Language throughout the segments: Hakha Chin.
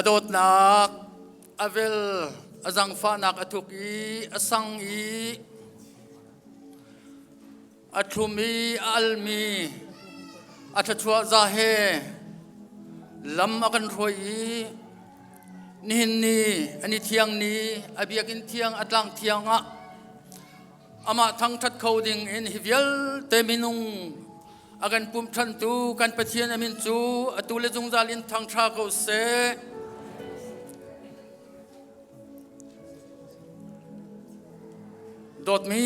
A dawtnak, a vel, a zangfahnak a thuk i a sang i a thlum i a almi a thluachuah za he lam a kan hruai i nihin ni an i thiang ni a biakinn thiang a tlang thiang ah amah thangṭhat kho ding in hi vialte minung A kan pumh ṭhantu kan Pathian a min cu atu le zungzal in thangṭha ko seh. Dawtmi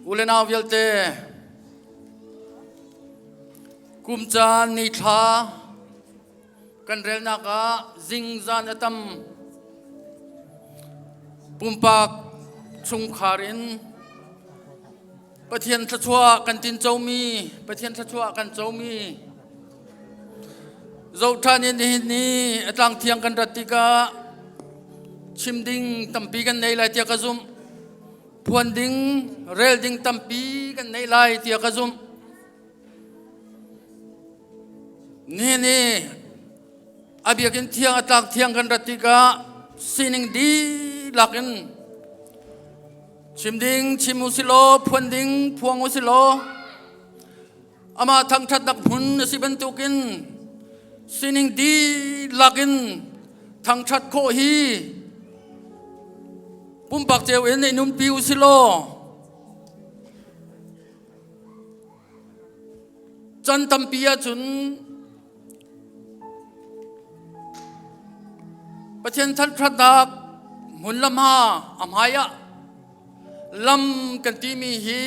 u le nau vialte, kum caan ni thla kan relnak ah zingzan a tam pumpak chungkhar in Pathian thluachuah kan tincomi Pathian thluachuah kan comi zohṭhan in nihin ni a tlang thiang kan rat tikah chim ding tampi kan nei lai tiah ka zumh phuan ding rel ding tampi kan nei lai tiah ka zumh nihin ni a biakinn thiang a tlak thiang kan rat tikah sining dihlak in Chim ding chim u silaw, phuan ding phuang u silaw, amah thangṭhatnak hmun a si bantukin sining dihlak in thangṭhat khawh hi pumpak cio in i nunpi u silaw, can tampi ahcun Pathian thangṭhatnak hmun lam ha a hmai ah lam kan timi hi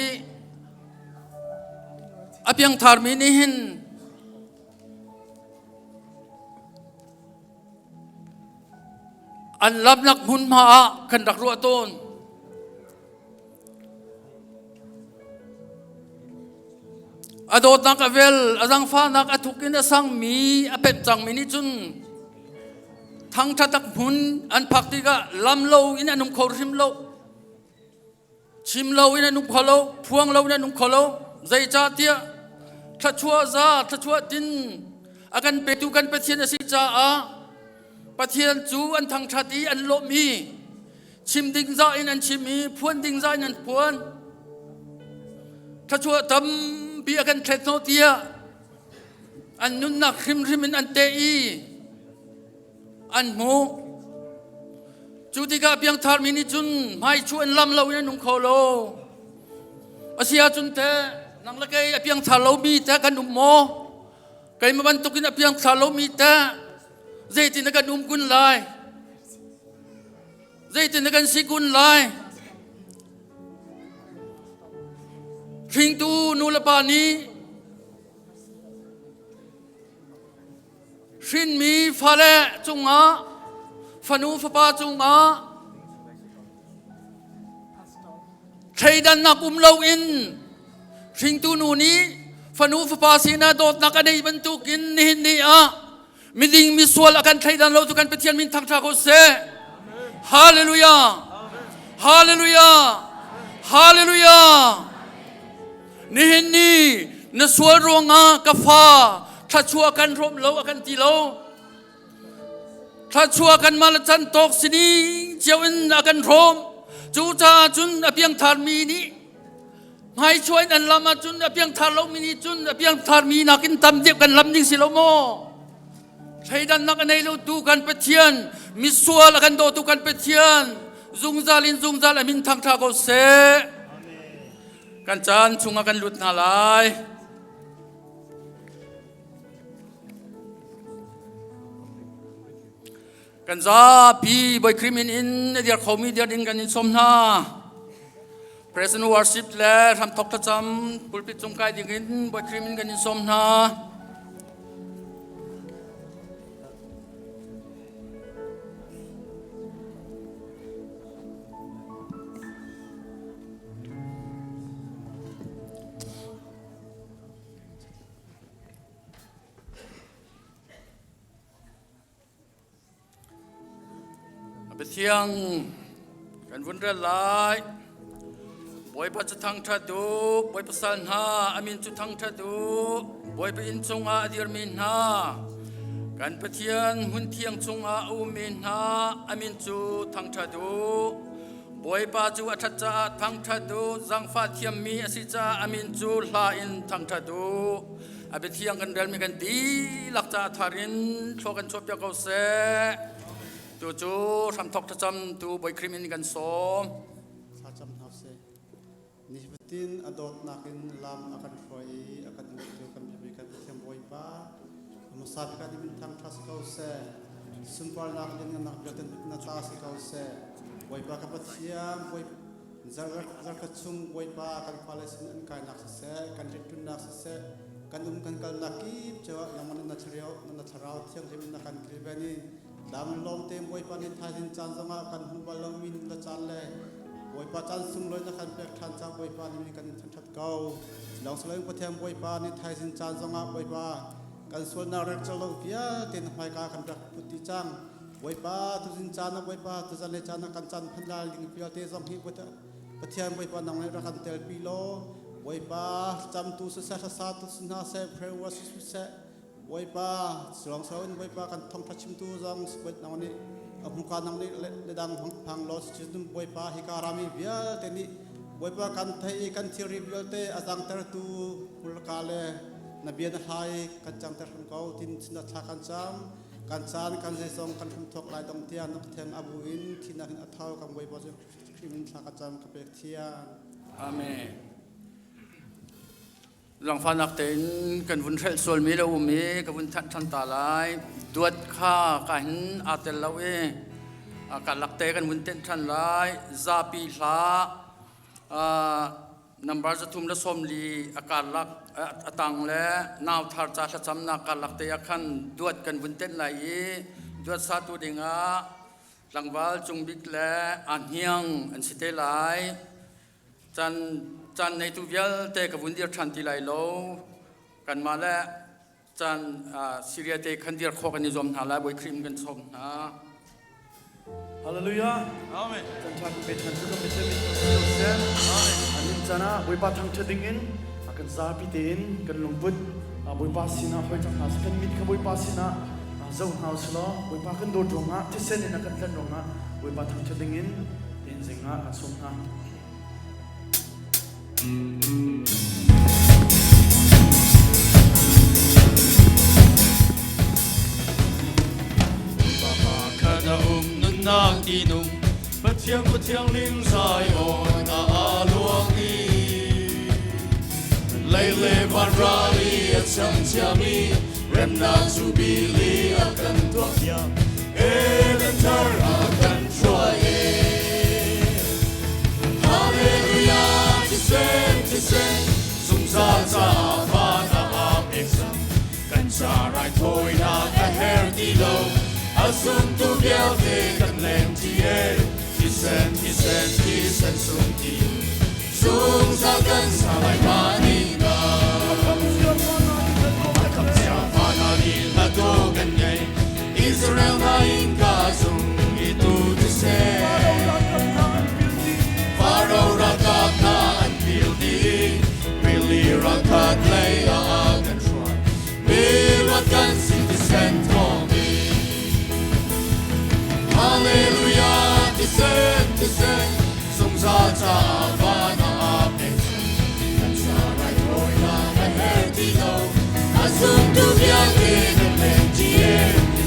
a piangtharmi nih hin an lamnak hmunhma ah kan rak ruah tawn. A dawtnak a vel, a zangfahnak a thuk in a sangmi, a pemh cangmi nih cun thangṭhatak hmun an phak tikah lam lo in an um kho hrim lo. Chim lo in an um kho lo, phuang lo in an um kho lo. Zeicahtiah thluachuah za, thluachuah tin a kan petu kan Pathian a si caah Pathian cu an thangṭhat i an lawmh i chim ding zah in an chim i phuan ding zah in an phuan thluachuah tampi a kan thlet hnawh tiah an nunnak hrimhrim in an teh i an hmuh cu tikah piangthar mi nih cun hmaichu an lam lo in an um kho lo a si ahcun teh nang le kei a piangthar lomi teh kan um maw keimah bantukin a piangthar lomi teh zeitin na kan um kun lai Zeitin na kan si kun lai? Hringtu nu le pa nih hrinmi fale cungah fanu fapa cungah thleidannak um loin hringtu nu nih fanu fapa sinah dawtnak a neih bantukin nihin ni ah Miding misual a kan thleidan lo tu kan Pathian min thangṭha ko seh. Hallelujah. Hallelujah. Hallelujah. Nihin ni na sual ruangah ka fa thlachuah kan rom lo a kan ti lo. Thlachuah kan mal chan tawk sining cio in a kan rom. Cu caah cun a piangthar mi nih Hmaichuah in an lam ahcun a piangthar lomi nih cun a piangtharmi nakin tam deuh kan lam ding si lo maw? Thleidannak a nei lotu kan Pathian, misual a kan dawtu kan Pathian, zungzal in zungzal a min thangṭha ko seh. Kan caan chungah kan lut hna lai. Kan zapi Bawi Khrih min in a dir khomi dir ding kan in sawm hna. Present worship le hramthok thlacam pulpit cung kai ding in Bawi Khrih min kan in sawm hna. Pathiang kan vun rel lai. Bawipa cu thangṭhat u, Bawipa sal hna, a min cu thangṭhat u, Bawipa inn chungah a dirmi hna. Kan Pathian hmunthiang chungah a ummi hna a min cu thangṭhat u. Bawipa cu a ṭhat caah thangṭhat u, zaangfah thiammi a si caah a min cu hla in thangṭhat u. A biathiang kan relmi kan dihlak caah thar in thlua kan chuahpiak ko seh. Tu cu hramthawk thlacam tu Bawi Khrih min kan sawm. Thlacam hna sih. Nifatin a dawtnak in lam a kan hruai i a kan hmuhtu kan biapi kan Pathian Bawipa, a hmasa bik ah min thangṭhat si ko seh. Sunparnak lianngannak vialte na ta si ko seh. Bawipa ka Pathian, zarkhat chung Bawipa kan fale sin an kainak siseh, kan rianṭuannak siseh, kan um kan kalnak kip cio ah nangmah nih na thlarau thianghlim in na kan kilven i Tlang lawngte Bawipa nih thaizing caan zongah kan hmuh bal lomi na caan le Bawipa caan sunglawi na kan pek ṭhan caah Bawipa nih kan in thangṭhat ko. Lawng si loin Pathian Bawipa nih thaizing caan zongah Bawipa kan sualnak rek lo vialte na hmaika kan rak put dih cang. Bawipa tuzing caan ah Bawipa tuzan le caan ah kan caan hman lai ding vialte zong hi Pathian Bawipa nang nih rak kan telpi law Bawipa camtu siseh hlasatu si hna seh prayer worship siseh Bawipa lawng in Bawipa kan thawngṭha chimtu zong nang nih a hmuka nang nih le dang phang law cun Bawipa hika rami vialte nih Bawipa kan thei i kan thilri vialte a zangtertu hmurka le na bia na hlai kan cangter hram ko tin sinah thla kan cam kan caan kan zeizong kan hramthawk lai dong tiang na Pathian abu in thinak in a tho kan Bawipa cu Khrih min thla ka cam ka pek thiang. Amen. Langfahnak tein kan vun hrelh sualmi le um i ka vun thanh ṭhan ta lai. Duat kha ka hin aa tel lo i ka lakte kan vun tenh ṭhan lai. Zapi hla number 340 a karlak a tang le nau thar ca thlacamnak karlak te ah khan duat kan vun tenh lai i duat satu dingah tlangval Cung Bik le a hniang an si te lai. Caan caan neitu vialte ka vun dir ṭhan ti lai lo. Kanmah le caan Syria te khan dir khawh kan i zuam hna lai. Bawi Khrih in kan sawm hna. Hallelujah. Amen. Can ṭha kan pe ṭhan cu kan Pathian min thangṭhat ko seh. Amen. Anin caan ah Bawipa thangṭhat ding in a kan zapi tein kan lungput Bawipa sinah hoi cang hna seh. Kan mit kha Bawipa sinah zoh hna usih law Bawipa kan dawt ruangah thisen in a kan tlanh ruangah Bawipa thangṭhat ding in in zing ah kan sawm hna. Pakhat a um nunnak tinung Pathian ku thianghlim Zion ah a luang i lei le van ral i a chang ciami remnak cu bili a kan tuah piak Eden thar a kan hruai e Hallelujah thisen thisen zungzal caah van ah aa pek cang kan ca raithawinak a her ti lo a zumtu vialte kan leng ti e thisen thisen thisen sung ti zungzal kan sa lai ma ni na a chia va na ni la do kan ngei Israel na in ka zung i tu thisen Pharaoh ralkap hna an pil dih rili ralkhat lei ah kan hruai miluat kan si thisen thawngin Hallelujah thisen thisen zungzal caah van ah pek kan ca raithawinak a her ti lo a zumtu vialte kan leng ti e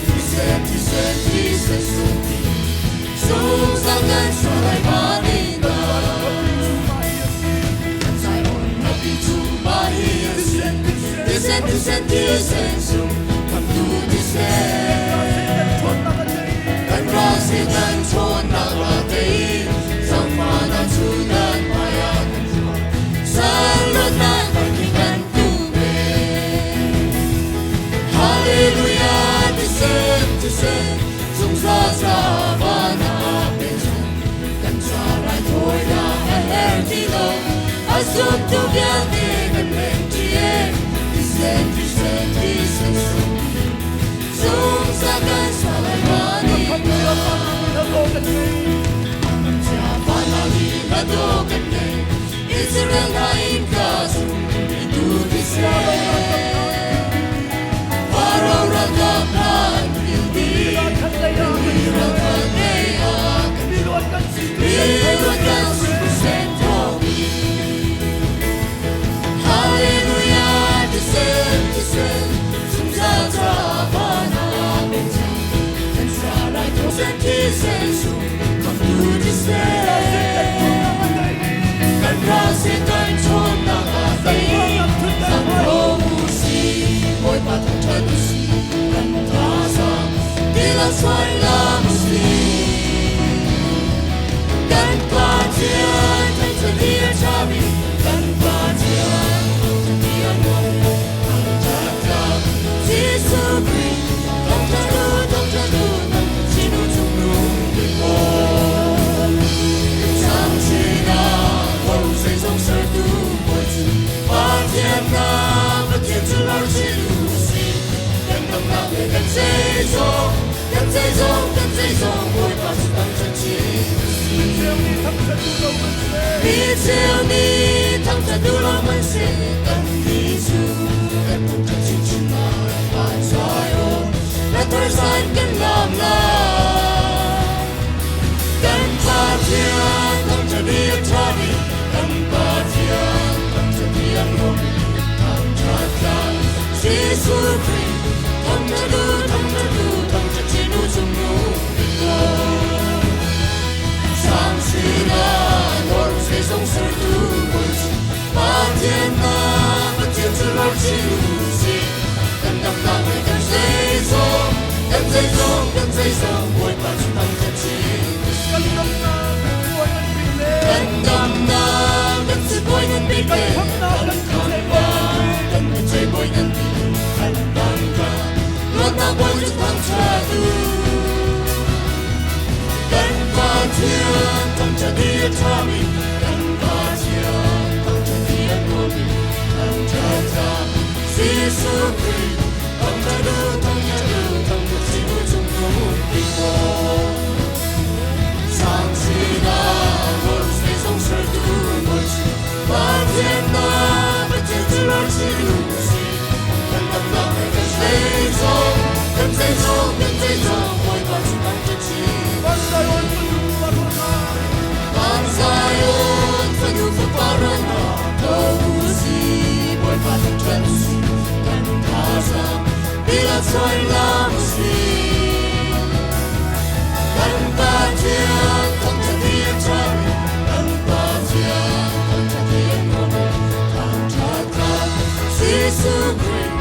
thisen thisen thisen sung ti zungzal kan sa lai ma ni na Thisen thisen thisen sung khamtu thisen kan ral Satan ṭhawnnak ra tei zaangfahnak cu nan hmaiah kan hruai salluatnak kan kan tu ve Hallelujah thisen thisen zungzal ca van ah pe cang kan ca raithawinak a her ti lo a zumtu vialte kan leng ṭi e thisen thisen thisen sung zungzal kan sa lai ma ni Israel na in ka zum i tu thisen Pharaoh ralkap hna Thisen thisen sung khamtu thisen. Kan ral Satan ṭhawnnak a tei. Zang u si, Bawipa thangṭhat u si, kan thazaang ti lo suai lam u si. Kan Pathian thangṭhat hi a ṭhami, kan Pathian thangṭhat hi a nuammi, thangṭhat tlak Jesuh Khrih, thangṭhat u, thangṭhat u, thangṭhat chin u cungnung bik Bawi. Sang sinah khuaruh zeizong sertu Bawi cu Pathian hna Pathian cu lor chin u sih. Kan damnak le kan zeizong, kan zeizong, kan zeizong Bawipa cu thangṭhat chin u sih. Mi cheu nih thangṭhat duh lo hmanhseh, kannih cu kan thangṭhat chinchin lai. Van Zion, na thar kan lam lai. Kan Pathian thangṭhat hi a ṭhami, kan Pathian thangṭhat hi a nuammi, thangṭhat tlak Jesuh Khrih, thangṭhat u, thangṭhat u, thangṭhat chin u cungnung bik Bawi. Sang sinah lor zeizong sertu Bawi cu Pathian hna Pathian cu lor chin u sih. Kan damnak le kan zeizong, kan zeizong, kan zeizong Bawipa cu thangṭhat chin u sih. Kan damnak kan bawi ngan bik le Kan damnak kan sibawi ngan bik le kan khamnak kan kan khamnak kan biaceih bawi ngan bik kan tangka luatnak bawi cu thangṭhat u. Kan Pathian thangṭhat hi a ṭhami, kan Pathian thangṭhat hi a nuammi, thangṭhat tlak Jesuh Khrih, thangṭhat u, thangṭhat u, thangṭhat chin u cungnung bik Bawi. Sang sinah lor zeizong sertu Bawi cu Pathian hna Pathian cu lor chin u sih. Kan damnak le kan zeizong, kan zeizong, kan zeizong Bawipa cu thangṭhat chin. Van Zion fanu fapa hna. Van Zion fanu fapa hna, tho u sih, Bawipa thangṭhat u sih, kan thazaang bila suai lam u sih. Kan Pathian thangṭhat hi a ṭhami, kan Pathian thangṭhat hi a nuammi, thangṭhat tlak Jesuh Khrih,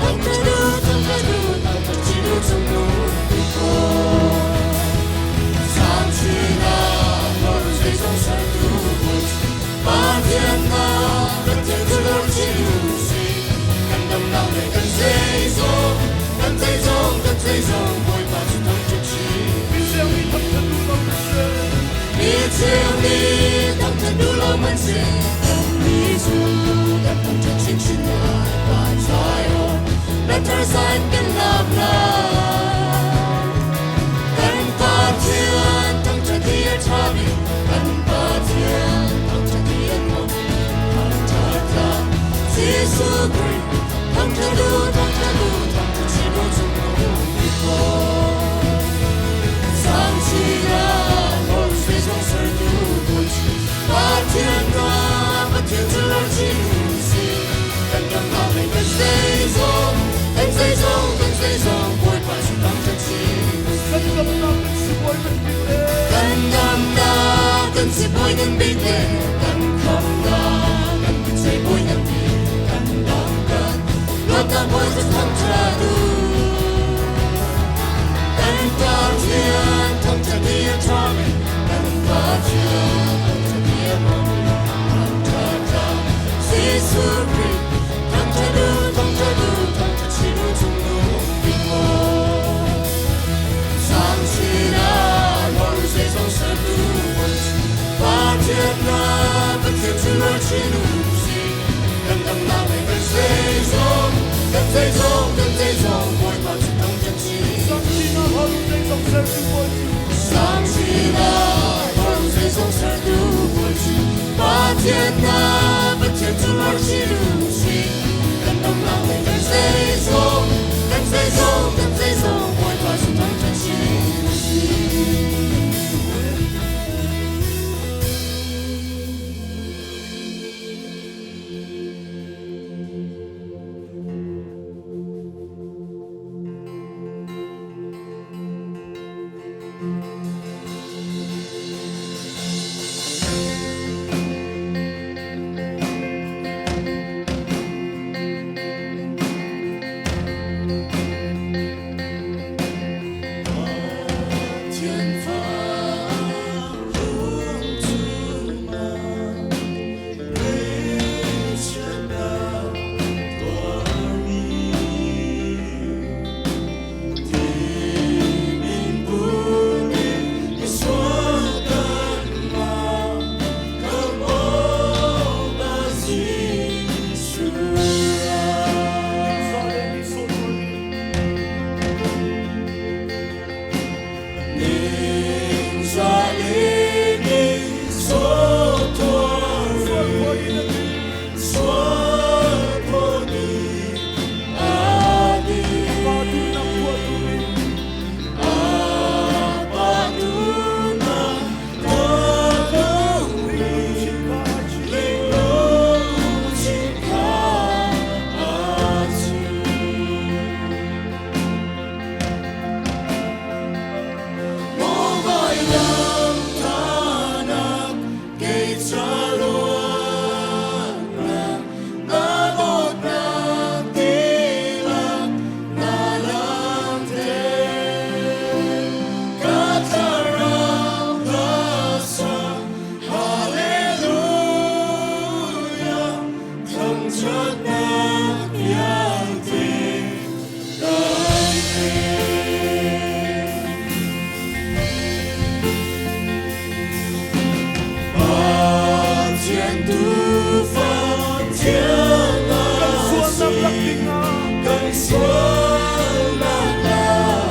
thangṭhat u, thangṭhat u, thangṭhat chin u cungnung bik Bawi. Sang sinah lor zeizong sertu Bawi cu Pathian hna Pathian cu lor chin u sih. Kan damnak le kan zeizong, kan zeizong, kan zeizong Bawipa cu thangṭhat chin. Mi cheu nih thangṭhat duh lo hmanhseh, Mi cheu nih thangṭhat duh lo hmanhseh, kannih cu kan thangṭhat chinchin lai. Van Zion, na thar san kan lam lai. Kan Pathian thangṭhat hi a ṭhami, kan Pathian thangṭhat hi a nuammi, thangṭhat tlak Jesuh Khrih, thangṭhat u, thangṭhat u, thangṭhat chin u cungnung bik Bawi. Sang sinah lor zeizong sertu Bawi cu Pathian hna Pathian cu lor chin u sih. Kan damnak le kan zeizong, kan zeizong, kan zeizong Bawipa cu thangṭhat chin u kan sih. damnak kan sibawi ngan bik le Kan damnak kan sibawi ngan bik le kan khamnak kan biaceih bawi ngan bik kan dam kan luatnak bawi cu thangṭhat u. Kan Pathian thangṭhat hi a ṭhami, kan Pathian thangṭhat hi a nuammi, thangṭhat tlak Jesuh Khrih, thangṭhat u, thangṭhat u, thangṭhat chin u cungnung bik Bawi. Sang sinah lor zeizong sertu Bawi cu Pathian hna Pathian cu lor chin u sih. Kan damnak le kan zeizong, kan zeizong, kan zeizong Bawipa cu thangṭhat chin. Sang sinah lor zeizong sertu Bawi cu Sang sinah lor zeizong sertu Bawi cu Pathian hna Pathian cu lor chin u sih. Kan damnak le kan zeizong, kan zeizong, kan zeizong Bawipa cu thangṭhat chin u sih. Vailamtahnak kei ca luatnak na dawtnak tilak na langhter. Ka thlarau hla sa Hallelujah thangṭhatnak vialte kan pek. Pathian tuufa thiang Kan a sualnak si lak dingah kan sualnak lak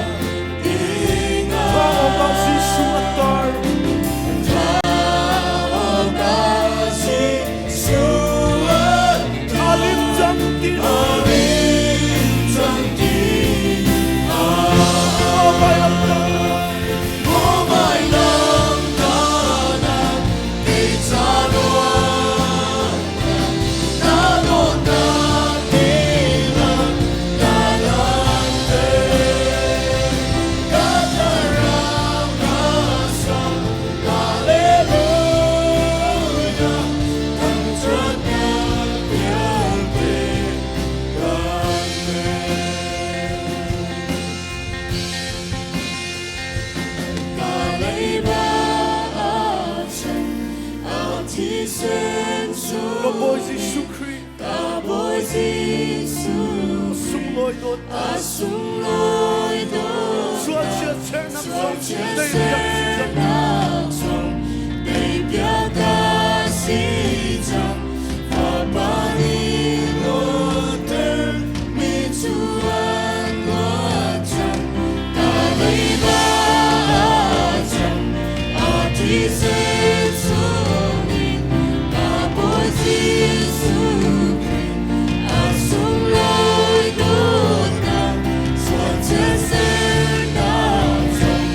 dingah Thawng awk Jesuh a tar. Thawng awk Jesuh a A lim cang ti A lim cang ti Maw vailamtahnak Maw vailamtahnak kei ca luatnak na dawtnak tilak na langhter. Ka thlarau hla sa Hallelujah thangṭhatnak vialte kan pek. Ka leiba a cham a thisen Ka Bawi sungin Jesuh Khrih Ka Bawi Jesuh sunglawi dawtnak a sunglawi dawtnak sual chiatsernak sual zong teipiak si cang. chiatsernak zong teipiak ka si cang. Fapa nih luatter mi cu an luat cang. Ka leiba a cham a thisen sungin ka Bawi Jesuh Khrih a sunglawi dawtnak sual chiatsernak zong.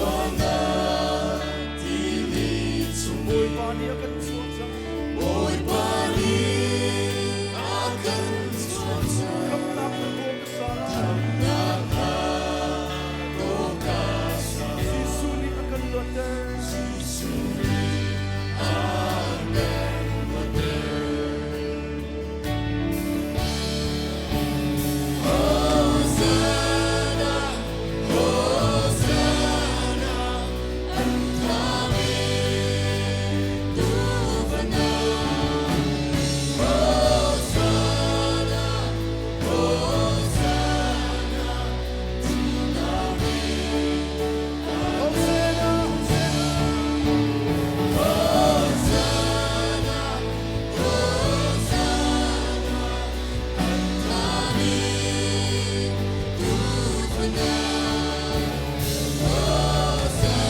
Ṭhawnnak tili chung Bawipa nih a kan chuah cang. Bawipa nih a kan chuah cang. Khamhnak na aw ka sa lai. Khamhnak na aw ka sa. Jesuh nih a kan luatter. Jesuh nih a kan luatter. Hosanna, Hosanna, an thami tuufano. Hosanna, Hosanna, Hosanna, Hosanna, Hosanna, an thami tuufano. Hosanna,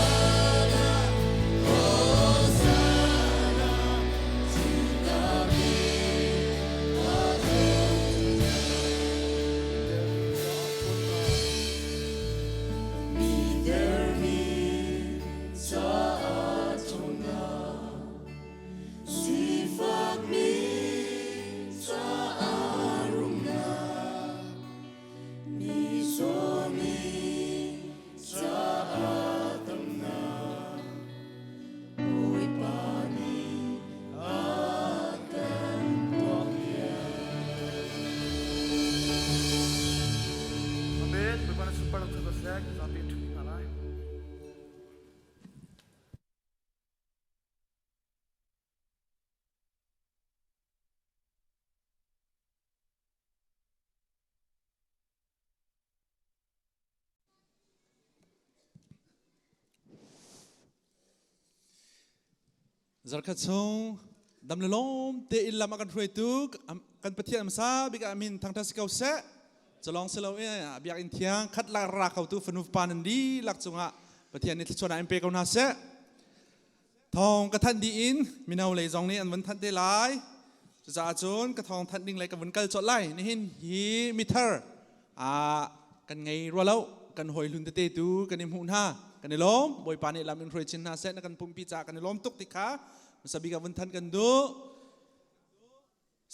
Hosanna, Mi dermi caah ṭhawnnak, sifakmi caah rumnak, mi zawmi caah damnak, Bawipa nih a kan tuahpiak. Amen. Bawipa na sunparnak cu ka sek. Zapi ṭhu hna lai. Zarkhat chung dam le lawm te in lam a kan hruaitu kan Pathian hmasa bik ah min thangthat si ko seh. Culong si lo in biakinn thiang khat la ra ko tu fanu pa nan dihlak cungah Pathian nih thluachuah in pe ko hna seh. Thawng ka thanh dih in mino lei zong nih an vun thanh te lai. Cucaah cun ka thawng thanh ding lei ka vun kal colh lai. Nihin hi mithar kan ngei rua lo. Kan hawi hlun tete tu kan i hmuh hna. Kan i lawm. Bawipa nih lam in hruai chin hna seh. Na kan pumpi caah kan i lawm tuk ti kha hmasa bik ah vun thanh kan duh.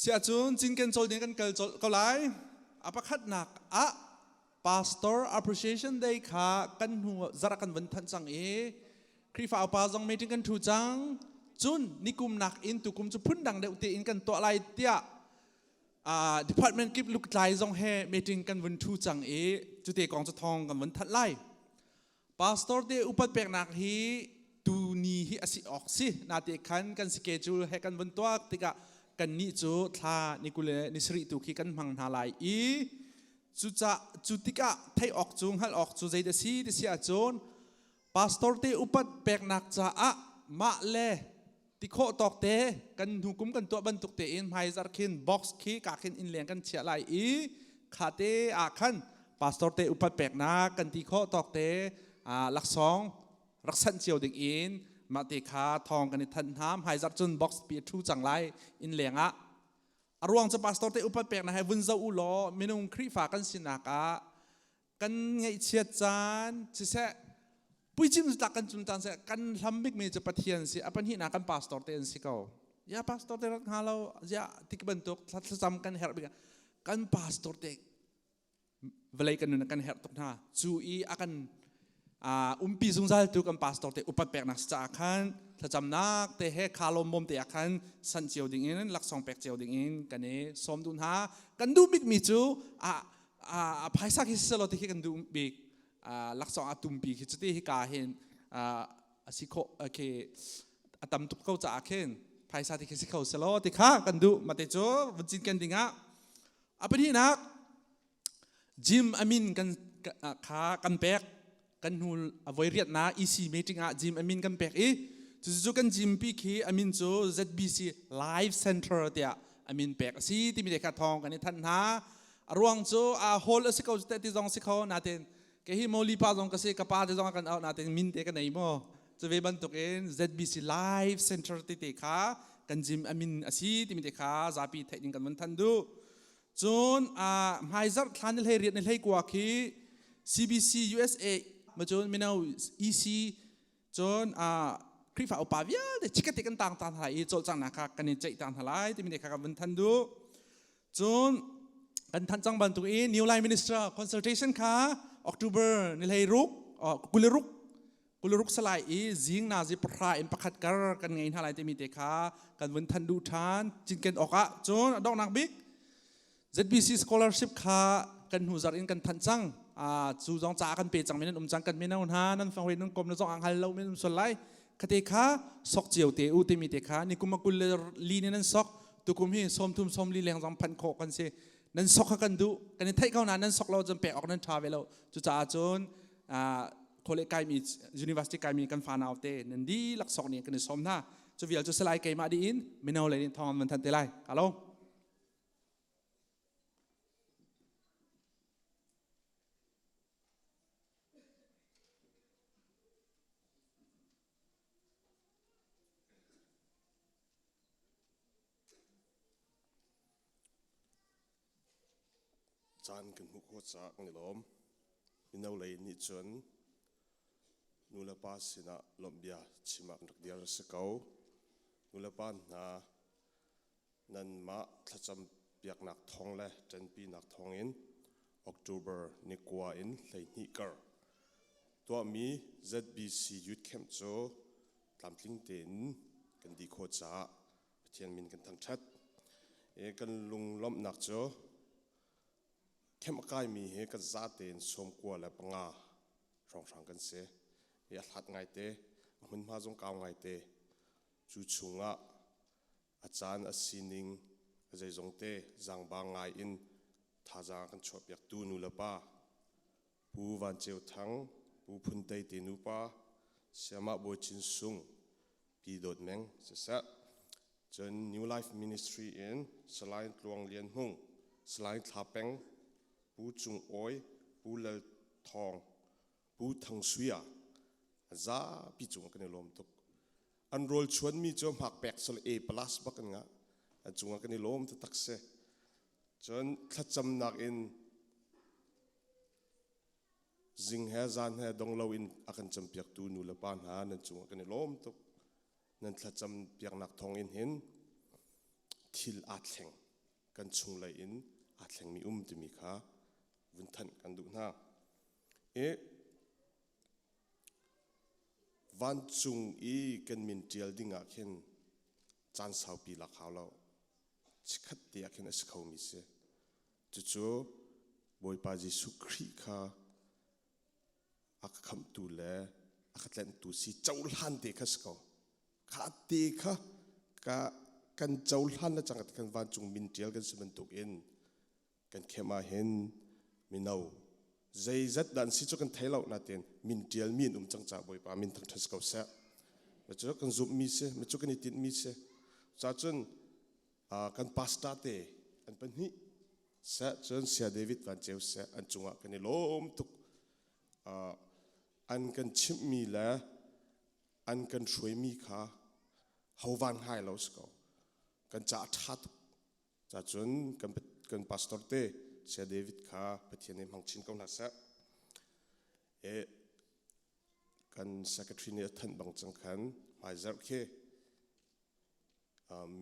Siahcun cinken cawl ding kan kal colh ko lai. A pakhatnak ah Pastor Appreciation Day kha kan hnu zarh kan vun thanh cang i Khrihfa upa zong meeting kan ṭhu cang. Cun nikum nakin tukum cu phundang deuh tein kan tuah lai tiah department kip lutlai zong he meeting kan vun ṭhu cang i cute kong cu thawng kan vun thanh lai. Pastor te upat peknak hi tuni hi a si awk si. Nate khan kan schedule he kan vun tuak tikah kannih cu thla ni 20 le ni sarih tu khi kan hmang hna lai i cuca cu tikah theih awk cu hngalh awk cu zeidah si ti si ahcun pastor te upat peknak caah mah le ti khawh tawk te kan hnu kum kan tuah bantuk tein hmaizarh khin box khi ka khin inn leng kan chiah lai i kha te ah khan pastor te upat peknak kan ti khawh tawk te laksawng rak sanh cio ding in mah te kha thawng kan i thanh hna. Hmaizarh cun box pi a thu cang lai inn leng ah. A ruang cu pastor te upat peknak he vun zoh u law minung Khrihfa kan sinak ah kan ngaihchiat caan siseh, puicim tlak kan cum caan seh, kan hlam bikmi cu Pathian si. A pahnihnak kan pastor te an si ko. Ya, pastor te rat hnga lo ya tik bantuk thlacam kan herh bik kan pastor te. Vawlei kan nun kan herh tuk hna. Cu i a kan umpi zungzal tu kan pastor te upat peknak caah khan thlacamnak te he kha lawm te ah khan san cio ding in, laksawng pek cio ding in kan i sawm duh hna. Kan duh bikmi cu a a phaisa khi siselaw ti khi kan duh bik. Laksawng a tumpi khi cuti hi ka hin a si khawh khi a tam tuk ko caah khin phaisa ti khi si kho selaw ti kha kan duh. Mate cu vun cinken ding ah a pahnihnak, gym amin kan kha kan pek. Kan hnu a voi riatna EC meeting ah gym amin kan pek i cucu kan gym pi khi amin cu ZBC Live Center tiah amin pek a si timi te kha thawng kan i thanh hna. A ruang cu a hall a si ko te ti zong si kho natin ke hi moli pa zong ka si, ka pa te zong kan out natin min te ka nei mo. Cu ve bantukin ZBC Live Center ti te kha kan gym amin a si timi te kha zapi theih ding kan vun than duh. Cun hmaizarh thla ni 18 ni 19 khi CBC USA Macun mino EC cun Khrihfa upa vialte chikkhat te kan tang ta hna lai i cawlcanghnak kha kan i ceih ta hna lai timi te kha kan vun than duh. Cun kan thanh cang bantuk i New Line Minister consultation kha October ni hlei ruk 26 26 salai i zing nazi 10 in 1 kar kan ngei hna lai timi te kha kan vun than duh ṭhan cinken awkah. Cun a donghnak bik ZBC scholarship kha kan hnu zarh in kan thanh cang. Cu zong ca kan pe cang men um cang. Kan mino hna nan fang nan kom na zong ang hal lo men um sol lai khate kha sok cio te u timi te kha ni kum 24 ni nan sok tukum hi 30 40 leng zong phanh khawh kan si. Nan sok kha kan duh, kan i theih ko na nan sok lo cun pek awk nan tha ve lo. Cucaah cun khole kaimi, university kaimi kan fanau te nan dihlak sok ni kan i som hna. Cu vial cu salai keimah di in mino le nih thong an van than te lai kalo. Caan kan hmuh khawh caah kan i lawm. Mino lei nih cun nulepa sinah lawmhbia chim ah kan rak dir a si ko. Nulepa hna, nanmah thlacam piaknak thawng le ṭanpinak thawngin October ni 9 in 12 kar tuahmi ZBC Youth Camp cu tlamtling tein kan dih khawh caah Pathian min kan thangṭhat. Kan lunglawmhnak cu camp a kaimi hi kan zate in 95 hrawnghrang kan si. A hlat ngaite, a hmunhma zong kau ngaite. Cu chungah a caan a sining a zeizong te zaangba ngai in thazaang a kan chuahpiaktu nu le pa Pu Van Ceu Thang, Pu Phun Tei te nupa, Sayamah Bawi Cin Sung, Pi Dawt Meng siseh, cun New Life Ministry in Salai Tluang Lian Hmung, Salai Thla Peng, Pu Cung Awi, Pu Lal Thawng, Pu Thang Suia, zapi cung kan i lawm tuk. An rawl chuanmi cu hmak pek sal A plus bak an ngah. An cungah kan i lawm taktak si. Cun thlacamnak in Zing he zan he dong loin a kan campiaktu nu le pa hna nan cungah kan i lawm tuk. Nan thlacam piaknak thawng in hin thil aa thleng. Kan chunglei in aa thlengmi um timi kha vun thanh kan duh hna. I vancung i kan min ṭial ding ah khin caan saupi lak hau lo. Chikkhat te ah khin a si khomi si. Cucu Bawipa Jesuh Khrih kha a ka khamhtu le a ka tlenhtu si cohlan te kha si ko. Kha te kha ka kan cohlan le cang kan vancung min ṭial kan si bantukin kan khem ah hin mino zeizat dan si cu kan thei lo natin min ṭial mi an um cang caah Bawipa min thangṭhat si ko seh. Cu kan zumhmi si, cu kan i tinhmi si. Cacun kan pastor te an pahnih seh, cun Saya David Van Ceu seh, an cungah kan i lawm tuk. An kan chimhmi le an kan hruaimi kha ho van ngai lo si ko. Kan ca a ṭha tuk. Cacun kan pastor te Saya David kha Pathian nih hmang chin ko hna seh. Kan secretary nih a thanh bang cang khan hmaizarh khi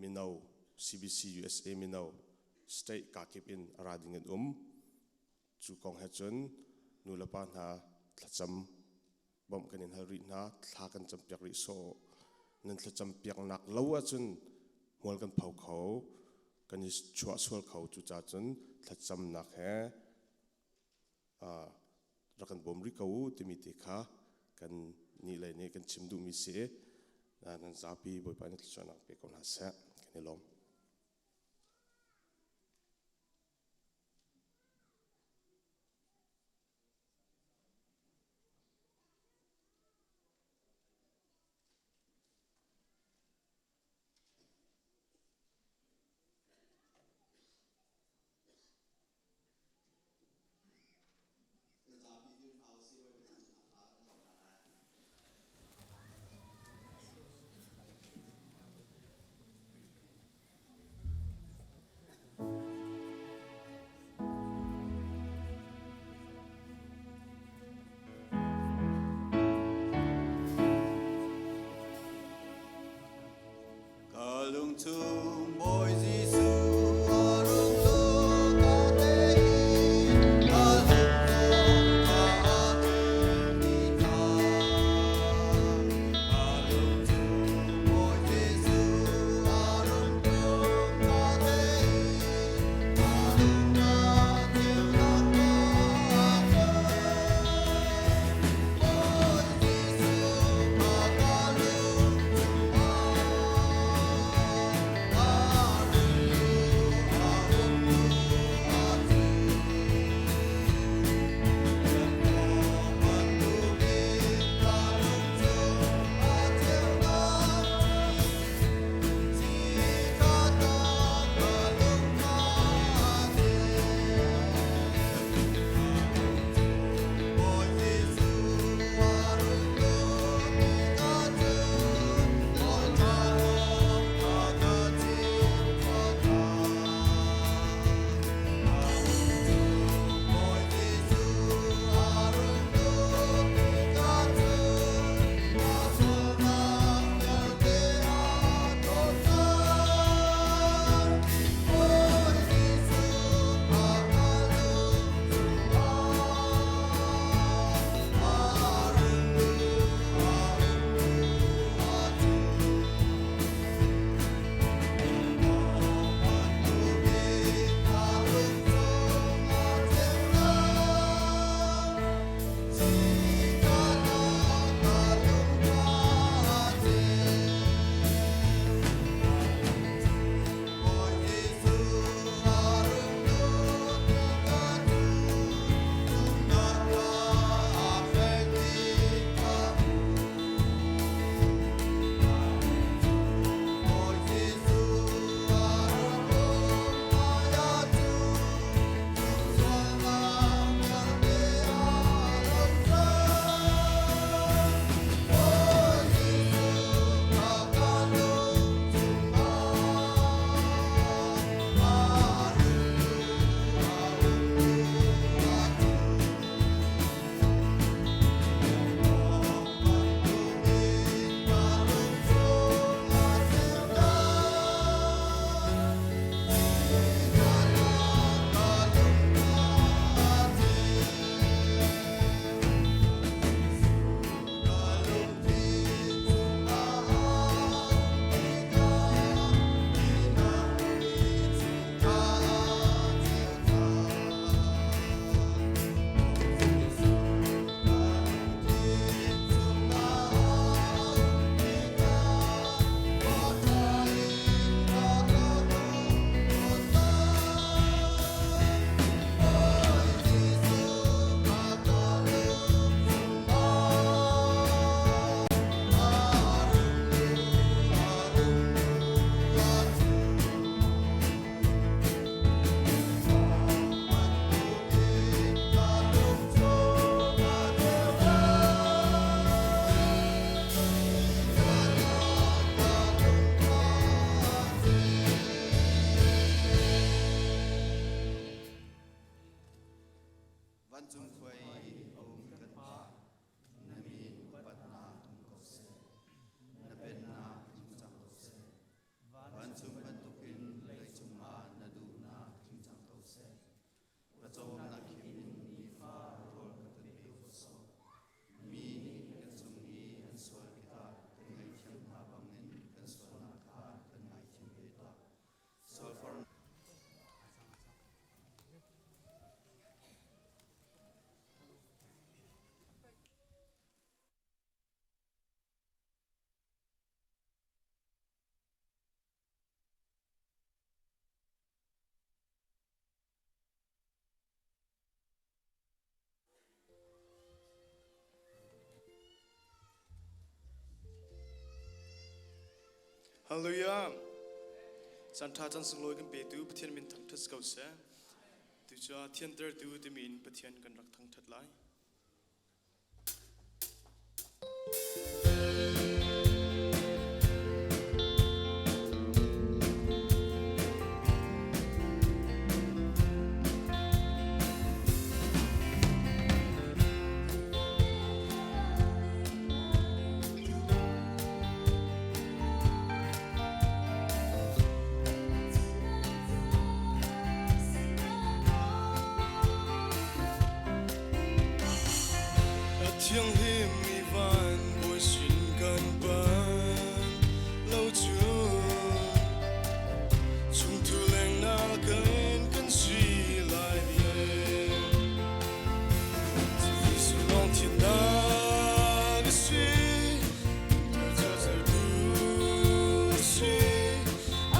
mino CBC USA mino state kakip in a ra ding an um. Cu kong he cun nu le pa hna thlacam bawmh kan in hal rih hna, thla kan campiak rih sawh. Nan thlacam piaknak lo ahcun hmual kan pho kho, kan i chuah sual kho. Cucaah cun thlacamnak he rak kan bawm rih ko u timi te kha kan nih lei nih kan chim duhmi si. Nan zapi Bawipa nih thluachuahnak pe ko hna seh. Kan i lawm. Hallelujah. Caan ṭha caan sunglawi kan petu Pathian min thangṭhat si ko seh. Tucaah thiantertu timi in Pathian kan rak thangṭhat lai. A thianghlim mi van bawi sin kan pan lo cu chungthu lengnak in kan si lai Jesuh lawng thiannak a si si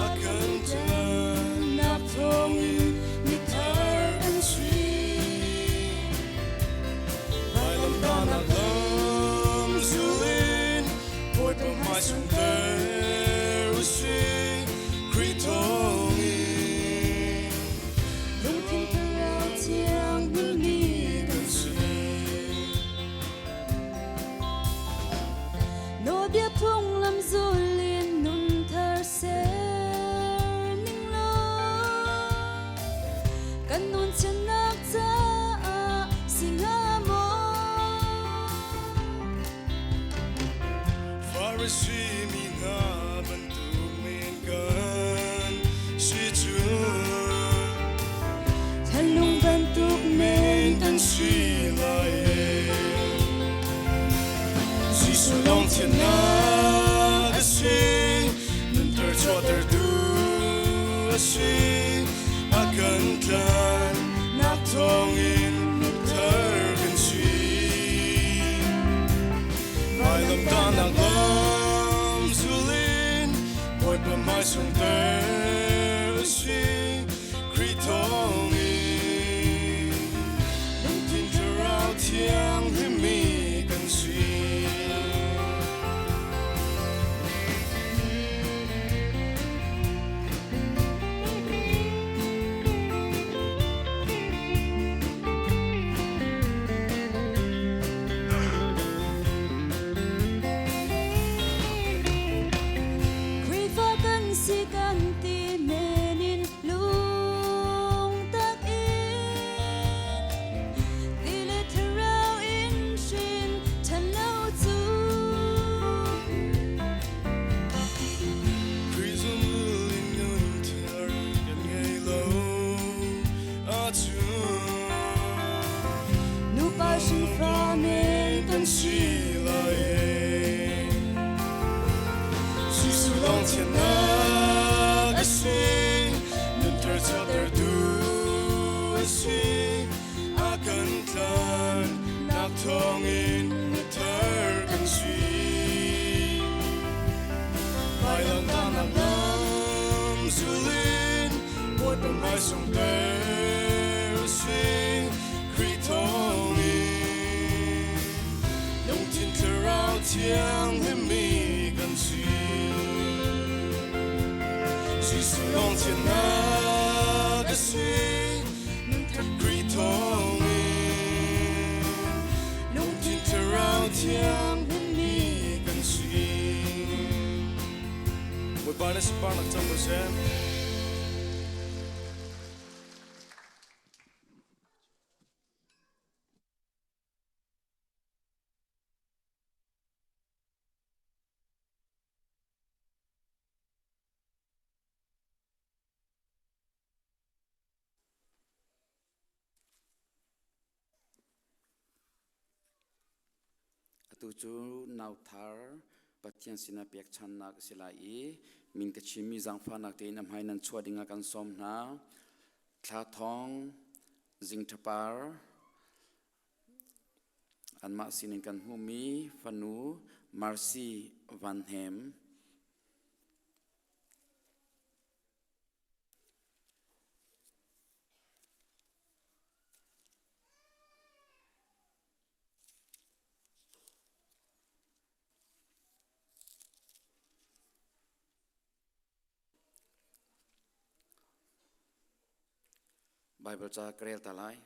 a kan tlannak thawngin mithar kan si Vailamtahnak lam zulin Bawipa hmai sungter u sih Khrih thawngin Lungthin thlarau thiang hmunmi kan si. Nawlbia phunglam zul in nun thar ser ning law kan nun chiatnak caah si hnga maw? Farasi mi hna bantuk men kan si cu Thanlung bantuk men kan si lai. Jesuh lawng thiannak a si, nunter chuahtertu a si, a kan tlannak thawngin thar kan si. Vailamtahnak lam zulin Bawipa hmai sungter a si, Khrih thawngin lungthin thlarau thianghlimmi kan si. Khrihfa kan si kan ti men in lungtak in ti le thlarau in hrin ṭhan lo cu. Khrih zumh in nun thar kan ngei lo ahcun Nupa hrinfa men kan si lai. Jesuh lawng thiannak a si, nunthar chuahtertu a si, a kan tlannak thawngin mithar kan si. Vailamtahnak lam zulin Bawipa hmai sungter a si, Khrih thawngin lungthin thlarau thianghlimmi kan si. Jesuh lawng thiannak a si, Khrih thawngin lungthin thlarau thianghlimmi kan si. Bawipa na sunparnak cang ko seh. Atu cu nauthar Pathian sinah pekchannak a si lai i min ka chimmi zaangfahnak tein a hmai nan chuah dingah kan sawm hna. Thla Thawng, Zing Ṭha Par, anmah sinin kan hmuhmi fanu Mercy Van Hnem. Bible ca ka rel ta lai.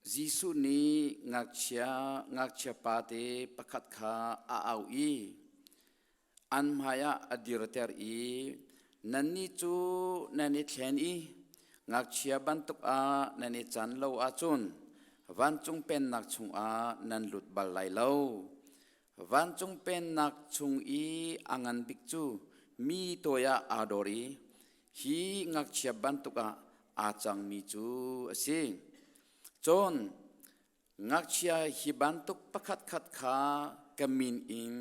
Jesuh nih ngakchia ngakchia pate pakhat kha a auh i an hmaiah a dirter i nannih cu nan i thlen i ngakchia bantuk ah nan i can lo ahcun vancung pennak chungah nan lut bal lai lo. Vancung pennak chung i a ngan bik cu mi toi ah aa dor i hi ngakchia bantuk ah aa cangmi cu a si. Cun ngakchia hi bantuk pakhatkhat kha ka min in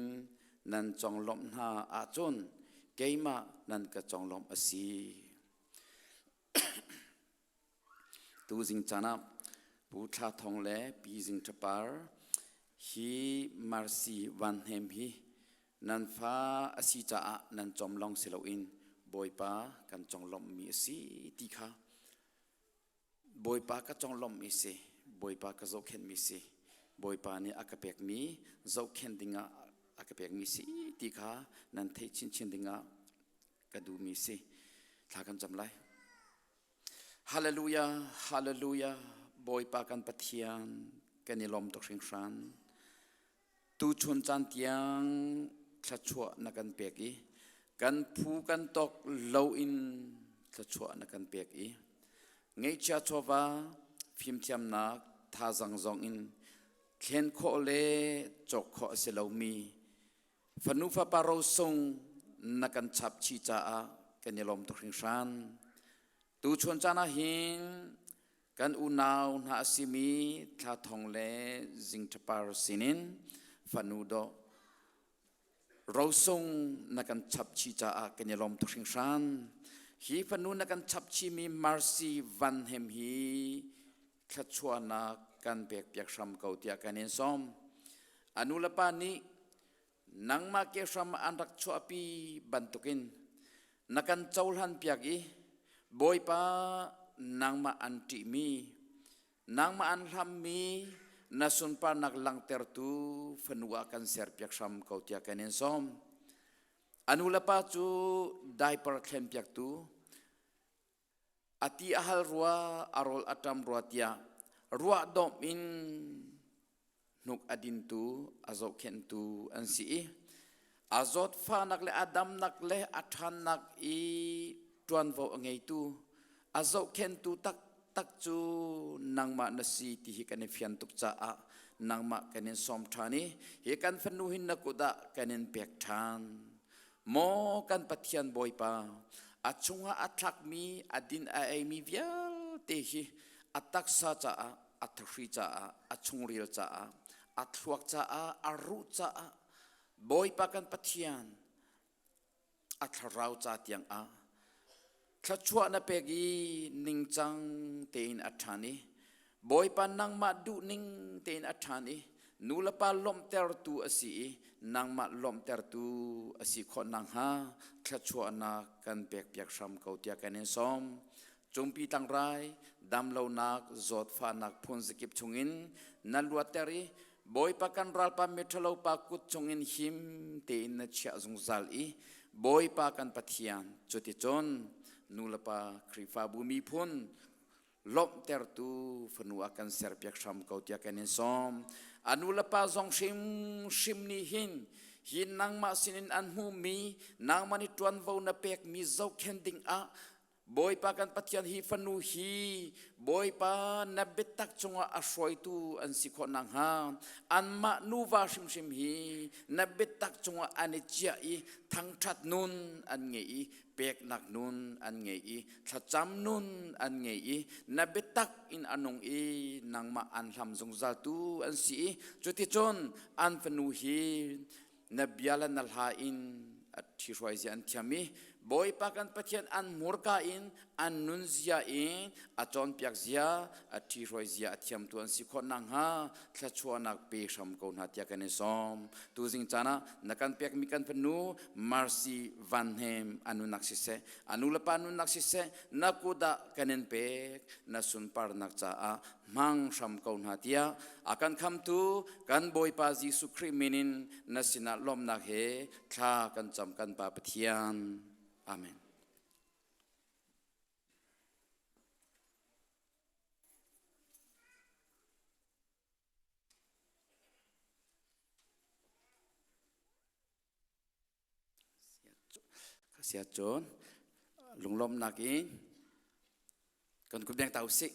nan conglawmh hna ahcun keimah nan ka conglawmh a si. Tuzing caan ah Pu Thla Thawng le Pi Zing Ṭha Par hi Mercy Van Hnem hi nan fa a si caah nan cawm lawng si loin Bawipa kan conglawmhmi a si ti kha Bawipa ka conglawmhmi si, Bawipa ka zohkhenhmi si, Bawipa nih a ka pekmi zohkhenh dingah a ka pekmi si ti kha nan theih chinchin dingah ka duhmi si. Thla kan cam lai. Hallelujah, hallelujah, Bawipa kan Pathian, kan i lawm tuk hringhran. Tuchun caan tiang thluachuah na kan pek i kan phu kan tawk lo in thluachuah na kan pek i ngeihchia chawva fimthiamnak thazang zong in thlen khawh le cawk khawh a si lomi fanu fapa rosung na kan chap chih caah kan i lawm tuk hringhran. Tuchun caan ah hin kan unau hna a simi Thla Thong le Zing Ṭha Par sinin fanu dawh rosung na kan chap chih caah kan i lawm tuk hringhran. Hi fanu na kan chap chihmi Mercy Van Hem hi thluachuahnak kan pekpiak hram ko tiah kan in sawm. A nu le pa nih nangmah ke hram an rak chuahpi bantukin na kan cohlan piak i Bawipa nangmah an ṭihmi nangmah an hlammi na sunparnak langhtertu fanu ah kan serpiak hram ko tiah kan in sawm. A nu le pa cu diaper thlenpiaktu a ti a hal rua a rawl a ṭam rua tiah ruah dawmh in hnuk a dintu a zohkhenhtu an si i a zawtfahnak le a damnak le a ṭhannak i ṭuanvo a ngeitu a zohkhenhtu taktak cu nangmah na si ti hi kan i fian tuk caah nangmah kan in sawm ṭhan i hi kan fanu hin na kut ah kan in pek ṭhan. Maw kan Pathian Bawipa, a chungah a thlakmi, a din a eimi vialte hi a taksa caah, a thahri caah, a chungril caah, a thluak caah, a ruh caah, Bawipa kan Pathian, a thlarau ca tiang ah thluachuah na pek i ningcang tein a ṭhan i Bawipa nangmah duhning tein a ṭhan i nu le pa lawmhtertu a si i nangmah lawmhtertu a si khawh nakhnga thluachuahnak kan pekpiak hram ko tiah kan in sawm. Cungpi tlangrai, damlonak, zawtfahnak phun zakip chungin na luatter i Bawipa kan ralpa miṭhalo pa kut chungin him tein na chiah zungzal i Bawipa kan Pathian cuticun nu le pa Khrihfabu miphun lawmhtertu fanu ah kan serpiak hram ko tiah kan in sawm. A nu le pa zong hrimhrim nih hin hi nangmah sinin an hmuhmi nangmah nih ṭuanvo na pekmi zohkhenh ding ah Bawipa kan Pathian hi fanu hi Bawipa na biatak cungah a hruaitu an si khawh nakhnga anmah nuva hrimhrim hi na biatak cungah an i ciah i thangṭhat nun an ngei i peknak nun an ngei i thlacam nun an ngei i na biatak in a nung i nangmah an hlam zungzaltu an si i cuticun an fanu hi na bia le na hla in a ṭhihruai zia an thiam i Bawipa kan Pathian an hmurka in an nunzia in a cawnpiak zia a ṭhihruai zia a thiamtu an si khawh nakhnga thluachuahnak pe hram ko hna tiah kan i sawm. Tuzing caan ah na kan pekmi kan fanu Mercy Van Hnem a nunnak siseh, a nu le pa nunnak siseh, na kut ah kan in pek, na sunparnak caah hmang hram ko hna tiah a kan khamtu kan Bawipa Jesuh Khrih min in na sinah lawmhnak he thla kan cam kan Pa Pathian. Amen. Siah cun lunglawmhnak in kan kut beng ta usih.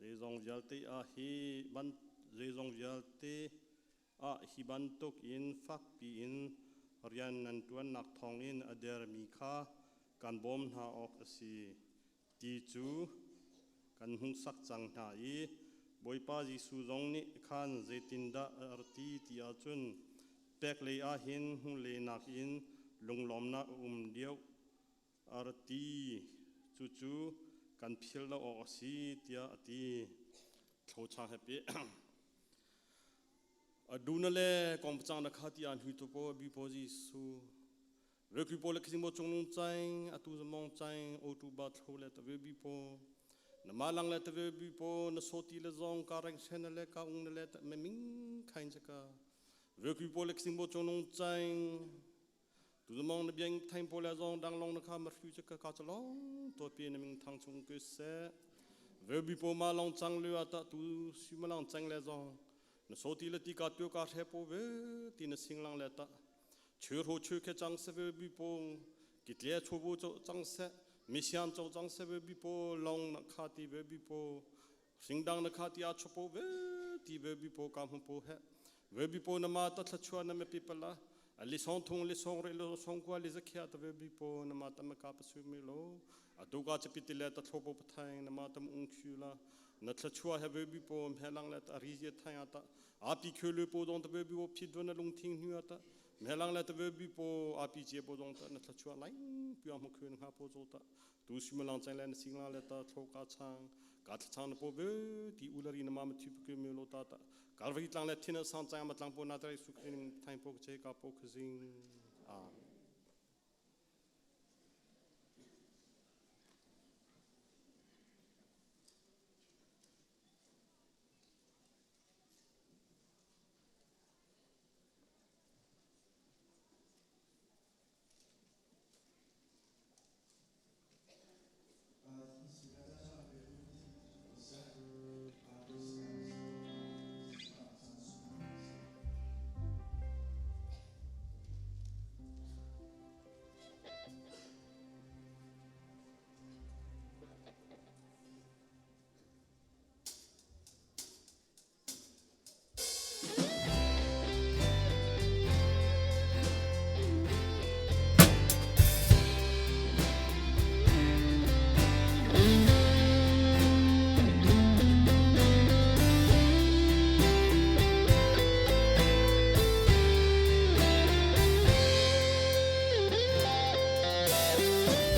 Zeizong vialte ah hi ban zeizong vialte ah hi bantuk in fakpi in rian nan ṭuannak thawngin a dermi kha kan bawm hna awk a si ti cu kan hmuhsak cang hna i Bawipa Jesuh zong nih khan zeitindah a ti ti ahcun pek lei ah hin hmuh nakin lunglawmnak a um deuh a ra ti. Cucu kan philh lo awk a si tiah a ti. Thlochang happy. Aduna le kongpachang na kha ti an hui to po bi po Jesu. Rekui po le khising bo chung nung chaing atu zamong chaing o tu ba thlo le ta ve bi po. Na ma lang le ta ve bi po na so ti le zong ka reng sen le ka ung le ta me ming khain chaka. Rekui po le khising bo chung nung chaing tu zamong na biang thain po le zong dang long na kha ma hru chaka ka chalong to pi na ming thang chung ke se. Ve bi po ma long chang lu ata tu si ma lang chang le zong na so ti le ti ka tu ka hre po ve ti na sing lang le ta chu ro chu khe chang se ve bi po ki tle chu bu cho chang se mi sian cho chang se ve bi po long na kha ti ve bi po sing dang na kha ti a chu po ve ti ve bi po ka hmu po he ve bi po na ma ta thla chua na me pi pala li song thung li song re lo song kwa li zakhia ta ve bi po na ma ta ma ka pa su mi lo atu ka chapi ti le ta thlo po pathai na ma tam ung khu la na thla chua he ve bi po mhe lang le ta ri je thai ata a pi khu lu po dong ta ve bi po phi do na lung thing hnu ata mhe lang le ta ve bi po a pi che po dong ta na thla chua lai pi am khu na po zo ta tu si ma lang chang le na sing la le ta thlo ka chang ka thla chang na po ve ti ulari na ma ma thi pu me lo ta ta Calvary tlang le thin sang chang ma tlang po na trai su in thain po che ka po khzing amen.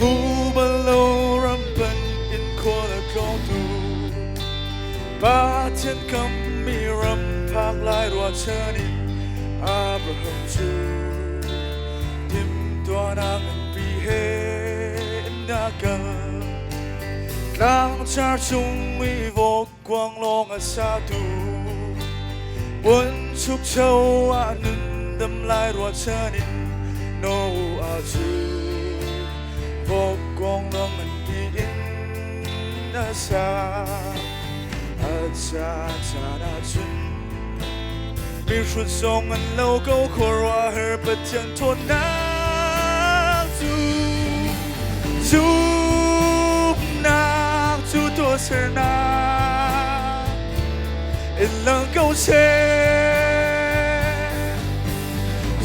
Bubalo rampan in khua tlawngtu Pathian kam mi ram phak lai ruahchan in Abraham cu timhtuahnak nganpi he na kal. Tlangcar cung i vokkuang lawng a satu Buanchukcho ah nundam lai ruahchan in Noah cu vokkuang lawng nganpi in na sa. A caan ahcun mihrut zong an lo ko khuaruahhar Pathian ṭhawnnak cu zumhnak cu tuahsernak in lang ko seh.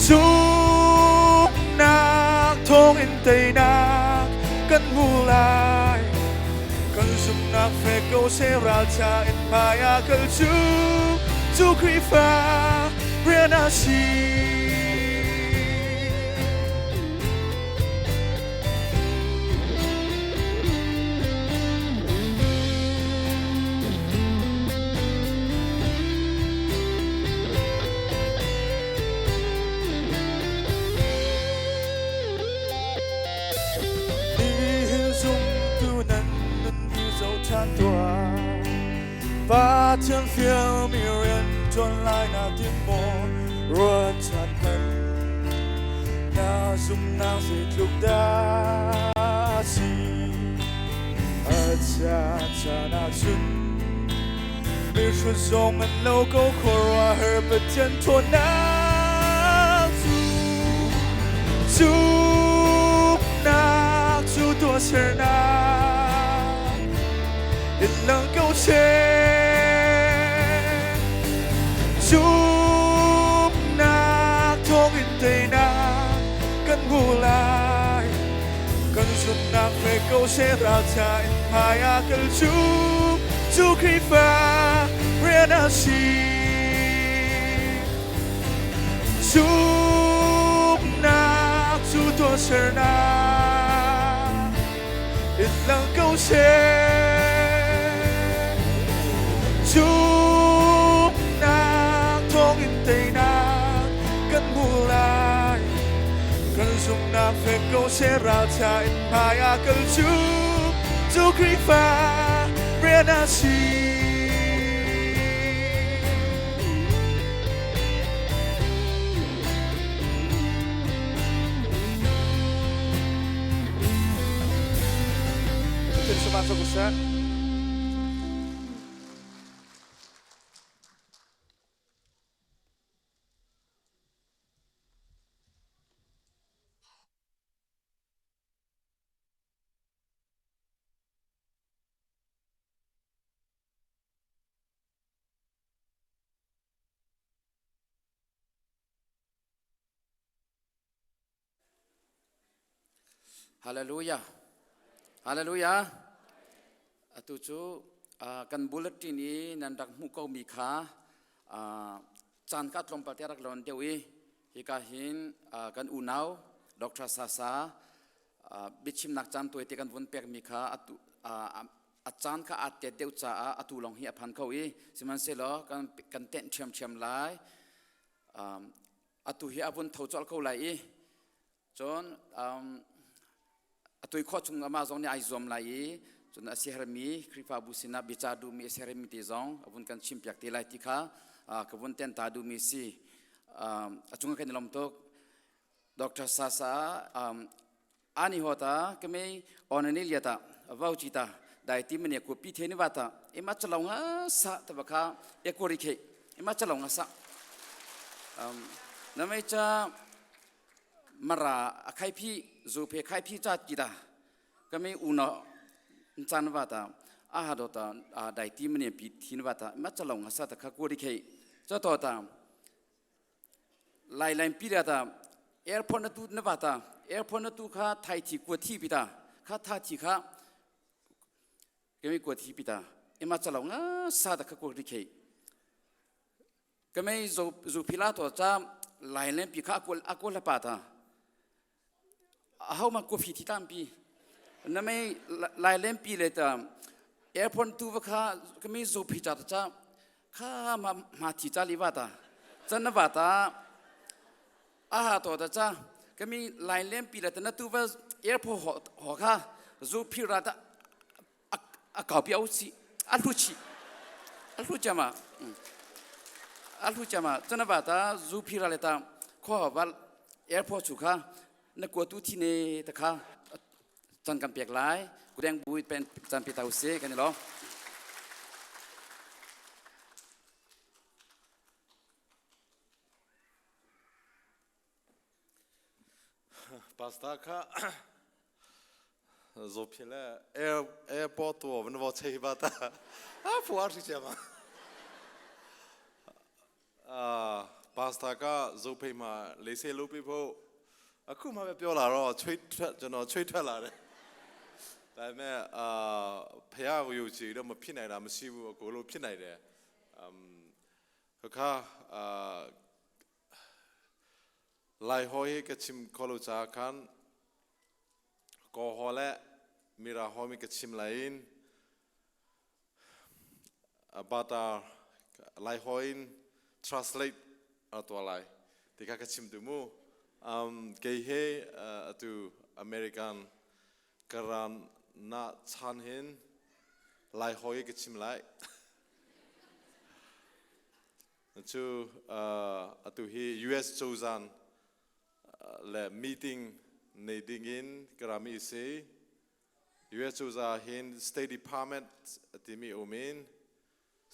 Zumhnak thawngin teinak kan hmu lai. Kan zumhnak fek ko seh ralṭha in hmai ah kal cu cu Khrihfa rian a si. Nihin zumtu nan nun hi zoh ṭhan tuah. Pathian fialmi rian ṭuan lai na tim maw? Ruat ṭhan hmanh. Na zumhnak zeitluk dah a si? A caan ahcun mihrut zong an lo ko khuaruahhar Pathian ṭhawnnak cu zumhnak cu tuahsernak in lang ko seh. Thawngin teinak kan hmu lai. Kan zumhnak fek ko seh raltha in hmai ah kal cu cu Khrihfa rian a si. Zumhnak cu tuahsernak in lang ko seh. Zumhnak thawngin teinak kan hmu lai. Kan zumhnak fek ko seh raltha in hmai ah kal cu cu Khrihfa rian a si. Hallelujah. Hallelujah. Atu cu kan bulletin i nan rak hmuh ko mi kha caan ka tlawmpal te rak lon deuh i hika hin kan unau Dr. Sasa biachimnak caan tuai te kan vun pek mi kha atu a caan kha aa tet deuh caah atu lawng hi a phan kho i sihmanhsehlaw kan kan tenh ṭhiamṭhiam lai. Atu hi a vun tho colh ko lai i cun a tui khawh chung amah zong nih ai zuam lai i cun a sihermi Khrihfabu sinah biaca duhmi a sihermi te zong a vun kan chimpiak te lai ti kha ka vun ten ta duhmi si. A cung kan i lawm tuk. Dr. Sasa ani hota kemei onani liata vau chita dai ti mane ko pi the ni wata ima chalonga sa ta bakha ekori khe ima chalonga sa namai cha mara akhai phi zu phe khai phi cha kita kemei una chan wata a ha do ta dai ti mane pi thin wata ima chalonga sa ta kha kori khe cha to ta Lai lain pi ta airport na tu na va ta airport na tu kha thai thi kua thi pi ta kha tha thi kha kemi kua thi pi ta ima chalo nga sa ta kha kua ri khei kemei zo zu phila to cha lai len pi kha akul akul la pa ta aho ma kua phi thi tam pi na mei lai len pi le ta airport tu va kha kemi zo phi cha ta cha kha ma ma thi cha li wa ta chan na wa ta a ha to ta cha kami lai lem pi la ta na tu va airport ho ho kha zu phi ra ta a kau pi au chi a hlu chi a hlu chama a hlu chama chan wa ta zu phi ra le ta kho wa airport chu kha na kua tu thi ne ta kha chan kan pek lai kudeng bui pen chan pi tau se kan lo Pastor kha zo phile air airport tu van vo chei ba ta a phuar si chema pastor ကဇိုဖိမှာလေးစေလို့ပြဖို့အခုမှပဲပြောလာတော့ချွေးထွက်ကျွန်တော်ချွေးထွက်လာတယ်ဒါပေမဲ့အာဖះကိုယုံကြည်တော့မဖြစ်နိုင်တာမရှိဘူးအကိုလိုဖြစ်နိုင်တယ်အမ်ခါအာလိုက်ဟိုဟေကချင်ခလိုချာခန်ကောဟောလဲမီရာဟောမီကချင်လိုင်းဘာတာလိုက်ဟိုင် translate ตัวlai ti kha ka chim tu mu kei he atu American karan na chan hin lai hoi ka chim lai cu atu hi US chozan le meeting nei ding in karami si US choza hin State Department timi umin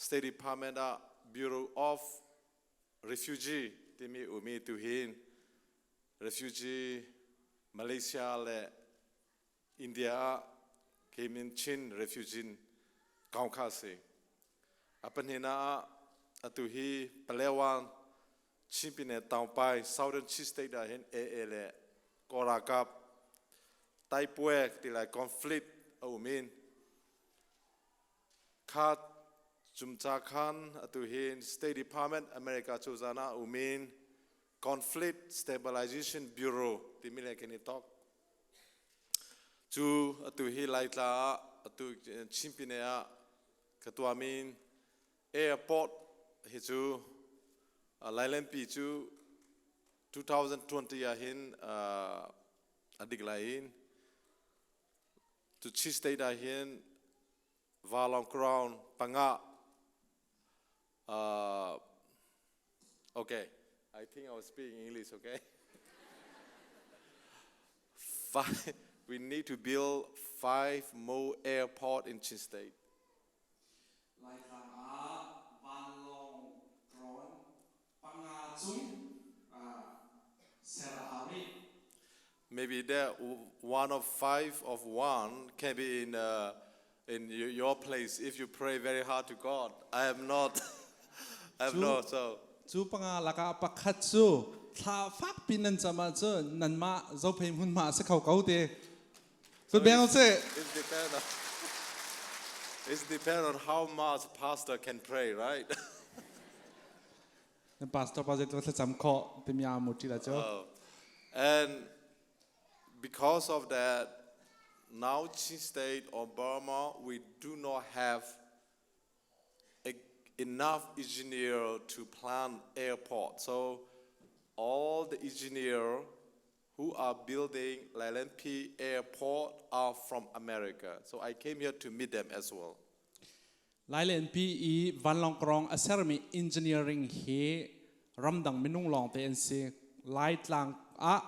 State Department ah Bureau of Refugee timi umi tu hin refugee Malaysia le India ah kemin Chin refugee kaung kha si. A pahnihnak ah atu hi Palawan Chin Pine Taungpai Southern Chin State ah hin AA le Kawl ralkap taipuek ti lai conflict a um in kha cumca khan atu hin State Department America cozah ah um in Conflict Stabilization Bureau timi le kan i talk cu atu hi Laitla ah atu Chin Pine ah ka tuamin airport hi cu Lailenpi cu 2020 ah hin a dik lai in cu Chin State ah hin Valong Crown panga okay I think I was speaking English okay five, we need to build five more airport in Chin State Laitlang ah vanlawng drone panga cung ser a hau rih. Maybe that one of five of one can be in in your place if you pray very hard to God. I am not. I am not so. Cu panga lakah pakhat cu thla fak pin nan cam ahcun nanmah Zophei hmunhma a si kho ko te. So beng seh. It depends on, it's depend on how much pastor can pray, right? Na pastor pa zeitluk thlacam khawh timi aa mu ṭi la cu. And because of that, now Chin State or Burma, we do not have a, enough engineer to plan airport. So all the engineer who are building Lailenpi Airport are from America. So I came here to meet them as well. Lailenpi i vanlawng a sermi engineering hi ramdang minung lawng te an si. Laitlang ah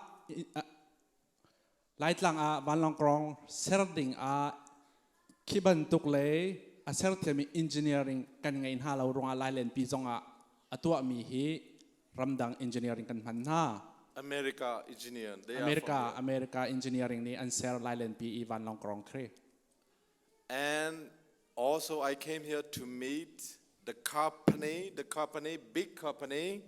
Laitlang ah vanlawng ser ding ah khi bantuk le a ser thiammi engineering kan ngei hna lo ruangah Lailenpi zong ah a tuahmi hi ramdang engineering kan hman hna. America engineer. They America are from America engineering nih an ser Lailenpi i vanlawng khri. And also I came here to meet the company, big company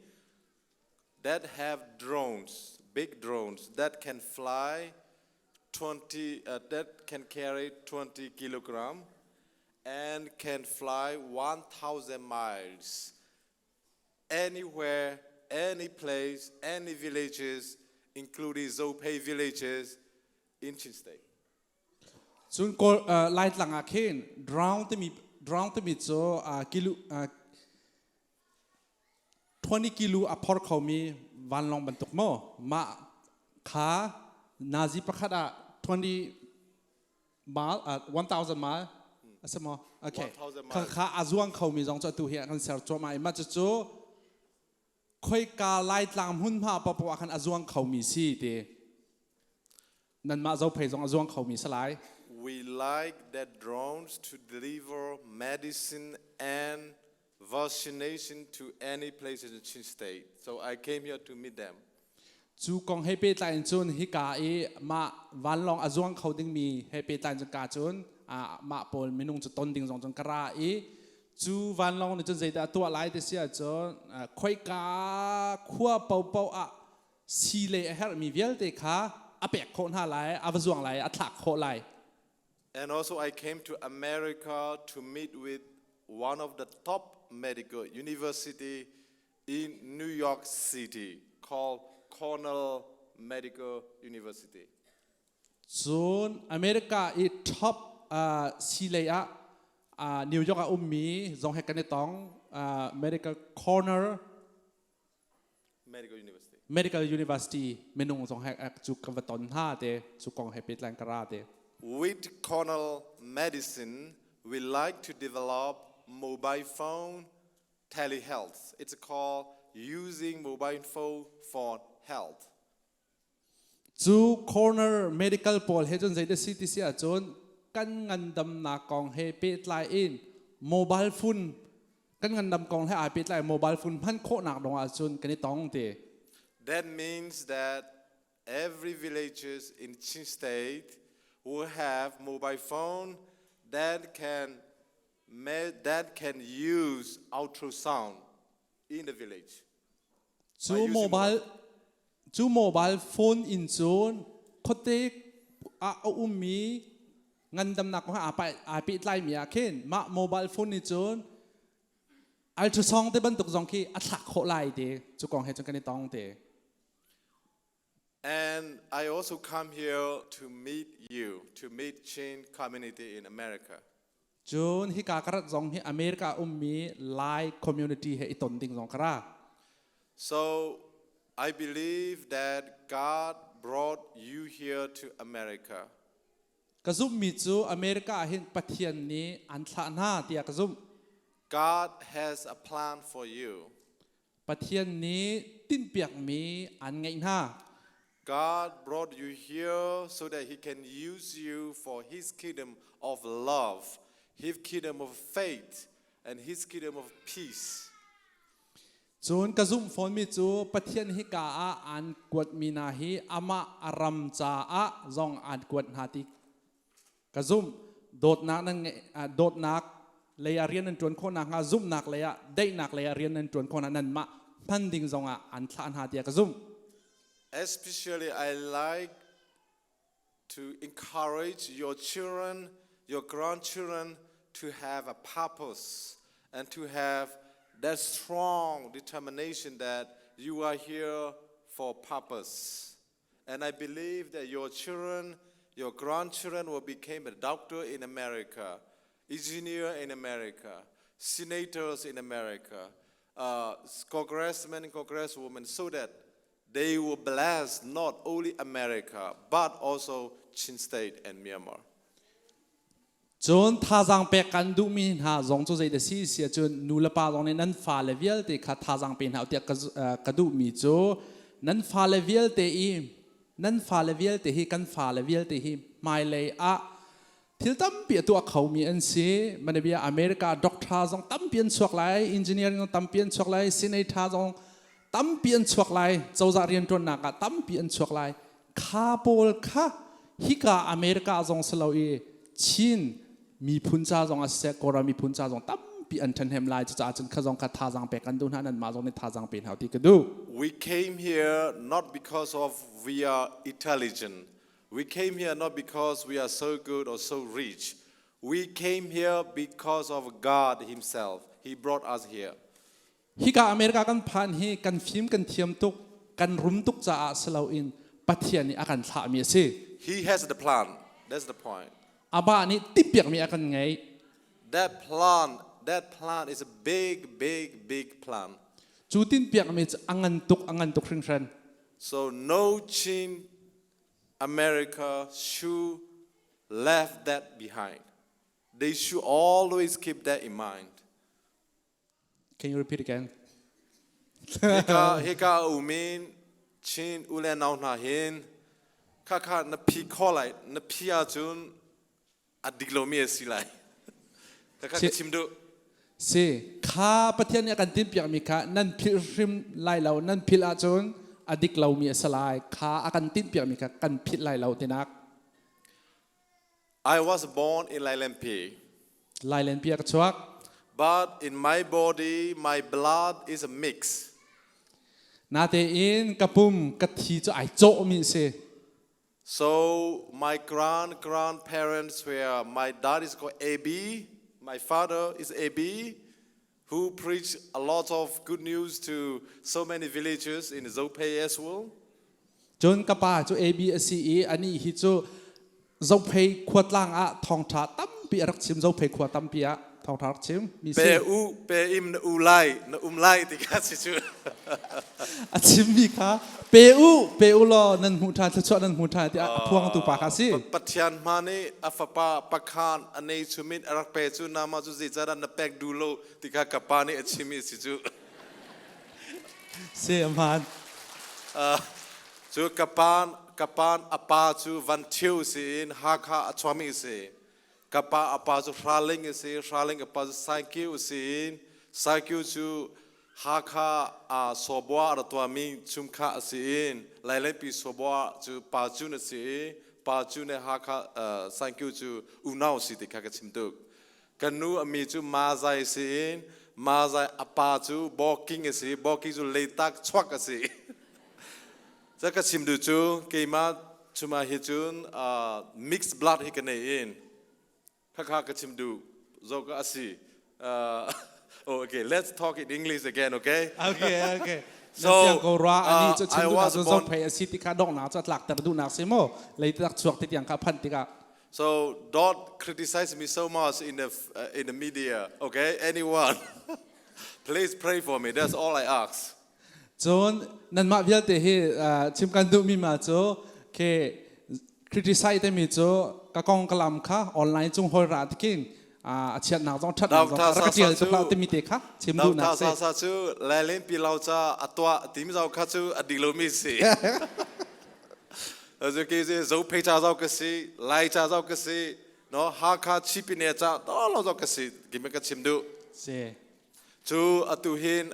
that have drones, big drones that can fly 20, that can carry 20 kilogram and can fly 1,000 miles anywhere, any place, any villages, including Zophei villages in Chin State. Cun kawl Laitlang ah khin drone timi cu kilo 20 kilo a phor khomi vanlawng bantuk maw mah kha nazi pakhat ah 20 mile 1000 mile a si maw okay 1000 kha miles. Kha a zuang khomi zong cu atu hi kan ser cuahmah i mah cucu khoika Laitlang hmunhma paohpaoh ah khan a zuang khomi si ti nanmah Zophei zong a zuang khomi si lai. We like that drones to deliver medicine and vaccination to any places in Chin State. So I came here to meet them. Cu kong he pehtlai in cun hika i mah vanlawng a zuang kho dingmi he pehtlai in cun ka cun mah pawl minung cu ton ding zong cun ka ra i cu vanlawng nih cun zeidah a tuah lai ti si ahcun khoika khua paohpaoh ah sii lei a herhmi vialte kha a pek khawh hna lai, a va zuang lai, a thlak khawh lai. And also I came to America to meet with one of the top medical university in New York City called Cornell Medical University. Cun America i top sii lei ah New York ah ummi zong he kan i tong, Medical Corner Medical University. Medical University minung zong he cu ka va ton hna te cu kong he pehtlai ka ra te. With Cornell Medicine, we like to develop mobile phone telehealth. It's called using mobile phone for health. Cu Cornell Medical pawl he cun zei si ti si ahcun kan ngandamnak kong he pehtlai in mobile phone kan ngandam kong he aa pehtlai mobile phone hman khawhnak dong ahcun kan i tong te. That means that every villages in Chin State will have mobile phone that can use ultrasound in the village. Cu mobile cu mobile phone in cun khuate ah a ummi ngandamnak kong aa pehtlaimi ah khin mah mobile phone nih cun ultrasound te bantuk zong khi a thlak khawh lai te cu kong he cun kan i tong te. And I also come here to meet you, to meet Chin community in America. Cun hika ka rat zong hi America ummi Lai community he i ton ding zong ka ra. So I believe that God brought you here to America. Ka zumhmi cu America ah hin Pathian nih an thlah hna tiah ka zumh. God has a plan for you. Pathian nih tinhpiakmi an ngeih hna. God brought you here so that he can use you for his kingdom of love, his kingdom of faith, and his kingdom of peace. Cun ka zumh fawnmi cu Pathian hika ah aan kuatmi hna hi amah a ram caah zong aan kuat hna ti ka zumh. Dawtnak nan ngeih dawtnak lei ah rian nan ṭuan khawh nakhnga zumhnak lei ah daihnak lei ah rian nan ṭuan khawh nakhnga nanmah hman ding zong ah an thlah hna tiah ka zumh. Especially I like to encourage your children, your grandchildren to have a purpose and to have that strong determination that you are here for purpose. And I believe that your children, your grandchildren will become a doctor in America, engineer in America, senators in America, congressmen and congresswomen, so that they will bless not only America, but also Chin State and Myanmar. Cun thazaang pek kan duhmi hna zong cu zei si si ahcun nu le pa zong nih nan fale vialte kha thazaang pe hna u tiah ka duhmi cu nan fale vialte i nan fale vialte hi kan fale vialte hi hmailei ah thil tampi a tuah khomi an si. Manabia America doctor zong tampi an chuak lai, engineering zong tampi an chuak lai, senator zong tampi an chuak lai, cozah rianṭuannak ah tampi an chuak lai. Kha pawl kha hika America zong si lo i Chin miphun ca zong ah siseh, Kawlram miphun ca zong tampi an ṭhahnem lai. Cucaah cun kha zong kha thazaang pek kan duh hna, nanmah zong nih thazaang pe hna u ti ka duh. We came here not because of we are intelligent. We came here not because we are so good or so rich. We came here because of God Himself. He brought us here. Hika America kan phan hi kan fim kan thiam tuk, kan rum tuk caah si loin Pathian nih a kan thlahmi a si. He has the plan. That's the point. Amah nih timhpiakmi a kan ngeih. That plan is a big, big, big plan. Cu tinhpiakmi cu a ngan tuk hringhran. So no Chin America should left that behind. They should always keep that in mind. Can you repeat again? Hika umin Chin ule nau hna hin kha kha na phi kho lai, na phi ahcun a dik lomi a si lai. Kha kha ka chim duh. Si kha Pathian nih a kan tinhpiakmi kha nan philh hrim lai lo, nan philh ahcun a dik lomi a si lai. Kha a kan tinhpiakmi kha kan philh lai lo tinak. I was born in Lailenpi. Lailenpi ah ka chuak. But in my body, my blood is a mix. Natein ka pum ka thi cu ai cawhmi a si. So my grand grandparents were, my dad is called AB, my father is AB, who preached a lot of good news to so many villages in Zophei as well. Cun ka pa cu AB a si i anih hi cu Zophei khuatlang ah thawngṭha tampi a rak chim. Zophei khua tampi ah thawngṭha rak chim mi si. Pe u pe im na u lai na um lai ti kha si cu. A chimmi kha pe u, pe u law nan hmuh ṭhan, thluachuah nan hmu ṭhan tiah a phuangtu pa kha si. Pathian hma nih a fapa pakhan a nei chumin a rak pe cu nama cu zeicadah na pek duh lo ti kha ka pa nih a chimi si cu. Si aman. Cu ka pa a pa cu Van Thio si in Hakha a chuami si. Ka pa a pa cu Hraling a si, Hraling a pa cu Saikiu si in Saikiu cu Hakha a Sawbua a ra tuahmi chungkha a si in Lailenpi Sawbua cu pa Cun a si i pa Cun le Hakha Saikiu cu unau si ti kha ka chim tuk. Kan nu a mi cu Mazai si in Ma zai apa cu bawking a si, bawking cu leitak chuak a si. Ca ka chim duh cu keimah chuma hi cun mixed blood hi ka nei in khakha ka chim duh zo ka asi. Oh, okay, let's talk in English again, okay? Okay. So, siang ko ra ani cu chim duh nak zo phei asi ti kha dong nak cu tlak ter duh nak si mo leitak chuak ti tiang kha phan tikah. So don't criticize me so much in the media, okay? Anyone, please pray for me. That's all I ask. Cun nanmah vialte hi chim kan duhmi ma cu ke criticize timi cu ka kong ka lam kha online cung hoi ra tikin a chiatnak zong thatnak zong rak tial tuk hlah timi te kha chim duhnak si. Sa cu lailin pi lo ca a tuah timi zau kha cu a dik lomi si. Zu ke zo phei cha zau ka si, lai cha zau ka si, no Hakha chipine cha to lo zau ka si, gime ka chim duh. Si. Cu atu hin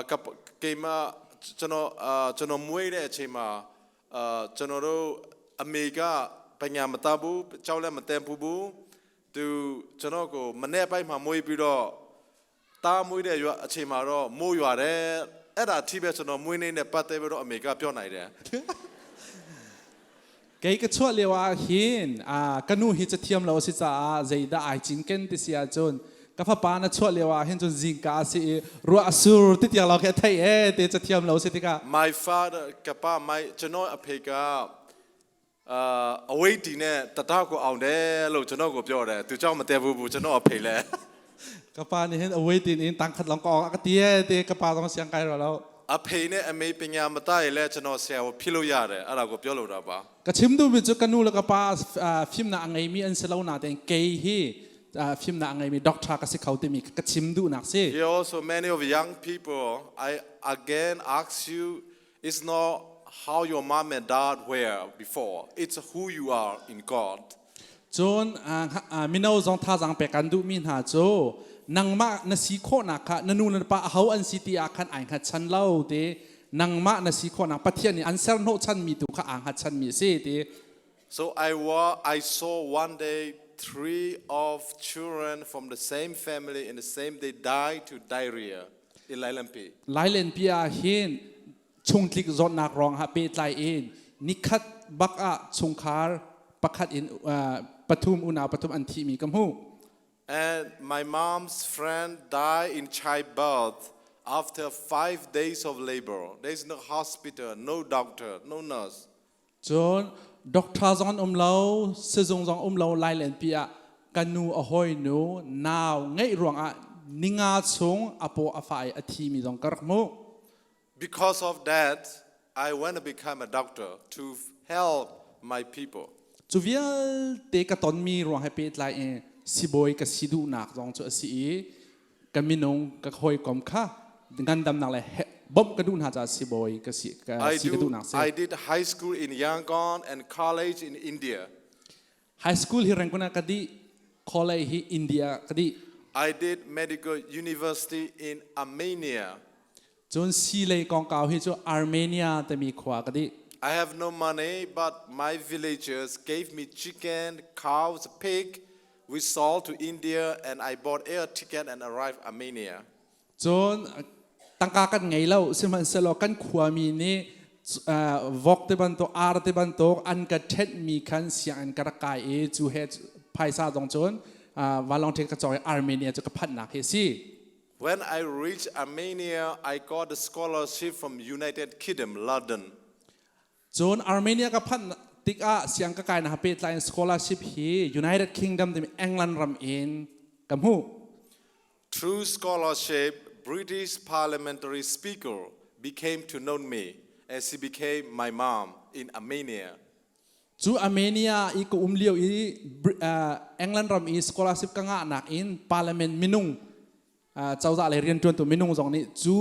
ka keimah ကျွန်တော်ကျွန်တော်မွေးတဲ့အချိန်မှာအာကျွန်တော်တို့အမေကပညာမတတ်ဘူးကြောက်လည်းမတန်ဘူးဘူးသူကျွန်တော်ကိုမနေ့ပိုင်းမှာမွေးပြီးတော့တားမွေးတဲ့ရွာအချိန်မှာတော့မိုးရွာတယ်အဲ့ဒါထိပဲကျွန်တော်မွေးနေတဲ့ပတ်သက်ပြီးတော့အမေကပြောနိုင်တယ် Kei ka chuah lio ah hin ka nu hi cathiam lo a si caah zeidah ai cinken ti si ahcun ka fapa na chuah lio ah hin cun zingka a si i ruah a sur ti tiang lawng khi a theih ee ti cathiam lo si tikah. My father ကပ my ကျွန်တော်အဖေကအာအဝိတ်တီနဲ့တတကိုအောင်တယ်လို့ကျွန်တော်ကိုပြောတယ်သူကြောင့်မတည့်ဘူးဘူးကျွန်တော်အဖေလဲ Ka pa nih hin away tin in tangkhat lawng ka awk a ka ti ee ti ka pa zong siang kai rua lo. အဖေနဲ့အမေပညာမတတ်ရင်လည်းကျွန်တော်ဆရာကိုဖြစ်လို့ရတယ်အဲ့ဒါကိုပြောလို့တာပါ Ka chim duhmi cu ka nu le ka pa fimnak a ngeimi an si lo nain kei hi fimnak a ngeimi doctor ka si kho timi ka chim duhnak si. Here also many of young people, I again ask you, it's not how your mom and dad were before, it's who you are in God. Cun mino zong thazaang pek kan duhmi hna cu nangmah na si khawhnak kha na nu le na pa aho an si ti ah khan ai hngatchan lo ti nangmah na si khawhnak Pathian nih an ser hnawhchanmi tu kha aa hngatchanmi a si ti. So I saw one day three of children from the same family in the same day die to diarrhea in Lailampi. Lailenpi ah hin chungtlik zawtnak ruang ah pehtlai in nikhat bak ah chungkhar pakhat in pathum unau pathum an thihmi ka hmuh. And my mom's friend died in childbirth after 5 days of labor. There is no hospital, no doctor, no nurse. Cun doctor zong an um lo, sizung zong um lo Lailenpi ah ka nu a hawi nu nau ngeih ruangah ninga chung a paw a fa i a thimi zong ka rak hmuh. Because of that, I want to become a doctor to help my people. Cu vialte ka tonmi ruang he pehtlai in sibawi ka si duhnak zong cu a si i ka minung ka hawikom kha ngandamnak le bawmh ka duh hna caah sibawi ka si ka I, si ka do, duhnak si. I did high school in Yangon and college in India. High school hi Rangoon ah ka dih, college hi India ka dih. I did medical university in Armenia. Cun sii lei kongkau hi cu Armenia timi khua ka dih. I have no money, but my villagers gave me chicken, cows, pig. We sold to India and I bought air ticket and arrived Armenia. Cun tangka kan ngei lo, sihmanhsehlaw kan khuami nih vok te bantuk, ar te bantuk an ka ṭhenhmi khan sianginn ka rak kai i cu he phaisa zong cun vanlawng ticket ka cawk i Armenia cu ka phanhnak hi a si. When I reached Armenia, I got a scholarship from United Kingdom, London. Cun Armenia ka phanh tikah siang ka kai na pehtlai in scholarship hi United Kingdom timi England ram in ka hmuh. Through scholarship, British parliamentary speaker became to know me as he became my mom in Armenia. Cu Armenia i ka um lio i England ram i scholarship ka ngahnak in parliament minung cozah lei rianṭuantu minung zong nih cu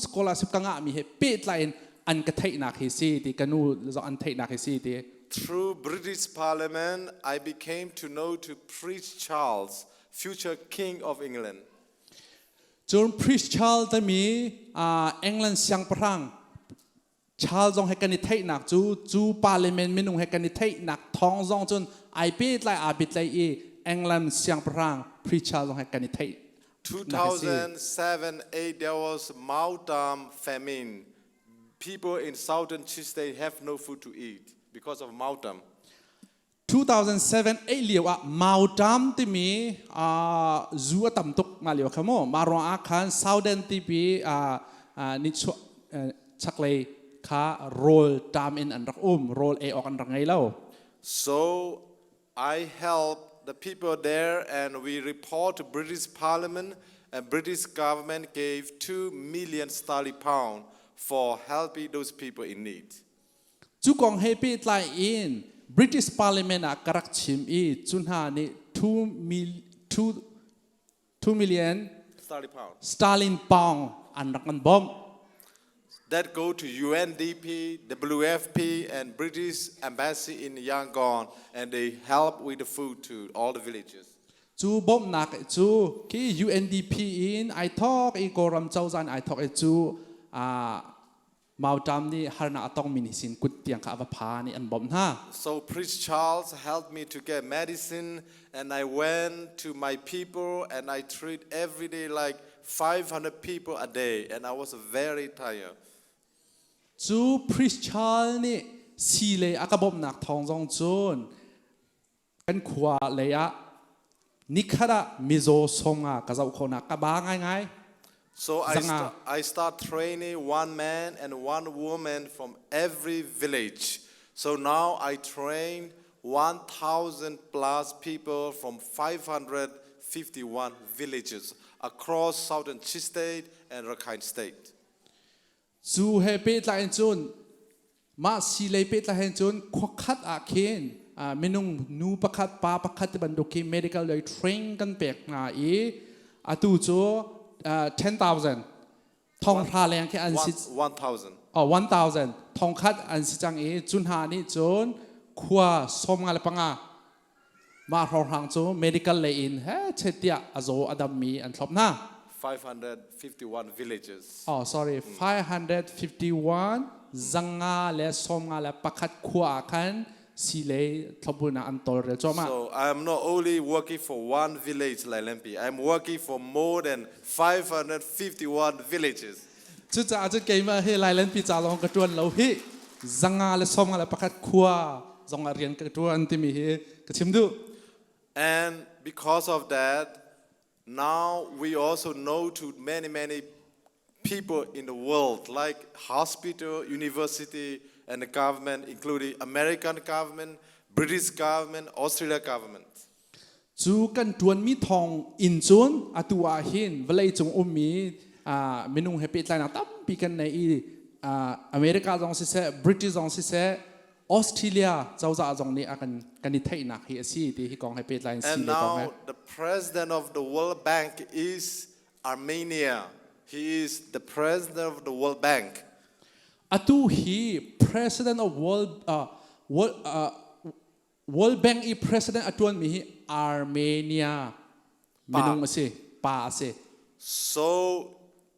scholarship ka ngahmi he pehtlai in an ka theihnak hi si ti ka nu zong an theihnak hi si ti. Through British Parliament, I became to know to Prince Charles, future King of England. Cun Prince Charles timi England siangpahrang Charles zong he kan i theihnak cu cu parliament minung he kan i theihnak thawng zong cun ai pehtlai aa bitlai i England siangpahrang Prince Charles zong he kan i theih. 2007 8 there was Mautam famine. People in southern Chin State have no food to eat because of Mautam. 2007 8 lio ah Mautam timi zu a tam tuk nga lio kha mu ma ruang ah khan Southern tipi ni chaklei kha rawl tam in an rak um rawl ei awk an rak ngei lo. So I help the people there and we report to British Parliament and British government gave 2 million sterling pound for helping those people in need. Cu kong he pehtlai in British Parliament ah ka rak chim i cu hna nih 2 mil, 2, 2 million sterling pound. sterling pound an rak kan bawmh. That go to UNDP, WFP, and British Embassy in Yangon, and they help with the food to all the villages. Cu bawmhnak cu khi UNDP in ai thawk i Kawlram cozah in ai thawk i cu Mauṭam nih harnak a tongmi nih sin kut tiang kha a va phan i an bawmh hna. So Prince Charles helped me to get medicine, and I went to my people and I treat every day like 500 people a day, and I was very tired. Cu Prince Charles nih sii lei a ka bawmhnak thawng zong cun kan khua lei ah nikhat ah mizaw 50 ka zoh khawhnak ka ba ngaingai. So I start training one man and one woman from every village. So now I train 1,000 plus people from 551 villages across southern Chin State and Rakhine State. Cu he pehtlai in cun mah sii lei pehtlai hin cun khuakhat ah khin minung nu pakhat pa pakhat ti bantuk khi medical lei train kan pek hna i atu cu 10,000 thong hra leng khi an si 1,000. Oh, 1,000 thong khat an si cang i cu hna nih cun khua 55 mah hrawnghrang cu medical lei in he chet tiah a zaw a dammi an thlop hna. 551 villages. Oh, sorry, 551 551 khua ah khan sii lei thlopbulnak an tawlrel cuahmah. So I am not only working for one village, Lailenpi. I'm working for more than 551 villages. Cucaah cun keimah hi Lailenpi ca lawng ka ṭuan lo hi 551 khua zong ah rian ka ṭuan timi hi ka chim duh. And because of that, now we also know to many, many people in the world, like hospital, university, and the government, including American government, British government, Australia government. Cu kan ṭuanmi thawng in cun atu ah hin vawlei cung ummi minung he pehtlainak tampi kan nei i America zong siseh, British zong siseh, Australia cozah zong nih a kan i theihnak hi a si ti hi kong he pehtlai in si And le kong he. now the president of the World Bank is Armenia. He is the president of the World Bank. Atu hi president of World Bank i president a ṭuanmi hi Armenia minung a si, pa a si. So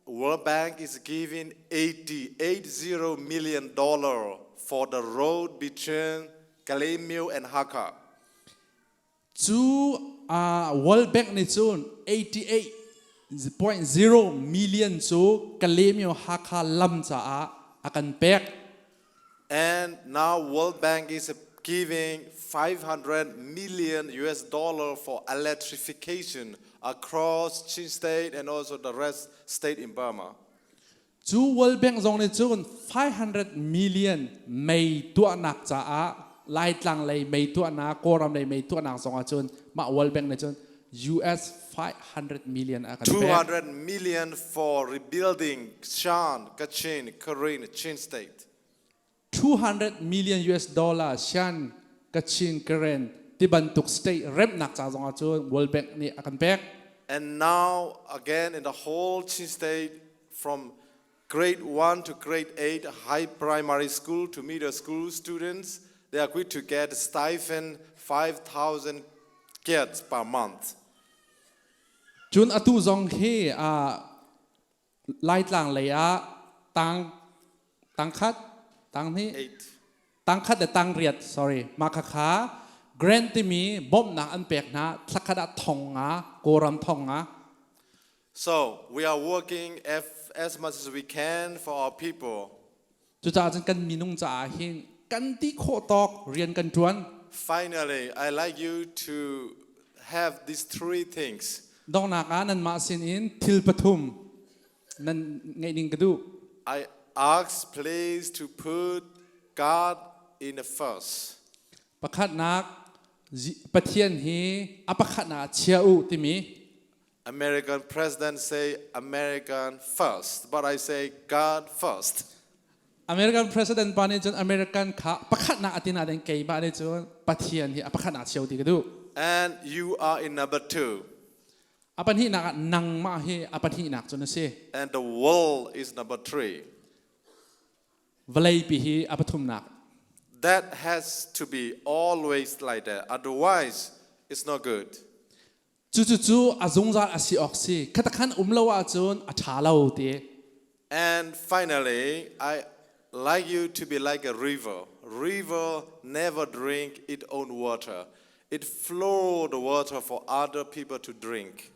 World Bank is giving 80, 80 million dollar for the road between Kalaymyo and Hakha. Cu World Bank nih cun 88.0 million cu Kalaymyo Hakha lam caah a kan pek. And now World Bank is giving 500 million US dollar for electrification across Chin State and also the rest state in Burma. Cu World Bank zong nih cun 500 million mei tuahnak caah Laitlang lei mei tuahnak, Kawlram lei mei tuahnak zong ah cun mah World Bank nih cun US 500 million a kan pek. 200 million for rebuilding Shan, Kachin, Karen, Chin State. 200 million US dollar Shan, Kachin, Karen tibantuk state remnak ca zong ah cun World Bank nih a kan pek. And now again in the whole Chin State from grade 1 to grade 8 high primary school to middle school students, they are going to get stipend 5,000 kyats per month. Cun atu zong hi Laitlang lei ah tang tang khat tang hnih Eight. Tang khat le tang riat, sorry, mah khakha grant timi bawmhnak an pek hna thlakhat ah 5,000 Kawlram 5,000. So we are working as much as we can for our people. Cucaah cun kan minung caah hin kan ti khawh tawk rian kan ṭuan. Finally, I like you to have these three things. Donghnak ah nanmah sinin thil pathum nan ngeih ding ka duh. I ask please to put God in the first. Pakhatnak Pathian hi a pakhatnak ah chia u timi. American president say American first, but I say God first. American president pa nih cun American kha pakhatnak a tina ding keimah nih cun Pathian hi a pakhatnak chia u ti ka duh. And you are in number two. A pahnihnak ah nangmah hi a pahnihnak cun a si. And the world is number three. Vawleipi hi a pathumnak. That has to be always like that. Otherwise, it's not good. Cucu a zungzal a si awk si. Khatakhan um lo ahcun a ṭha lo ti. And finally, I like you to be like a river. River never drink its own water. It flow the water for other people to drink.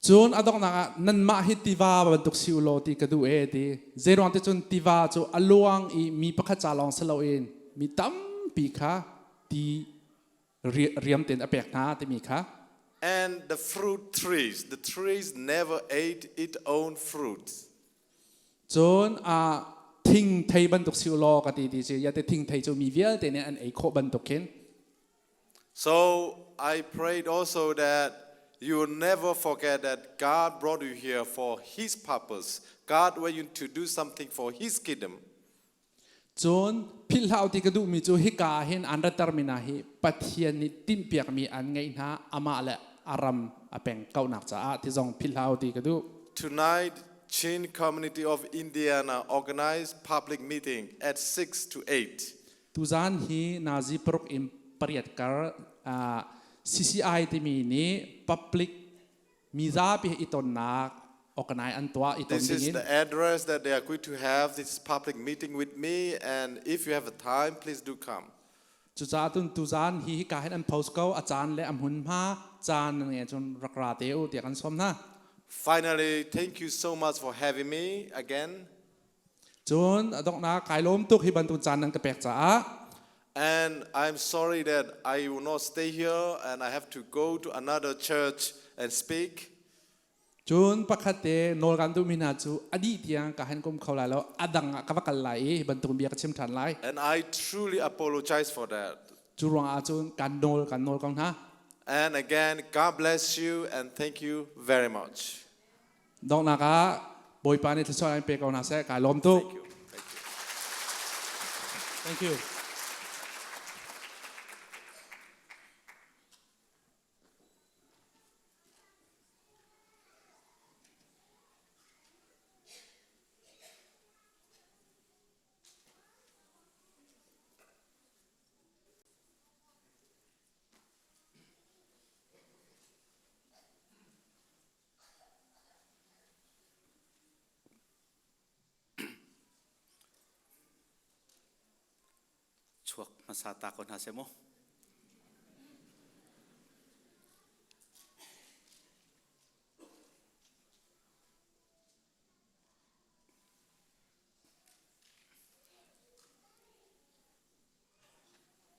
Cun a donghnak ah nanmah hi tiva bantuk si u law ti ka duh e ti. Zeiruang ti cun tiva cu a luang i mi pakhat ca lawng si loin mi tampi kha ti riam tein a pek hna timi kha. And the fruit trees, the trees never ate its own fruit. Cun a thing thei bantuk si u law ka ti ti si ya te thing thei cu mi vialte nih an ei khawh bantuk khin. So I prayed also that you will never forget that God brought you here for His purpose. God wants you to do something for His kingdom. Cun philhhlau ti ka duhmi cu hika ah hin an ratermi hna hi Pathian nih timhpiakmi an ngeih hna amah le a ram a peng kauhnak caah ti zong philhhlau ti ka duh. Tonight, Chin Community of Indiana organized public meeting at 6 to 8. Tuzan hi nazi paruk in pariat kar CCI timi nih public mizapi he itonnak organize an tuah iton This is dingin. the address that they are going to have this public meeting with me and if you have a time please do come. Cucaah tun tuzan hi hika hin an post ko a caan le a hmunhma caan nan ngeih cun rak ra te u tiah kan sawm hna. Finally, thank you so much for having me again. Cun a donghnak kai lawm tuk hi bantuk caan nan ka pek caah. And I'm sorry that I will not stay here and I have to go to another church and speak. Cun pakhat te nawl kan duhmi hna cu a dih tiang ka han kum kho lai lo a dang ah ka va kal lai i hi bantuk bia ka chim ṭhan lai. And I truly apologize for that. Cu ruangah cun kan nawl kan nawl ko hna. And again, God bless you and thank you very much. Donghnak ah Bawipa nih thluachuah in pe ko hna seh. Kai lawm tuk. Thank you. Thank you. Chuak hmasa ta ko hna seh mu.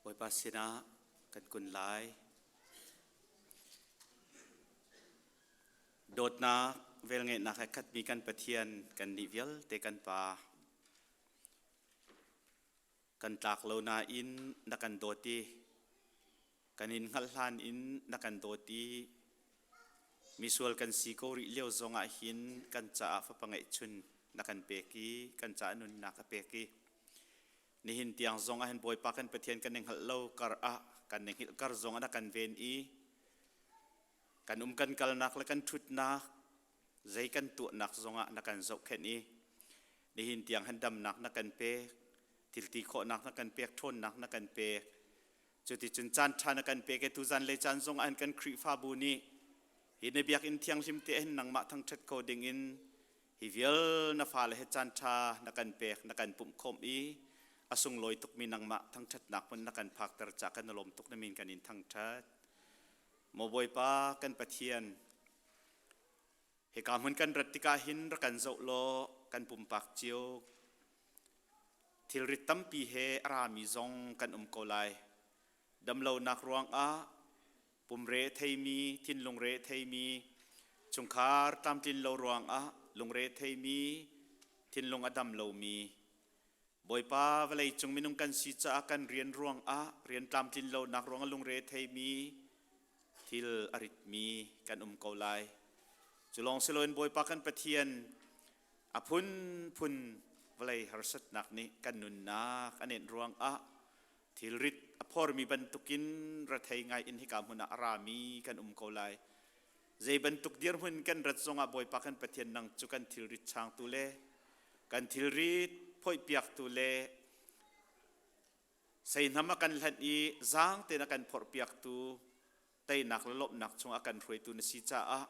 Bawipa sinah kan kun lai. Dawtnak velngeihnak he khatmi kan Pathian kan nih vialte kan Pa. Kan tlak lo nain na kan dawt i kan in hngalh hlan in na kan dawt i misual kan si ko rih lio zong ah hin kan caah fapa ngeihchun na kan pek i kan caah nunnak a pek i Nihin tiang zong ah hin Bawipa kan Pathian kan i hngalh lo kar ah kan i hngilh kar zong ah na kan ven i kan um kan kalnak le kan ṭhutnak zei kan tuahnak zong ah na kan zohkhenh i nihin tiang han damnak na kan pek thilti khawhnak na kan pek ṭhawnnak na kan pek cuticun caan ṭha na kan pek i tuzan le caan zong ah hin kan Khrihfabu nih hi na biakinn thianghlim te hin nangmah thangṭhat ko dingin Hi vial na fale he caanṭha na kan pek, na kan pumhkhawmh i a sunglawi tukmi nangmah thangṭhatnak hmun na kan phakter caah kan i lawm tuk na min kan in thangṭhat. Maw Bawipa kan Pathian, Hika hmun kan rat tikah hin rak kan zoh law kan pumpak cio thilrit tampi he a rami zong kan um ko lai. Damlonak ruangah pumre theimi, thinlung re theimi, chungkhar tlamtlin lo ruangah lungre theimi, thinlung a dam lomi, Bawipa vawlei cung minung kan si caah kan rian ruangah rian tlamtlin lonak ruangah lungre theimi, thil a ritmi kan um ko lai. Cu lawng si loin Bawipa kan Pathian a phunphun vawlei harsatnak nih kan nunnak a nenh ruangah thilrit a phormi bantukin rethei ngai in hika hmun ah a rami kan um ko lai. Zei bantuk dirhmun kan rat zongah Bawipa kan Pathian nang cu kan thilrit changtu le kan thilrit phoihpiaktu le Seihnam a kan hlanh i zaang tein a kan phorhpiaktu teinak le lawmhnak chung a kan hruaitu na si caah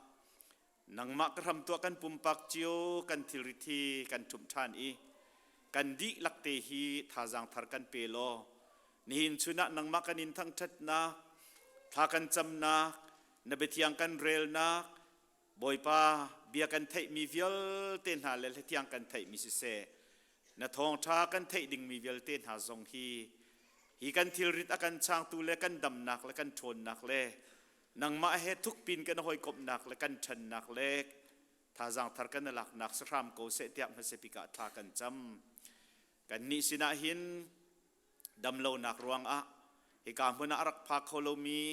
nangmah ka hram tuah kan pumpak cio kan thilrit hi kan ṭhumh ṭhan i kan dihlak te hi thazaang thar kan pe law nihin chun ah nangmah kan in thangṭhatnak thla kan camnak na biathiang kan relnak Bawipa bia kan theihmi vialte hna le hlathiang kan theihmi siseh na thawngṭha kan theih dingmi vialte hna zong hi hi kan thilrit a kan changtu le kan damnak le kan ṭhawnnak le nangmah he thukpin kan hawikomhnak le kan ṭhannak le thazaang thar kan laknak si hram ko seh tiah hmasabik ah thla kan cam. Kannih sinah hin damlonak ruangah hika hmun ah a rak pha kho lomi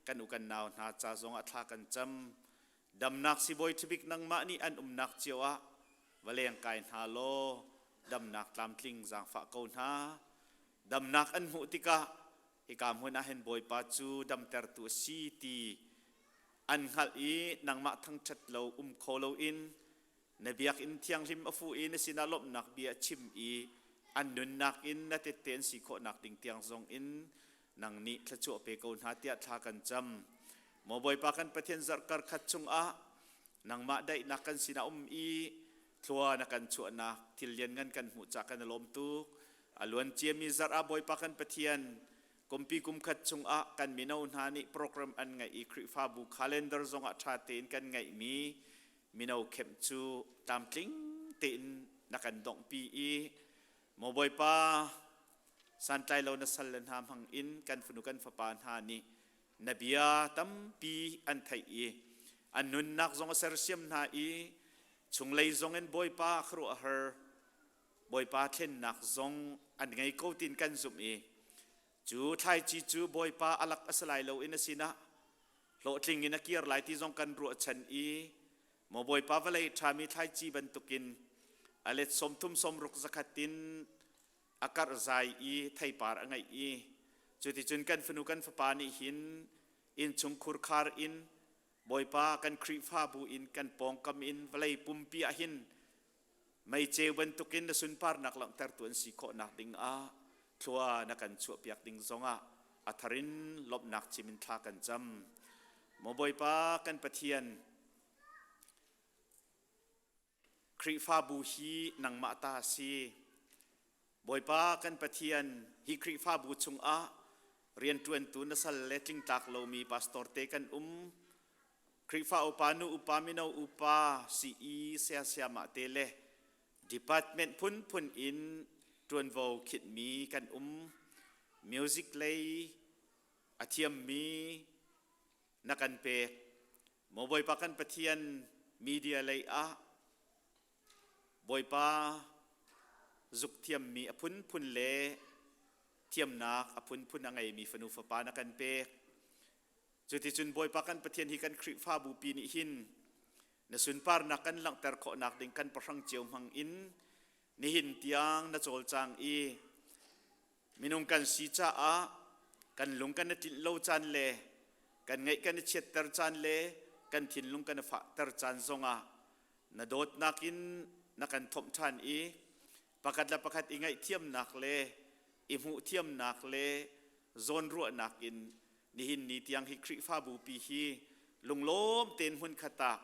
kan u kan nau hna ca zongah thla kan cam. Damnak sibawi ṭhabik nangmah nih an umnak cio ah va leng kai hna law damnak tlamtling zaangfah ko hna. Damnak an hmuh tikah hika hmun ah hin Bawipa cu damtertu a si ti an hngalh i nangmah thangṭhat lo um kho loin na biakinn thianghlim a fuh i na sinah lawmhnak bia a chim i an nunnak in na tette an si khawhnak ding tiang zong in nang nih thluachuah pe ko hna tiah thla kan cam. Maw Bawipa kan Pathian zarhkar khat chungah nangmah daihnak kan sinah um i thlua na kan chuahnak thil lianngan kan hmuh cah kan i lawm tuk. A luan ciami zarh ah Bawipa kan Pathian kumpi kum khat chungah kan mino hna nih program an ngeih i Khrihfabu calendar zongah ṭha tein kan ngeihmi mino kemh cu tlamtling tein na kan donghpi i maw Bawipa santlai lo na sal le hna hmang in kan fanu kan fapa hna nih na bia tampi an theih i an nunnak zong a sersiam hna i chunglei zong in Bawipa khuaruahhar Bawipa thlennak zong an ngei ko tin kan zumh i cu thlaici cu Bawipa alak a si lai lo in a sinah hlawhtling in a kir lai ti zong kan ruahchan i maw Bawipa vawlei ṭhami thlaici bantukin a let 30 60 zakhat in a karh zai i theipar a ngeih i cuticun kan fanu kan fapa nih hin innchung khurkhar in Bawipa kan Khrihfabu in kan pawngkam in vawlei pumpi ah hin meiceu bantukin na sunparnak langhtertu an si khawhnak ding ah thlua na kan chuahpiak ding zongah a thar in lawmhnak chim in thla kan cam. Maw Bawipa kan Pathian, Khrihfabu hi nangmah ta a si. Bawipa kan Pathian, hi Khrihfabu chungah rianṭuantu na sal le tlingtlak lomi pastor te kan um. Khrihfa upa, nu upa, mino upa, CE, sayasiamah te le department phunphun in ṭuanvo khinhmi kan um. Music lei a thiammi na kan pek. Maw Bawipa kan Pathian, media lei ah Bawipa zuk thiammi a phunphun le thiamnak a phunphun a ngeimi fanu fapa na kan pek. Cuticun Bawipa kan Pathian hi kan Khrihfabu pi nih hin na sunparnak kan langhter khawhnak ding kan pahrang cio hmang in nihin tiang na cawlcang i minung kan si caah kan lung kan i tlinh lo caan le kan ngaih kan i chiatter caan le kan thinlung kan i fahter caan zongah na dawtnak in na kan thomh ṭhan i pakhat le pakhat i ngaihthiamnak le i hmuhthiamnak le zawnruahnak in nihin ni tiang hi Khrihfabu pi hi lunglawm tein hmunkhat ah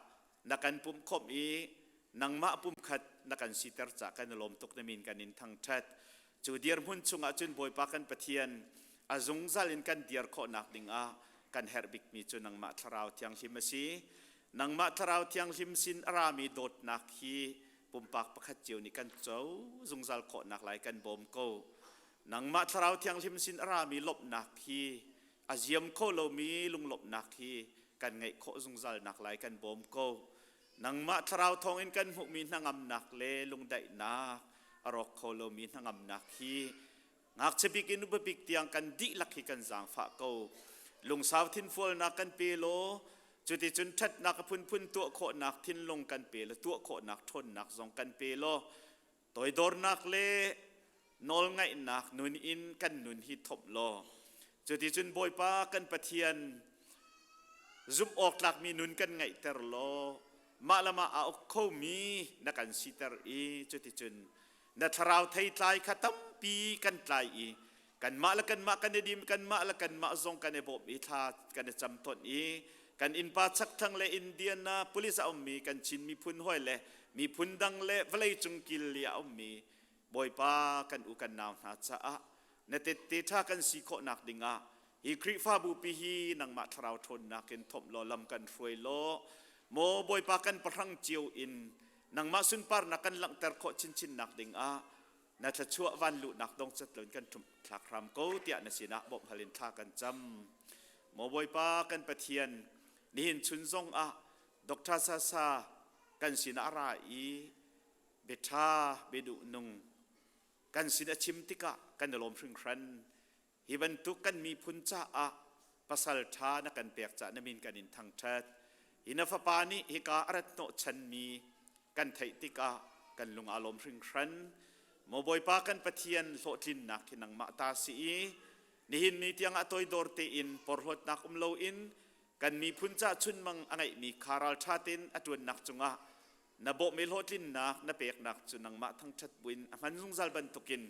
na kan pumhkhawmh i nangmah pumkhat na kan siter ca kan i lawm tuk na min kan in thangṭhat. Cu dirhmun chungah cun Bawipa kan Pathian a zungzal in kan dir khawhnak dingah kan herh bikmi cu nangmah Thlarau Thianghlim a si. Nangmah Thlarau Thianghlim sin a rami dawtnak hi pumpak pakhat cio nih kan co zungzal khawhnak lai kan bawm ko. Nangmah Thlarau Thianghlim sin a rami lawmhnak hi a ziam kho lomi lunglawmhnak hi kan ngeih khawh zungzal nak lai kan bawm ko. Nangmah Thlarau thawngin kan hmuhmi hnangamnak le lungdaihnak a rawk kho lomi hnangamnak hi ngakchia bik in upa bik tiang kan dihlak hi kan zaangfah ko. Lungsau thinfualnak kan pe law cuticun ṭhatnak a phunphun tuah khawhnak thinlung kan pe law tuah khawhnak ṭhawnnak zong kan pe law toidornak le nawlngaihnak nun in kan nun hi thomh law cuticun Bawipa kan Pathian zumh awk tlakmi nun kan ngeihter law mah le mah aa uk khomi na kan siter i cuticun na thlarau theitlai kha tampi kan tlai i kanmah le kanmah kan i dim kanmah le kanmah zong kan i bawmh i thla kan i cam ton i kan innpa chakthlang le Indiana police a ummi kan Chin miphun hawi le miphun dang le vawlei cung kil li a ummi Bawipa kan u kan nau hna caah na tette ṭha kan si khawhnak dingah hi Khrihfabu pi hi nangmah thlarau ṭhawnnak in thomh law lam kan hruai law maw Bawipa kan pahrang cio in nangmah sunparnak kan langhter khawh chinchin nak dingah na thluachuah van luhnak dong cat loin kan ṭhumh thlak hram ko tiah na sinah bawmh hal in thla kan cam. Maw Bawipa kan Pathian, nihin chun zong ah Dr. Sasa kan sinah a ra i biaṭha biaduh nung kan sin a chim tikah kan i lawm hringhran. Hi bantuk kan miphun caah pasal ṭha na kan pek caah na min kan in thangṭhat. Hi na fapa nih hika a rat hnawhchanmi kan theih tikah kan lung aa lawm hringhran. Maw Bawipa kan Pathian hlawhtlinnak hi nangmah ta si i nihin ni tiangah toidor tein porhlawtnak um loin kan miphun ca chunmang a ngeihmi kha ralṭha tein a ṭuannak cungah na bawhmi hlawhtlinnak na peknak cu nangmah thangṭhat buin a hman zungzal bantukin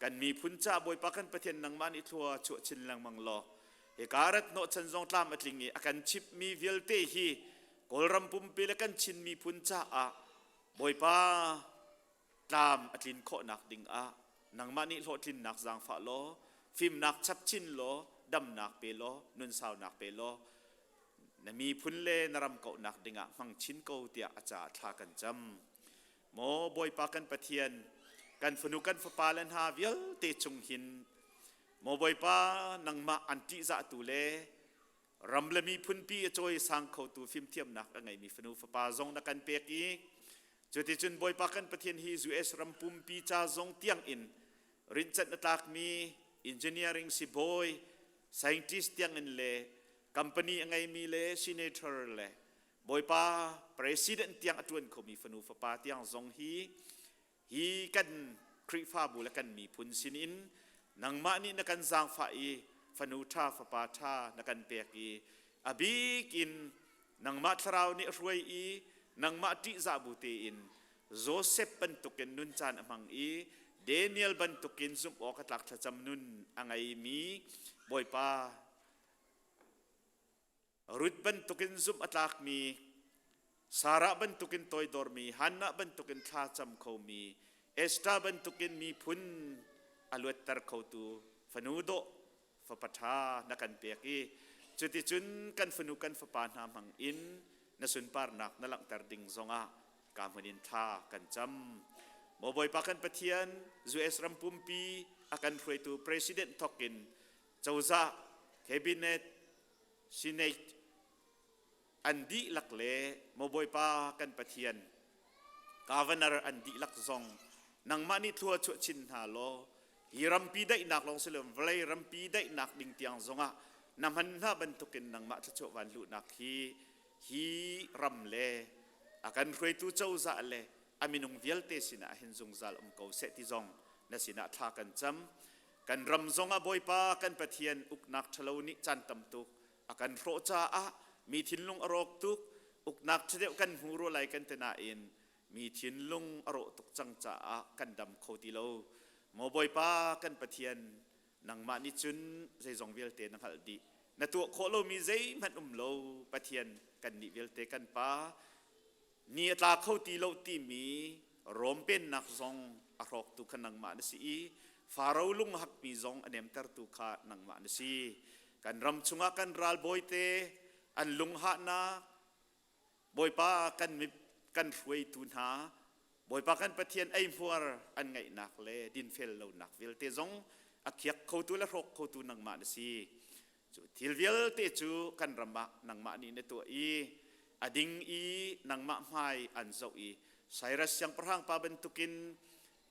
kan miphun ca Bawipa kan Pathian nangmah nih thlua chuah chin lengmang law hika rat hnawhchan zong tlam a tling i a kan chimhmi vialte hi Kawlram pumpi le kan Chin miphun caah Bawipa tlam a tlin khawhnak ding ah nangmah nih hlawhtlinnak zaangfah law fimnak chap chin law damnak pe law nunsaunak pe law na miphun le na ram kauhnak dingah hmang chin ko tiah a caah thla kan cam. Maw Bawipa kan Pathian, kan fanu kan fapa le hna vialte chung hin Maw Bawipa nangmah an ṭihzahtu le ram le miphunpi a cawisang khotu fimthiamnak a ngeimi fanu fapa zong na kan pek i cuticun Bawipa kan Pathian hi US ram pumpi ca zong tiang in rinhcanh a tlakmi engineering sibawi scientist tiang in le company a ngeimi le senator le Bawipa president tiang a ṭuan khomi fanu fapa tiang zong hi hi kan Khrihfabu le kan miphun sinin nangmah nih na kan zaangfah i fanu ṭha fapa ṭha na kan pek i a bik in nangmah thlarau nih a hruai i nangmah ṭihzah bu tein Joseph bantukin nun caan a hmang i Daniel bantukin zumh awk a tlak thlacam nun a ngeimi Bawipa Ruth bantukin zumh a tlakmi, Sarah bantukin toidormi, Hannah bantukin thla cam khomi, Esther bantukin miphun a luatter khotu fanu dawh fapa ṭha na kan pek i cuticun kan fanu kan fapa hna hmang in na sunparnak na langhter ding zongah ka hmun in thla kan cam. Maw Bawipa kan Pathian, US ram pumpi a kan hruaitu President thawkin cozah, cabinet, Senate an dihlak le maw Bawipa kan Pathian governor an dihlak zong nangmah nih thlua chuah chin hna law hi rampi daihnak lawng si lo vawlei rampi daihnak ding tiang zongah na hman hna bantukin nangmah thluachuah van luhnak hi hi ram le a kan hruaitu cozah le a minung vialte sinah hin zungzal um ko seh ti zong na sinah thla kan cam. Kan ram zongah Bawipa kan Pathian uknak ṭhalo nih caan tam tuk a kan hrawh caah mi thinlung a rawk tuk, uknak ṭha deuh kan hmu rua lai kan ti nain mi thinlung a rawh tuk cang caah kan dam kho ti lo. Maw Bawipa kan Pathian, nangmah nih cun zeizong vialte na hngalh dih. Na tuah khawh lomi zeihmanh um lo, Pathian kannih vialte kan Pa, Ni a tla kho ti lo timi Rom pennak zong a hrawktu kha nangmah na si i Faro lunghakmi zong a nemtertu kha nangmah na si. Kan ram chungah kan ralbawi te an lunghahnak, Bawipa kan kan hruaitu hna Bawipa kan Pathian eihmuar an ngaihnak le dinfel lonak vialte zong a khiak khotu le hrawk khotu nangmah na si. Cu thil vialte cu kan ram ah nangmah nih na tuah i a ding i nangmah hmai an zoh i Cyrus siangpahrang pa bantukin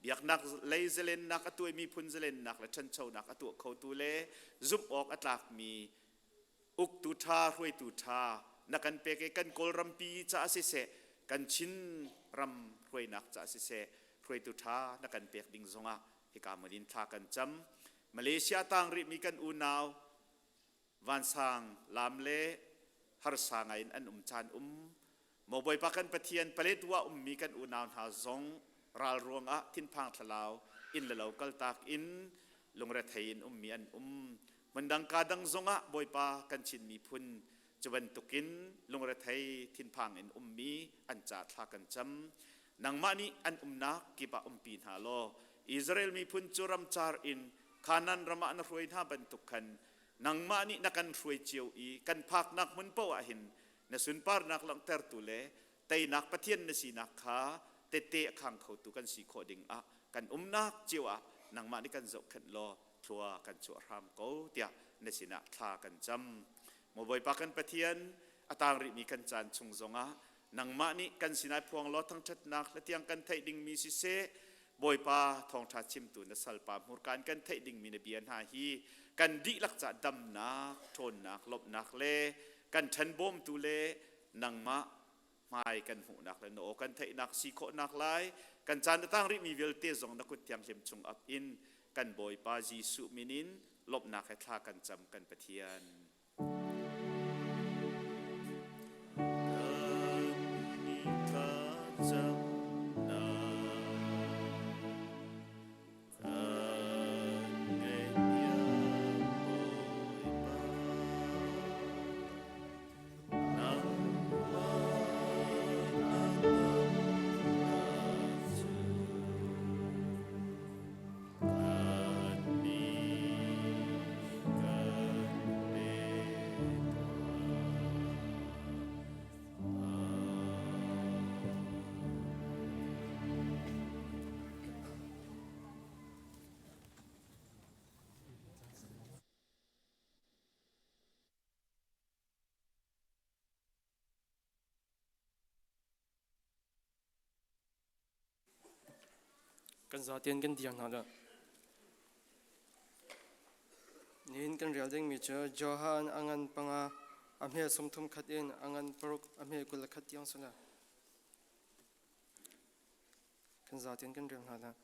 biaknak lei zalennak a tuah miphun zalennak le ṭhanchonak a tuah khotu le zumh awk a tlakmi uktu ṭha hruaitu ṭha na kan pek i kan Kawlrampi caah siseh kan Chin ram hruainak caah siseh hruaitu ṭha na kan pek ding zongah hika hmun in thla kan cam. Malaysia tang rihmi kan unau vansang lam le harsa ngai in an um caan um Maw Bawipa kan Pathian Paletwa ummi kan unau hna zong ral ruangah thinphang thlalau inn le lo kaltak in lungrethei in ummi an um. Hmundang ka dang zongah Bawipa kan Chin miphun cu bantukin lungrethei thinphang in ummi an ca thla kan cam. Nangmah nih an umnak kip ah umpi hna law Israel miphun cu ramcar in Kanaan ram ah na hruai hna bantuk khan nangmah nih na kan hruai cio i kan phaknak hmun paoh ah hin na sunparnak langhtertu le teinak Pathian na sinak kha tette a khang khotu kan si khawh ding ah kan umnak cio ah nangmah nih kan zohkhenh law thlua kan chuah hram ko tiah na sinah thla kan cam. Maw Bawipa kan Pathian, a tang rihmi kan caan chung zongah nangmah nih kan sinai phuang law thangṭhatnak hla tiang kan theih dingmi siseh Bawipa thawngṭha chimtu na salpa hmurka in kan theih dingmi na bia hna hi kan dihlak ca damnak, ṭhawnnak, lawmhnak le kan ṭhen bawmtu le nangmah hmai kan hmuhnak le na aw kan theihnak si khawhnak lai kan caan a tang rihmi vialte zong na kut thianghlim chung ap in kan Bawipa Jesuh min in lawmhnak he thla kan cam kan Pathian. Kan zatein kan dir hna dah. Nihin kan rel dingmi cu Johan a ngan panga a hme 31 in a ngan 6 a hme 21 tiang si lai. Kan zatein kan rel hna dah.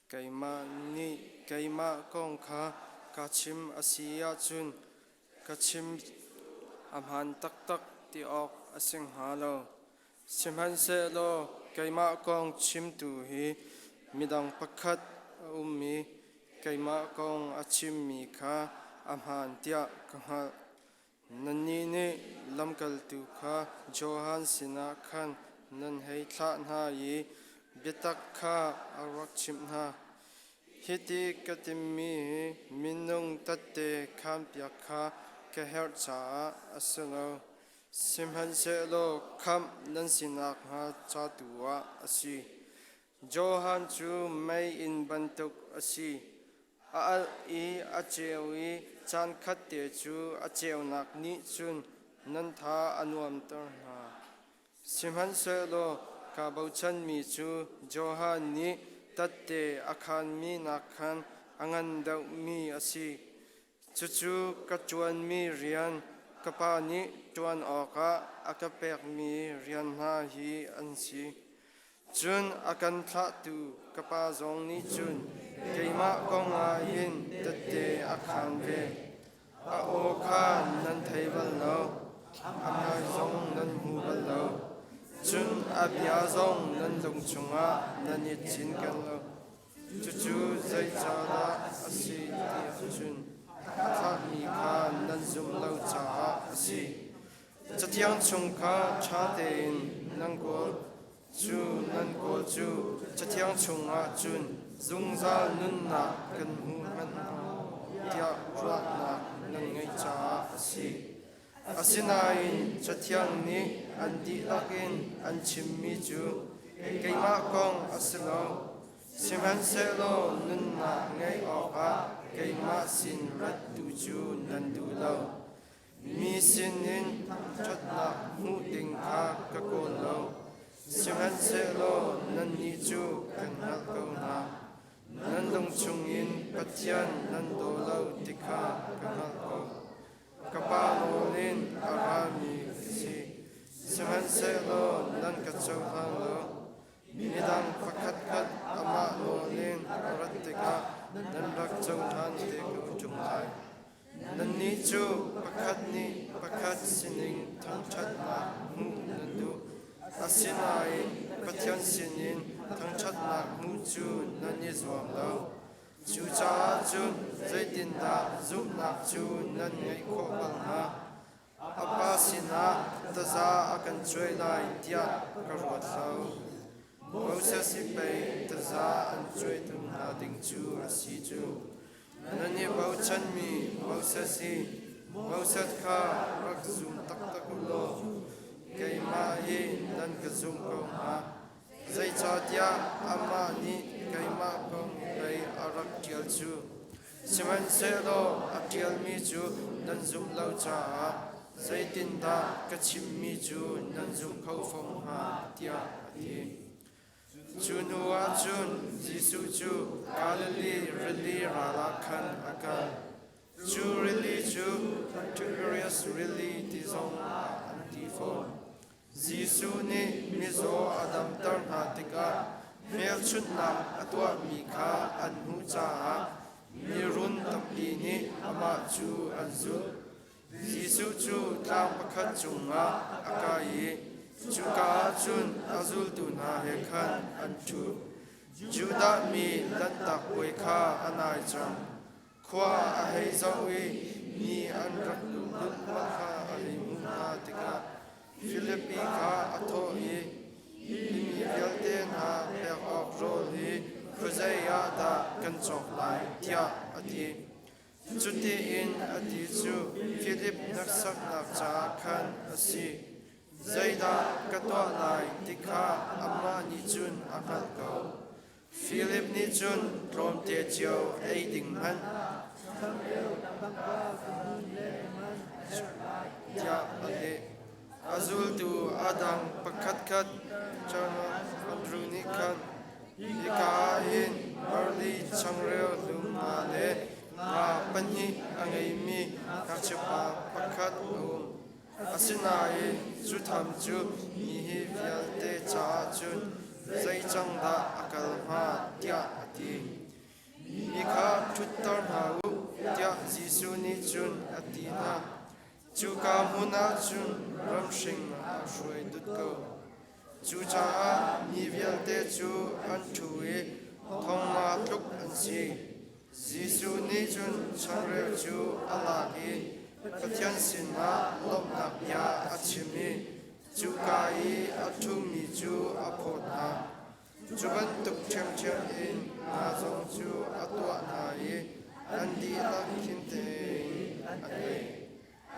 Keimah nih keimah kong kha ka chim a si ahcun ka chim a hmaan taktak ti awk a si hnga lo. Sihmanhsehlaw keimah kong chimtu hi midang pakhat a um i keimah kong a chimmi kha a hmaan tiah ka hngalh. Nannih nih lamkaltu kha Johan sinah khan nan hei thlah hna i biatak kha a rak chimh hna. Hiti ka timmi hi minung tette khaanpiak kha ka herh caah a si lo, sihmanhsehlaw khamh nan si nakhnga ca tu ah a si. Johan cu meiinn bantuk a si. A alh i a ceu i caankhat te cu a ceunak nih cun nan tha a nuamter hna. Sihmanhsehlaw kaa bochanmi cu Johan nih tatte a khaanmi nakkhan a ngan deuhmi a si. Cucu ka ṭuanmi rian ka Pa nih ṭuan awkah a ka pekmi rian hna hi an si. Cun a kan thlahtu ka Pa zong nih cun keimah kong ah hin tette a khaan ve. A aw kha nan thei bal lo, a hmai zong nan hmu bal lo. Cun a bia zong nan lung chungah nan i cinken lo. Cucu zeicahdah a si ti ahcun a thlahmi kha nan zumh lo caah a si. Cathiang chung kha ṭha tein nan kawl. Cu nan kawl cu Cathiang chungah cun zungzal nunnak kan hmu hmanh tiah ruahnak nan ngeih caah a si. Asinain Cathiang nih an dihlak in an chimmi cu keimah kong a si lo. Sihmanhsehlaw nunnak ngeih awkah keimah sin rat tu cu nan duh lo. Mi sinin ṭhatnak hmuh ding kha ka kawl lo, sihmanhsehlaw nannih cu kan hngalh ko hna. Nan lung chungin Pathian nan daw lo ti kha ka hngalh ko. Ka Pa nawl in a rami ka si, sihmanhsehlaw nan ka cohlang lo. Midang pakhatkhat amah nawl in a rat tikah nan rak cohlan te ko ṭung lai. Nannih cu pakhat nih pakhat sining thangṭhatnak hmuh nan duh. Asinain Pathian sinin thangṭhatnak hmuh cu nan i zuam lo. Cucaah cun zeitindah zumhnak cu nan ngeih khawh bal hnga? A pa sinah taza a kan cuai lai tiah ka ruat lo. Moses hi pei taza an cuaitu hna ding cu a si cu. Nan i bochanmi Moses hi Moses kha rak zum taktak u law keimah hi nan ka zumh ko hnga. Zeicahtiah amah nih keimah kong pei a rak ṭial cu. Sihmanhsehlaw a ṭialmi cu nan zumh lo caah zeitindah ka chimmi cu nan zumh kho fom hnga tiah a ti. Cu hnuah cun Jesuh cu Galilee rili ral ah khan a kal. Cu rili cu Tiberias rili ti zong ah an ti fawn. Jesuh nih mizaw a damter hna tikah hmelchunhnak a tuahmi kha an hmuh caah mirun tampi nih amah cu an zulh. Jesuh cu tlang pakhat cungah a kai i cuka ah cun a zultu hna he khan an ṭhu. Judah mi Lanhtak Puai kha a nai cang. Khua a hei zoh i mi an rak luh lulhmalh kha a hei hmuh hna tikah Filipi kha a thawh i, Hi mi vialte hna pek awk rawl hi khuazei ah dah kan cawk lai, tiah a ti. Cutiin a ti cu Filip hneksaknak caah khan a si. Zeidah ka tuah lai ti kha amah nih cun a hngalh ko. Filip nih cun tlawmte cio ei ding hmanh tiah a leh. A zultu a dang pakhatkhat Andru nih khan hika ah hin barli changreu hlum nga le nga pahnih a ngeimi ngakchiapa pakhat a um. Asinain cu tham cu mi hi vialte caah cun zei cang dah a kal hnga tiah a ti. Mi kha ṭhutter hna u tiah Jesuh nih cun a ti hna. Cuka hmun ah cun ramhring aa hruai dut ko. Cucaah mi vialte cu an ṭhu i thong nga tluk an si. Jesuh nih cun changreu cu a lak i Pathian sinah lawmhnak bia a chim i cuka i a ṭhumi cu a phawt hna. Cu bantuk ṭhiamṭhiam in nga zong cu a tuah hna i an dihlak khim tein an ei.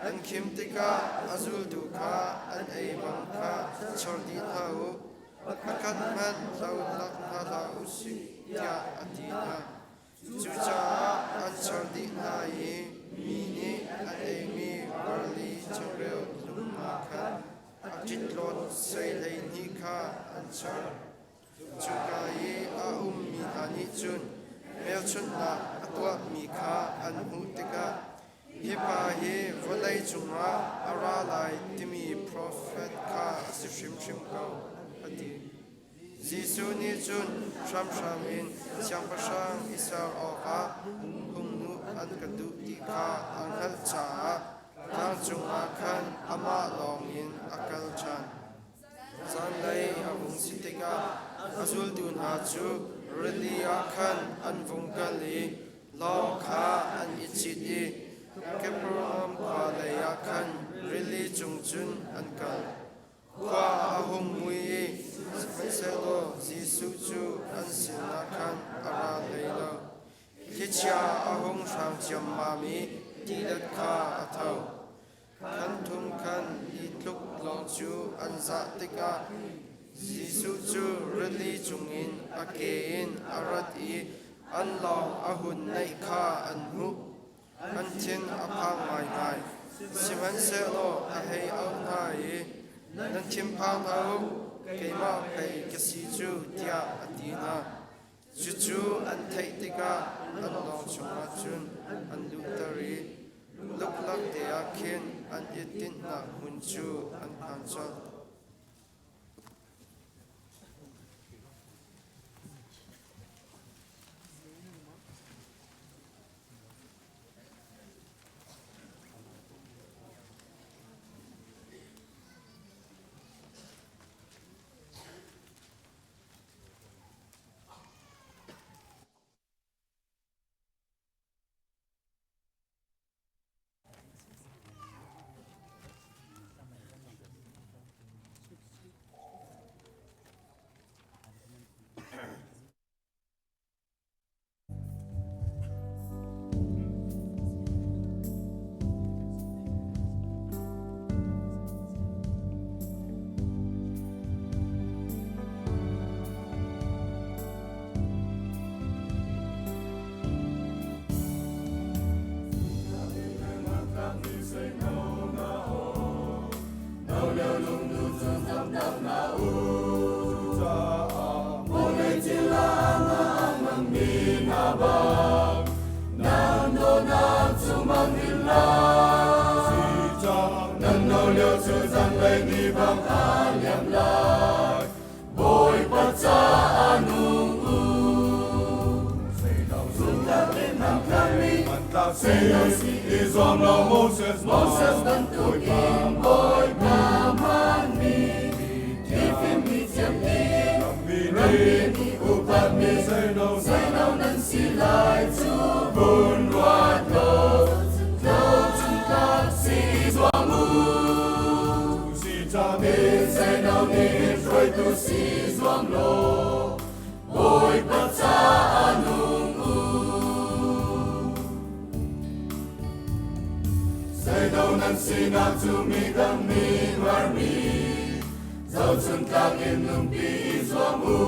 An khim tikah a zultu kha an ei bang kha chor dih hna u, pakhat hmanh hlo lak hna hlah u sih, tiah a ti hna. Cucaah an chor dih hna i mi nih an eimi barli changreu hlum hna khan a ṭitlawt sei 12 kha an char. Cuka i a ummi hna nih cun hmelchunhnak a tuahmi kha an hmuh tikah hi pa hi vawlei cungah a ra lai timi profet kha a si hrimhrim ko, a ti. Jesuh nih cun hramhram in siangpahrang i ser awkah hung an ka duh ti kha a hngalh caah tlang cungah khan amah lawngin a kal ṭhan. Zanlei a hung si tikah a zultu hna cu rili ah khan an vung kal i lawng kha an i cit i Kapernaum khua leiah khan rili cung cun an kal. Khua a hung mui i sihmanhsehlaw Jesuh cu an sinah khan a ra hlei lo. Thlichia a hung hrang ciammam i tilet kha a tho. Khan thum khan i tluk lawng cu an zah tikah Jesuh cu rili cungin a ke in a rat i an lawng a hun naih kha an hmuh. An thin a phang ngaingai. Sihmanhsehlaw a hei auh hna i, Nan thinphang hlah u, keimah pei ka si cu, tiah a ti hna. Cucu an theih tikah an lawng chungah cun an luhter i luklak te ah khin an i tinhnak hmun cu an phan colh. Moses bantukin Bawipa hmanmi tifimmi thiammi rammi nih upatmi seino nan si lai cu vun ruat law tlawcungtlak si zuam u. Seino nih hruaitu si zuam law Bawipa caah nung u. Seino nan sinak cu midang nih hngarmi zohchuntlak in nunpi i zuam u.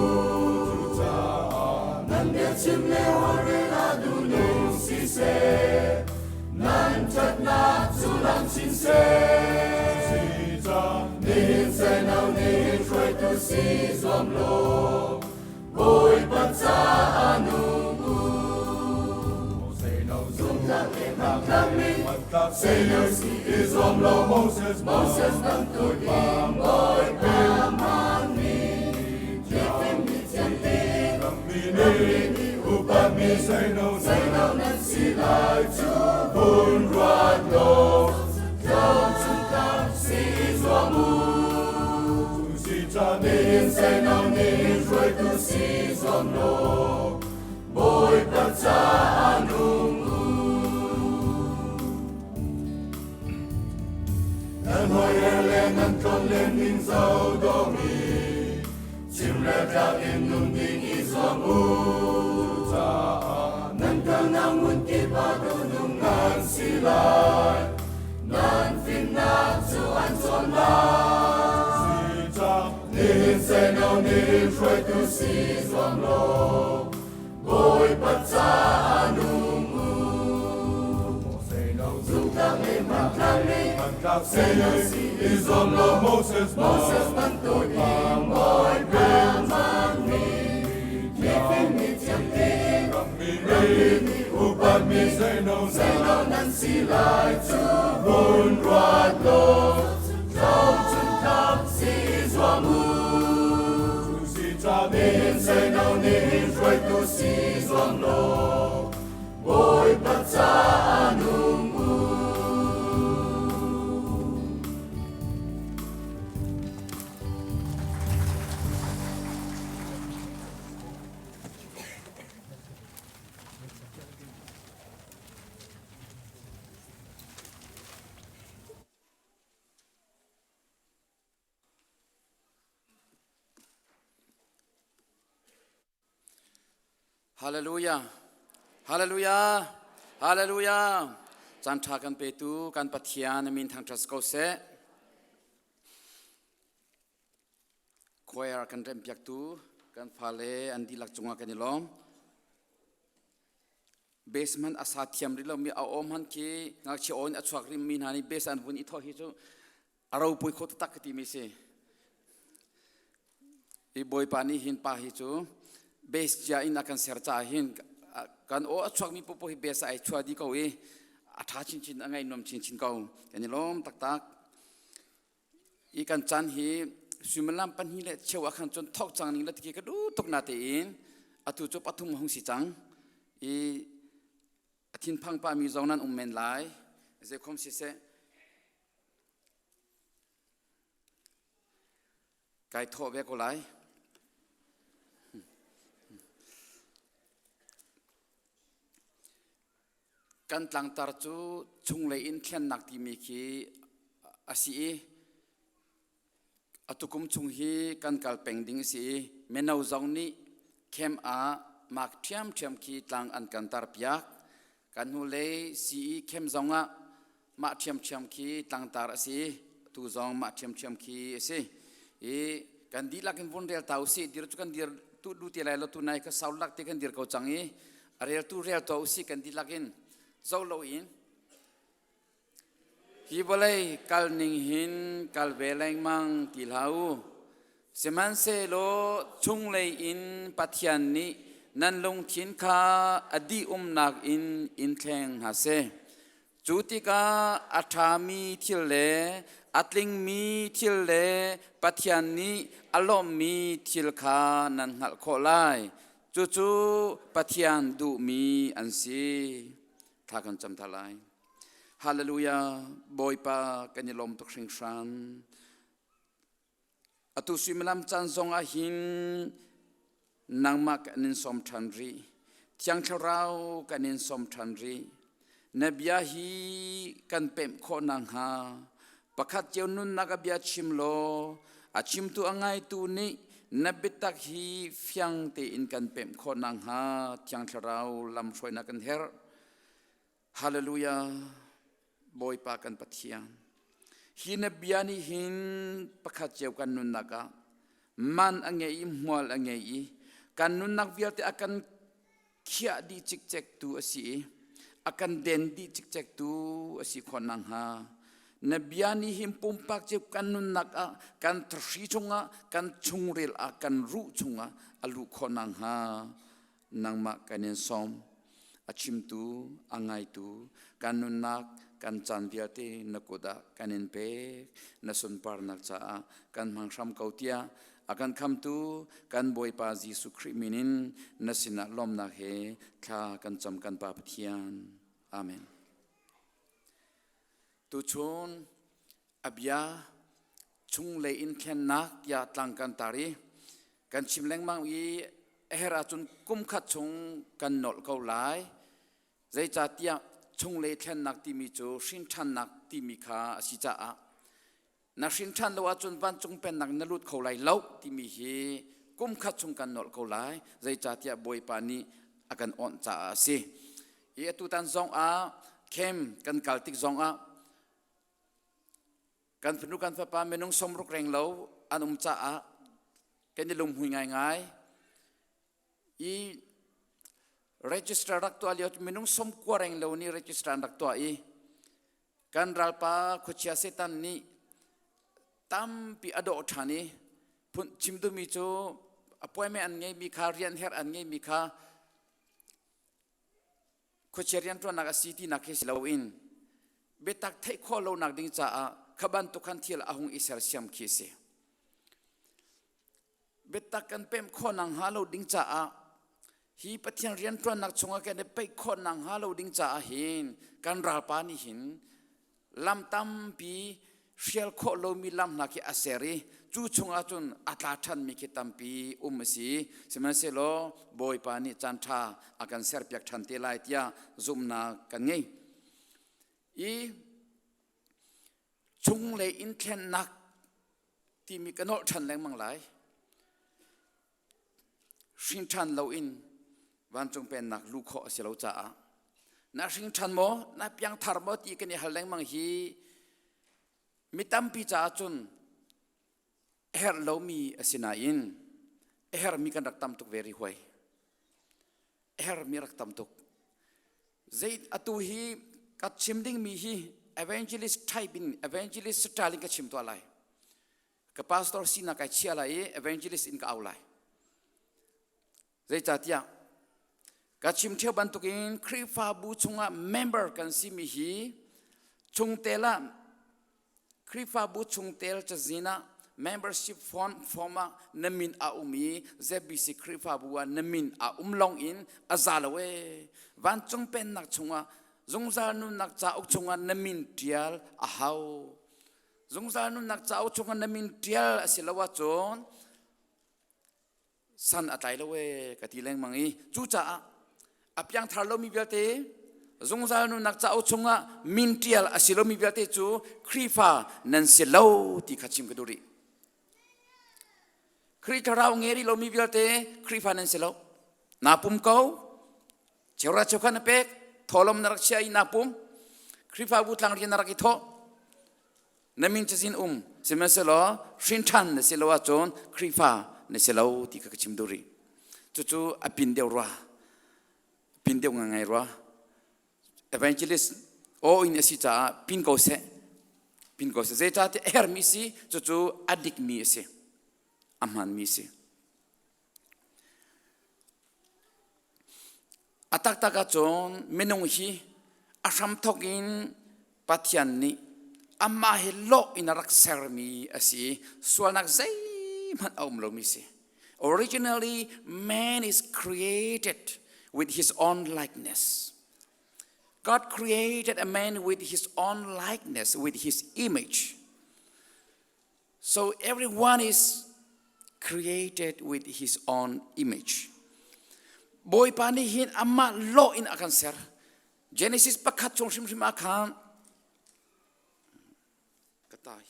Cucaah nan biachim le holhrel ah duhnung siseh, nan ṭhatnak cu lang chin seh. Nihin seino nih hruaitu si zuam law, Bawipa caah nung u. Zumtlak le hmantlakmi seino si i zuam law Moses Moses bantukin Bawipa hmanmi thilfimmi thiamte rammi nih upatmi seino nan si lai cu vun ruat law tlawmchungtlak si i zuam u. Nihin seino nih hruaitu si zuam law Bawipa caah nung u. Nan hawiher le nan tlonlen ning zo dawmi chimrel tlak in nun ding i zuam u. Cucaah nan kalnak hmun kip ah duhnung nan si lai. Nan fimnak cu an cawn lai. Nihin seino nih hruaitu si zuam law Bawipa caah nung u. Zumtlak le hmantlak nih seino si i zuam law Moses Moses bantukin Bawipa hmanmi mifim mi thiamte rammi nih upatmi seino nan si lai cu vun ruat law tlawmchuntlak si zuam u. Nihin seino nih hruaitu si zuam law Bawipa caah nung u. Hallelujah. Hallelujah. Hallelujah. Caan ṭha kan petu kan Pathian a min thangṭhat ko seh. Choir kan remhpiaktu kan fale an dihlak cungah kan i lawm. Basement a sa thiam rih lomi a awm han khi ngakchia aw in a chuak rihmi hna nih base an vun i thawh hi cu a ropui kho taktak ka timi si. Hi Bawipa nih hin pa hi cu base cia in a kan ser caah hin kan aw a chuakmi popo hi base ai chua di ko i a ṭha chinchin a ngaih nuam chinchin ko. Kan i lawm taktak. I kan caan hi suimilam pahnih le cheu ah khan cun thawk cang ning la ti ka duh tuk na tein atu cu pathum hung si cang i a thinphang pa mi zong nan um men lai zeikhom siseh kai thawh ve ko lai. Kan tlangtar cu chunglei in thlennak timi khi a si i atukum chung hi kan kal peng ding a si i mino zong nih camp ah mak ṭhiamṭhiam khi tlang an kan tar piak. Kan hnulei CE camp zong ah mah ṭhiamṭhiam khi tlangtar a si i tu zong mah ṭhiamṭhiam khi a si. I kan dihlak in vun rel ta usih dir cu kan dir tu du ti lai lo tu nai ka sau lak te kan dir ko cang i a reltu rel tuah usih kan dihlak in zo lo in hi vawlei kal ning hin kal ve lengmang ti hlah u sihmanhsehlaw chunglei in Pathian nih nan lungthin kha a dih umnak in in thleng hna seh. Cu tikah a ṭhami thil le a tlingmi thil le Pathian nih a lawmhmi thil kha nan hngalh khawh lai. Cucu Pathian duhmi an si. Thla kan cam ta lai. Hallelujah! Bawipa kan i lawm tuk hringhran. Atu suimilam caan zong ah hin nangmah kan in sawm ṭhan rih. Thiang Thlarau kan in sawm ṭhan rih. Na bia hi kan pemh khawh nakhnga pakhat cio nunnak a bia chim law a chimtu a ngaitu nih na biatak hi fiang tein kan pemh khawh nakhnga Thiang Thlarau lamhruainak kan herh. Hallelujah! Bawipa kan Pathian, hi na bia nih hin pakhat cio kan nunnak ah man a ngei i hmual a ngei i kan nunnak vialte a kan khiah dih cikcek tu a si i a kan den dih cikcek tu a si khawh nakhnga na bia nih hin pumpak cio kan nunnak ah kan thahri chungah kan chungril ah kan ruh chungah a luh khawh nakhnga nangmah kan in sawm. A chimtu, a ngaitu, kan nunnak, kan caan vialte na kut ah kan in pek. Na sunparnak caah kan hmang hram ko tiah a kan khamtu kan Bawipa Jesuh Khrih min in na sinah lawmnak he thla kan cam kan Pa Pathian. Amen. Tuchun a bia chunglei in thlennak tiah tlang kan tar i kan chim lengmang i a herh ahcun kum khat chung kan nolh ko lai. Zeicahtiah chunglei thlennak timi cu hrinṭhannak timi kha a si caah na hrinṭhan lo ahcun vancung pennak na lut kho lai lo timi hi kum khat chung kan nolh ko lai. Zeicahtiah Bawipa nih a kan awnh caah a si. I atutan zong ah camp kan kal tik zong ah Kan fanu kan fapa minung 60 reng lo an um caah kan i lunghmui ngaingai. I register rak tuah lio minung 90 reng lo nih register an rak tuah i kan ralpa khuachia Satan nih tampi a dawh ṭhan i phun chim duhmi cu appointment an ngeimi kha rian herh an ngeimi kha khuachia rianṭuannak a si tinak khi si loin biatak theih khawh lonak ding caah kha bantuk khan thil a hung i sersiam khi a si. Biatak kan pemh khawh nakhnga lo ding caah hi Pathian rianṭuannak chungah kan i peih khawh nakhnga lo ding caah hin kan ralpa nih hin lam tampi hrial khawh lomi lam hna khi a ser i cu chungah cun a tla ṭhanmi khi tampi um a si. Sihmanhsehlaw Bawipa nih caan ṭha a kan serpiak ṭhan te lai tiah zumhnak kan ngei. I chunglei in thlennak timi ka nolh ṭhan lengmang lai. Hrin ṭhan loin vancung pennak luh khawh a si lo caah. Na hring ṭhan maw, na piangthar maw ti kan i hal lengmang hi mi tampi caah cun a herh lomi a si nain a herhmi kan rak tam tuk ve rih huai. A herhmi rak tam tuk. Zei atu hi ka chim dingmi hi evangelist type in evangelist style in ka chim tuah lai. Ka pastor sinak kai chia lai i evangelist in ka au lai. Zeicahtiah ka chim ṭheo bantukin Khrihfabu chungah member kan simi hi chungtel ah Khrihfabu chungtel cazin ah membership form form ah na min a um i ZBC Khrihfabu ah na min a um lawng in a za lo ee. Vancung pennak chungah zungzal nunnak cauk chungah na min ṭial a hau. Zungzal nunnak cauk chungah na min ṭial a si lo ahcun san a tlai lo ee ka ti lengmang i cucaah a piangthar lomi vialte zungzal nunnak cauk chungah min ṭial a si lomi vialte cu Khrihfa nan si lo ti kha chim ka duh rih. Khrih thlarau nge rih lomi vialte Khrihfa nan si lo. Naa pum ko, cheura cheukhat na pek, thawlawm na rak chia i naa pum, Khrihfabu tlangrian na rak i thawh, na min cazin um sihmanhsehlaw hrinṭhan na si lo ahcun Khrihfa na si lo ti kha ka chim duh rih. Cucu a pin deuh rua, pin deuh ngai rua. Evangelist aw in a si caah pin ko seh, pin ko seh. Zeicahtiah a herhmi si, cucu a dikmi a si, a hmaanmi a si. A taktak ahcun minung hi a hramthawk in Pathian nih amah hi lawh in a rak sermi a si i sualnak zeihmanh a um lomi si. Originally, man is created with his own likeness. God created a man with his own likeness, with his image. So everyone is created with his own image. Bawipa nih hin amah law in a kan ser. Genesis pakhat chung hrimhrim ah khan ka ta hi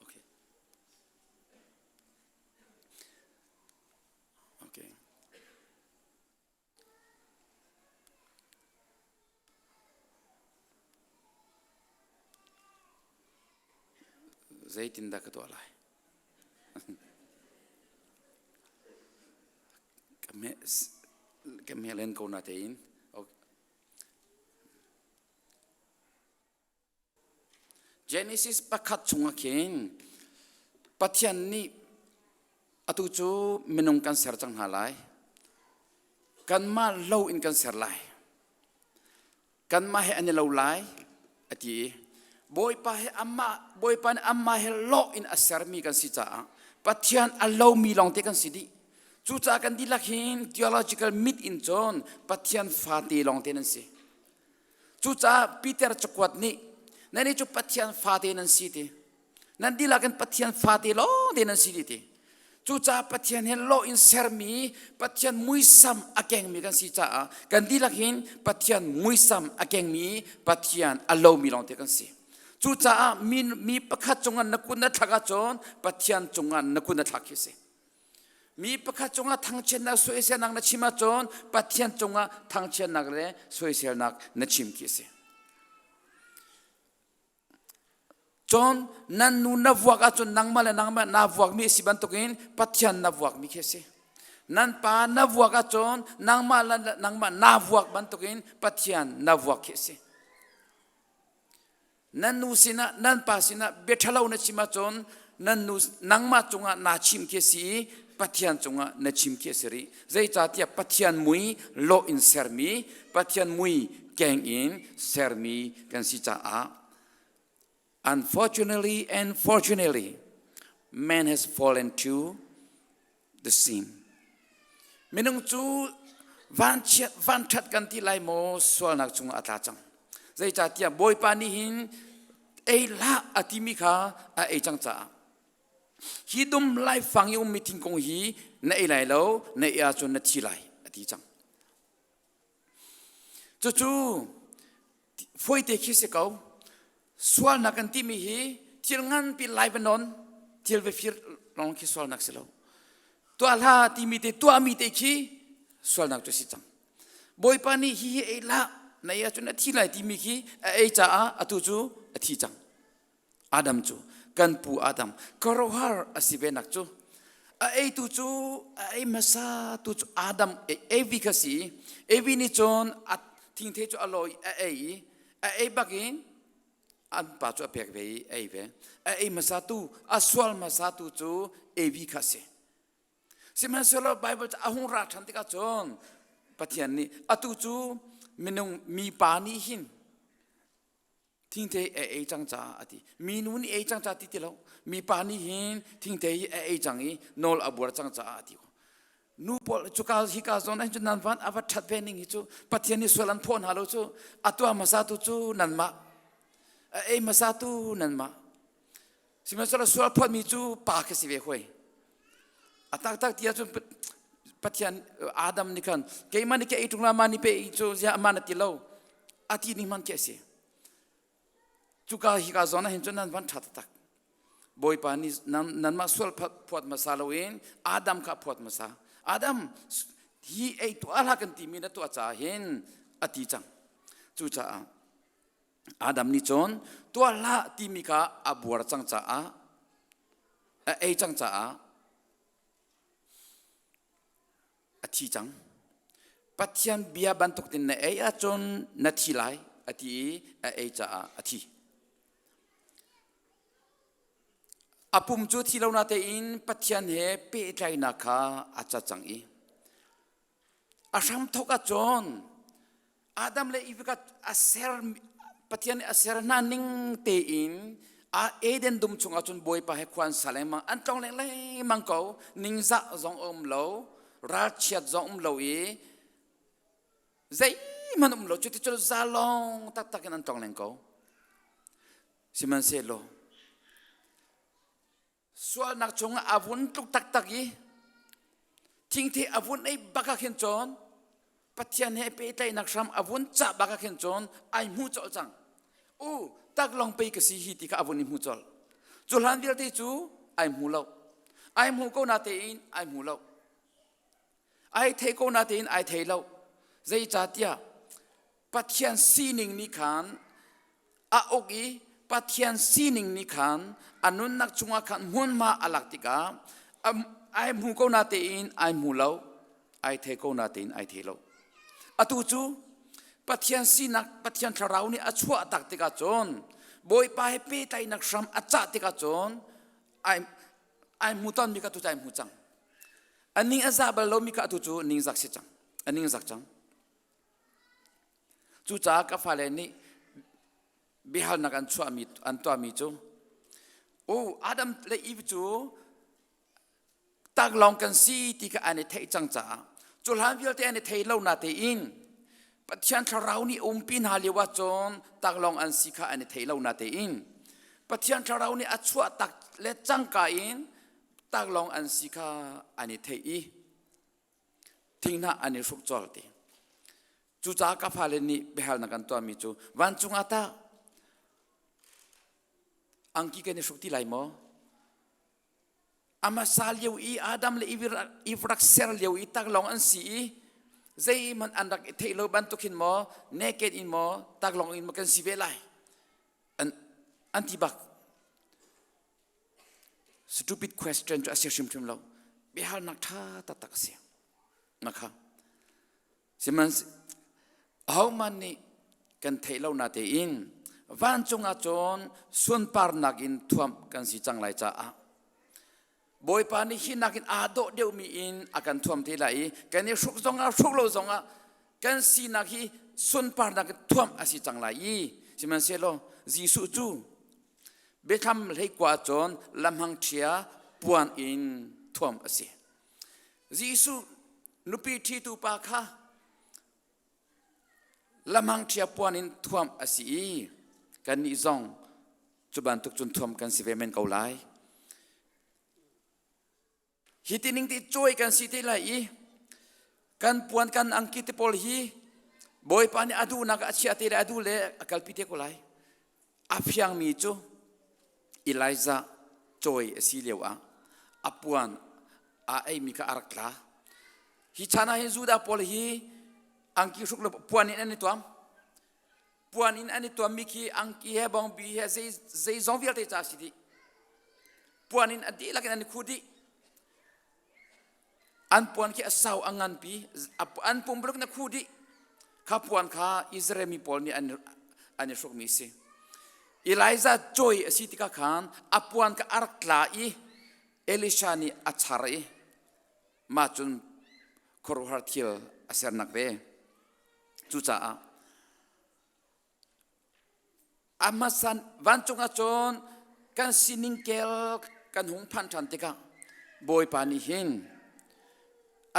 okay. Okay. Zeitindah ka tuah lai? Ka hme len ko na tein. Genesis pakhat chungah khin Pathian nih atu cu minung kan ser cang hna lai. Kanmah lo in kan ser lai. Kanmah he an i lo lai a ti i Bawipa he amah Bawipa nih amah he lawh in a sermi kan si caah Pathian a lomi lawngte kan si dih. Cucaah kan dihlak hin theological mit in cun Pathian fate lawngte nan si. Cucaah Peter cakuat nih nan cu Pathian fate nan si ti. Nan dihlak in Pathian fate lawngte nan si ti. Cucaah Pathian he law in sermi Pathian muisam a kengmi kan si caah kan dihlak hin Pathian muisam a kengmi Pathian a lomi lawngte kan si. Cucaah mi, mi pakhat cungah na kun na thlak ahcun Pathian cungah na kun na thlak khi si. Mi pakhat cungah thangchiatnak soiselnak na chim ahcun Pathian cungah thangchiatnak le soiselnak na chim khi a si. Cun nan nu na vuak ahcun nangmah le nangmah naa vuakmi a si bantukin Pathian na vuakmi khi a si. Nan pa na vuak ahcun nangmah le nangmah naa vuak bantukin Pathian na vuak khi a si. Nan nu sinah nan pa sinah bia ṭhalo na chim ahcun nan nu nangmah cungah naa chim khi a si i Pathian cungah na chim khi a si rih. Zeicahtiah Pathian mui lawh in sermi, Pathian mui keng in sermi kan si caah unfortunately and fortunately man has fallen to the sin. Minung cu vanchiat vanṭhat kan ti lai maw sualnak chungah a tla cang. Zeicahtiah Bawipa nih hin ei hlah a timi kha a ei cang caah hi dum laifang i ummi thingkung hi na ei lai lo na ei ahcun na thi lai a ti cang. Cucu Fawite khi si ko. Sualnak kan timi hi thil nganpi lai va nawn, thil va fir lawng khi sualnak si lo. Tuah hlah timi te tuahmi te khi sualnak cu si cang. Bawipa nih hi hi ei hlah. Na ei ahcun a thi lai timi khi a ei caah atu cu a thi cang. Adam cu kan pu Adam khuaruahhar a si ve nak cu a eitu cu a ei hmasa tu cu Adam Evi kha si. Evi nih cun a thingthei cu a lawi a ei i a ei bak in an pa cu a pek ve i a ei ve. A ei hmasa tu a sual hmasa tu cu Evi kha si. Sihmanhsehlaw Bible cu a hung ra ṭhan tikah cun Pathian nih atu cu minung mipa nih hin thingthei a ei cang caah a ti. Minu nih ei cang caah ti ti lo. Mipa nih hin thingthei hi a ei cang i nawl a buar cang caah a ti. Nu pawl cuka hika zawn ah cun nan van a va ṭhat ve ning hi cu Pathian nih sual an phaw hna lo cu a tuah hmasa tu cu nanmah a ei hmasa tu nanmah. Sihmanhsehlaw sual phawtmi cu pa khi si ve hoi. A taktak ti ahcun Pathian Adam nih khan keimah nih ka ei ṭung la ma ni pe cu ziah ama na ti lo a ti ning hmanh khi a si. Cuka hika zawn ah hin cun nan van ṭha taktak. Bawipa nih nanmah sual phuat hmasa loin Adam kha phuat hmasa. Adam hi ei tuah hlah kan timi na tuah caah hin a ti cang. Cucaah Adam nih cun tuah hlah timi kha a buar cang caah a ei cang caah a thi cang. Pathian bia bantuk tin na ei ahcun na thi lai a ti i a ei caah a thi. A pum cu thi lo natein Pathian he pehtlaihnak kha a cat cang i a hramthawk ahcun Adam le Eve kha a ser Pathian nih a ser hna ning tein a Eden dum chungah cun Bawipa he khua an sa lengmang an tlong lengmang ko ningzah zong a um lo ralchiat zong um lo i zeihmanh um lo cuticun zalong taktak in an tlong leng ko sihmanhsehlaw Sualnak chungah a vun tluk taktak i thingthi a vun ei bak ah khin cun Pathian he pehtlaihnak hram a vun cah bak ah khin cun ai hmu colh cang. U taklong pei ka si hi ti kha a vun i hmu colh. Cu hlan vialte cu ai hmu lo. Ai hmu ko na tein ai hmu lo. Ai thei ko na tein ai thei lo. Zeicahtiah Pathian sining nih khan a uk i Pathian sining nih khan a nunnak chungah khan hmunhma a lak tikah ai hmu ko na tein ai hmu lo, ai thei ko na tein ai thei lo. Atu cu Pathian sinak Pathian thlarau nih a chuah tak tikah cun Bawipa he pehtlaihnak hram a cah tikah cun ai ai hmu tawnmi kha tu cu ai hmu cang. A ning a zah bal lomi kha atu cu ningzak si cang. A ningzak cang. Cucaah ka fale nih biahalnak an chuahmi an tuahmi cu u Adam le Eve cu taklawng kan si ti kha an i theih cang caah cu hlan vialte an i thei lo na tein Pathian thlarau nih umpi hna lio ah cun taklawng an si kha an i thei lo na tein Pathian thlarau nih a chuah tak le cangka in taklawng an si kha an i theih i thinghnah an i hruk colh ti. Cucaah ka fale nih biahalnak an tuahmi cu vancung ah tah angki kan i hruk ti lai maw? A hmasa lio i Adam le Eve rak ser lio i taklawng an si i zeihmanh an rak i theih lo bantuk hin maw naked in maw taklawng in maw kan si ve lai an, an ti bak Stupid question cu a si hrimhrim lo. Biahalnak ṭha taktak a si. Na kha. Sihmanhsehlaw ahohmanh nih kan theih lo na tein vancung ah cun sunparnak in thuamh kan si cang lai caah Bawipa nih hi nakin aa dawh deuhmi in a kan thuam te lai i kan i hruk zongah hruk lo zongah kan sinak hi sunparnak in thuamh a si cang lai i sihmanhsehlaw Jesuh cu Biathlam hleikua cun lamhangṭhia puan in thuam a si. Jesuh nupi ṭhitu pa kha lamhangṭhia puan in thuam a si i kannih zong cu bantuk cun thuam kan si ve men ko lai. Hi ti ning ti cawi kan si te lai i kan puan kan angki te pawl hi Bawipa nih a duhnak a chiah te le a duh le a kalpi te ko lai. A fiangmi cu Elijah cawi a si lio ah a puan a eimi kha a rak tla. Hi chan ah hin Judah pawl hi angki hruk le puan in an i tuam. Puan in an i tuammi khi angki he bawngbi he zei zeizong vialte ca si dih. Puan in a dihlak in an i khuh dih. An puan khi a sau a nganpi, an pumruk na khuh dih. Kha puan kha Israel mi pawl nih an an i hrukmi a si. Elijah cawi a si tikah khan a puan kha a rak tla i Elisha nih a char i mah cun khuaruahhar thil a sernak ve. Cucaah a hmasa vancung ah cun kan sining kel kan hung phan ṭhan tikah Bawipa nih hin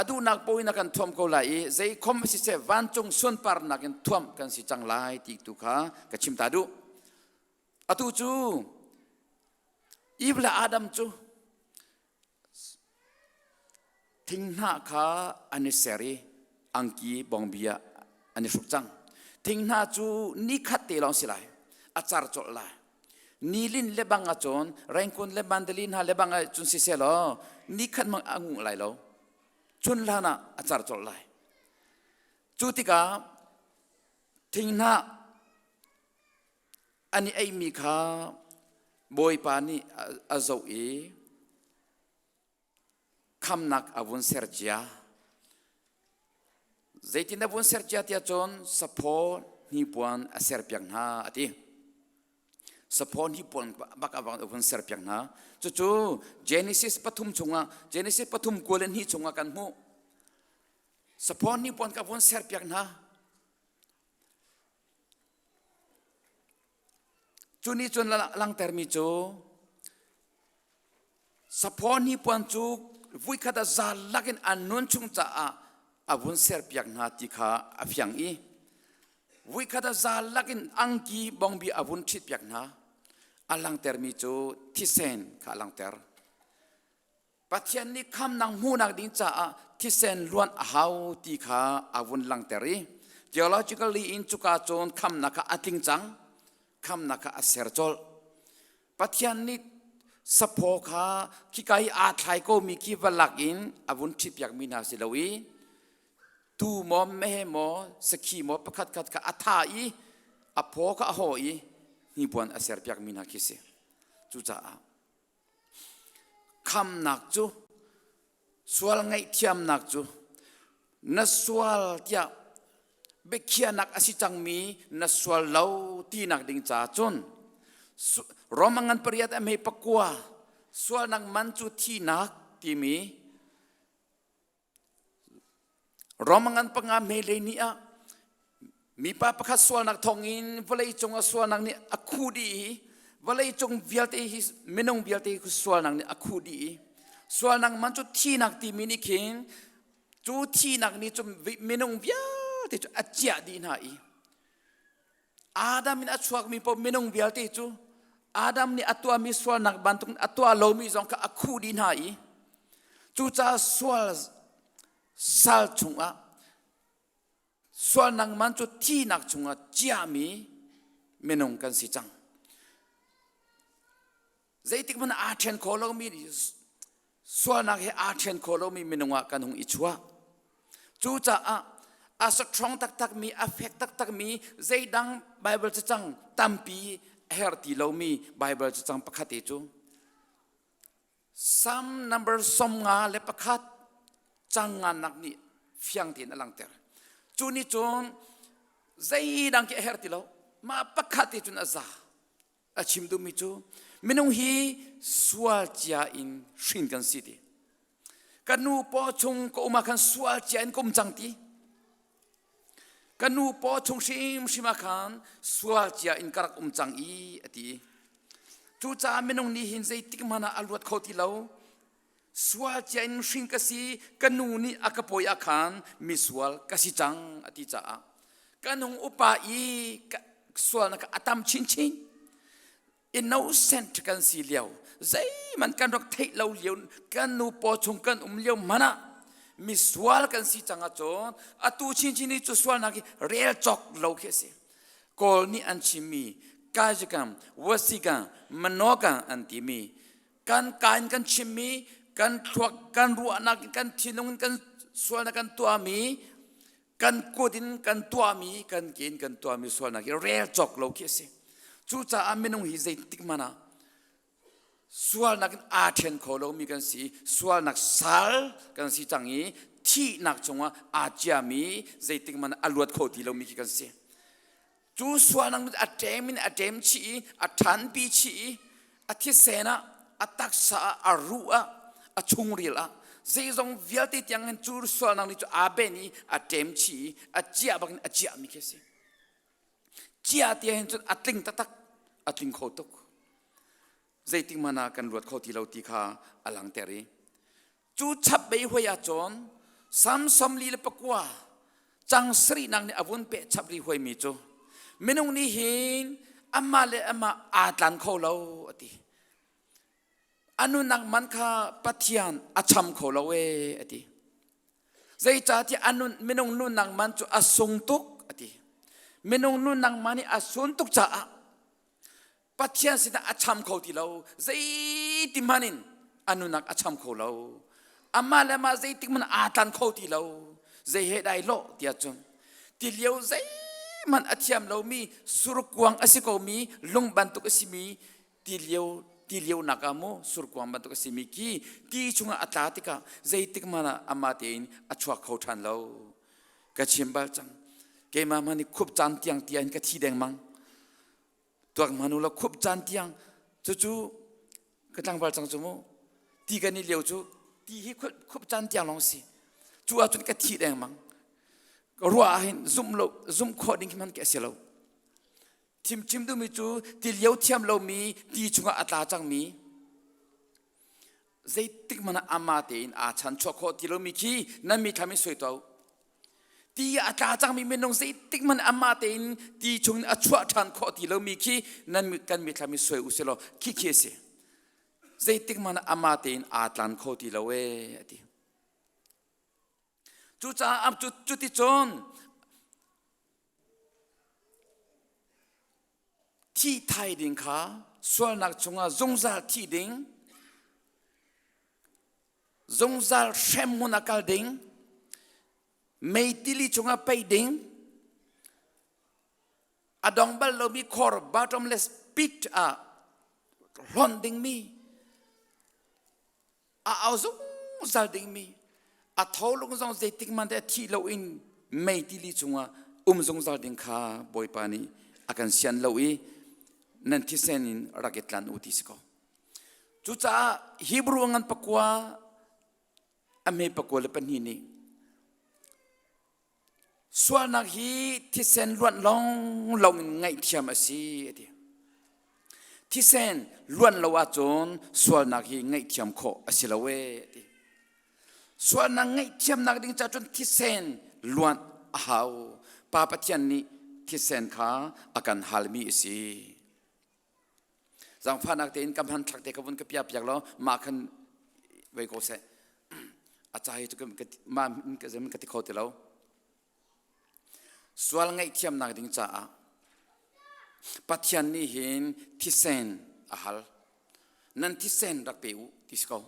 a duhnak paoh in a kan thuam ko lai i zei khom a siseh vancung sunparnak in thuam kan si cang lai ti tu kha ka chim ta duh. Atu cu Eve le Adam cu Thinghnah kha an i ser i angki bawngbi ah an i hruk cang. Thinghnah cu nikhat te lawng si lai, a car colh lai. Nilin le bang ahcun Rengkun le Mandalay hna le bang ahcun siseh law nikhat hmang a nguh lai lo. Chun hlan ah a car colh lai. Cu tikah thinghnah an i eimi kha Bawipa nih a zoh i khamnak a vun ser cia. Zeitin a vun ser cia tiah cun saphaw hnipuan a serpiak hna a ti. Saphaw hnipuan bak a vun serpiak hna. Cucu Genesis pathum chungah Genesis pathum 22 chungah kan hmuh. Saphaw hnipuan ka vun serpiak hna. Cu nih cun langhtermi cu saphaw hnipuan cu vuikhat ah za lakin an nun chung caah a vun serpiak hna ti kha a fiang i vuikhat ah za lakin angki bawngbi a vun ṭhitpiak hna a langhtermi cu thisen kha a langhter. Pathian nih khamnak hmuhnak ding caah thisen luan a hau ti kha a vun langhter i theologically in cuka cun khamnak kha a tling cang khamnak kha a ser colh Pathian nih saphaw kha khika i aa thlai komi khi va lak in a vun ṭhitpiakmi hna si lo i tu maw meheh maw sakhi maw pakhat khat kha a tha i a phaw kha a haw i hnipuan a serpiakmi hna khi si cucaah Khamnak cu sual ngaihthiamnak cu na sual tiah biakhiahnak a si cangmi na sual lo tinak ding caah cun Roma ngan pariat a hme pakua sualnak man cu thihnak timi Rome ngan panga mele ni ah mipa pakhat sualnak thawngin vawlei cung a sualnak nih a khuh dih i vawlei cung vialte hi minung vialte hi sualnak nih a khuh dih i sualnak man cu thinak timi nih khin cu thinak nih cun minung vialte cu a ciah dih hna i Adam in a chuakmi paoh minung vialte cu Adam nih a tuahmi sualnak bantuk a tuah lomi zong kha a khuh dih hna i cucaah sual sal chungah sualnak man cu thihnak chungah ciahmi minung kan si cang. Zeitik hmanh aa ṭhen kho lomi sualnak he aa ṭhen kho lomi minung ah kan hung i chuah. Cucaah a strong taktakmi, a fek taktakmi zeidang Bible cacang tampi a herh ti lomi Bible cacang pakhat te cu Psalm number 51 cang ngannak nih fiang tein a langhter. Cu nih cun zeidang khi a herh ti lo. Mah pakhat te cun a za. A chim duhmi cu minung hi sual cia in hrin kan si ti. Ka nu paw chung ka um ah khan sual cia in ka um cang ti. Ka nu paw chung hrimhrim ah khan sual cia in ka rak um cang i a ti. Cucaah minung nih hin zeitik hmanh ah a luat kho ti lo. Sual cia in hrin ka si, ka nu nih a ka pawi ah khan misual ka si cang a ti caah kan hung upa i sualnak a tam chinchin. Innocent kan si lio, zeihmanh kan rak theih lo lio, kan nu paw chung kan um lio hmanh ah misual kan si cang ahcun atu chinchin hi cu sualnak hi rel cawk lo khi a si. Kawl nih an chimmi Kajikan, Wasikan, Manokan an timi kan ka in kan chimmi kan thluak kan ruahnak in kan thinlung in kan sualnak kan tuahmi Kan kut in kan tuahmi, kan ke in kan tuahmi sualnak hi rel cawk lo khi a si. Cucaah minung hi zeitik hmanh ah sualnak in aa ṭhen kho lomi kan si. Sualnak sal kan si cang i thihnak chungah aa ciami zeitik hmanh ah a luat kho ti lomi khi kan si. Cu sualnak nih a ṭem in a ṭem chih i a ṭhanpi chih i a thisen ah a taksa ah a ruh ah a chungril ah zeizong vialte tiang hin cu sualnak nih cu aa ben i a ṭem chih i a ciah bakin a ciahmi khi a si. Ciah ti hin cun a tling taktak a tling kho tuk. Zeitik hmanh ah kan luat kho ti lo ti kha a langter i Cu chap bei hoi ahcun Sam 49 cang sarihnak nih a vun peh chap rih hoimi cu minung nih hin amah le amah aa tlan kho lo a ti. A nunnak man kha Pathian a cham kho lo ee a ti. Zeicahtiah a nun, minung nunnak man cu a sung tuk a ti. Minung nunnak man hi a sun tuk caah Pathian sinah a cham kho ti lo. Zeiti hmanh in a nunnak a cham kho lo. Amah le amah zeitik hmanh aa tlan kho ti lo. Zei he dai lawh tiah cun ti lio zeihmanh a thiam lomi surkuang a si komi lung bantuk a simi ti lio ti lio nak ah mu surkuang bantuk a simi khi ti chungah a tla tikah zeitik hmanh ah amah tein a chuak kho ṭhan lo. Ka chim bal cang. Keimah hmanh nih khup caan tiang tiah in ka thi dengmang. Tuak hmanh u law khup caan tiang cucu ka tlangval cang cu mu ti kan i lio cu ti hi khup caan tiang lawng si cu ahcun ka thi dengmang ka ruah ah hin zumh lo zumh khawh ding hmanh khi a si lo thim chim duhmi cu ti lio thiam lomi ti chungah a tla cangmi zeitik hmanh ah amah tein aa chanchuah khawh ti lomi khi nan mithlam in soi tuah u. Ti a tla cangmi minung zeitik hmanh amah tein ti chung in a chuah ṭhan khawh ti lomi khi nan kan mithlam in soi u sih law khi khi a si. Zeitik hmanh ah amah tein aa tlan kho ti lo ee a ti. Cucaah cuticun Thih thai ding kha sualnak chungah zungzal thih ding, zungzal hrem hmun ah kal ding, mei tili chungah peih ding, a dong bal lomi khor bottomless pit ah hlonh dingmi a au zungzal dingmi a tholung zong zeitik hmanh a thih loin mei tili chungah um zungzal ding kha Bawipa nih a kan sian lo i nan thisen in rak i tlan u ti si ko. Cucaah Hebrew ngan pakua a hme pakua le pahnih nih Sualnak hi thisen luanh lawnglawng in ngaihthiam a si a ti. Thisen luan lo ahcun sualnak hi ngaihthiam khawh a si lo ee a ti. Sualnak ngaihthiamnak ding caah cun thisen luanh a hau. Pa Pathian nih thisen kha a kan halmi a si. Zaangfahnak tein ka hmanthlak te ka vun ka pia piak law mah khan vei ko seh. A ca hi cu mah ka ti kho ti lo. Sual ngaihthiamnak ding caah Pathian nih hin thisen a hal. Nan thisen rak pe u ti si ko.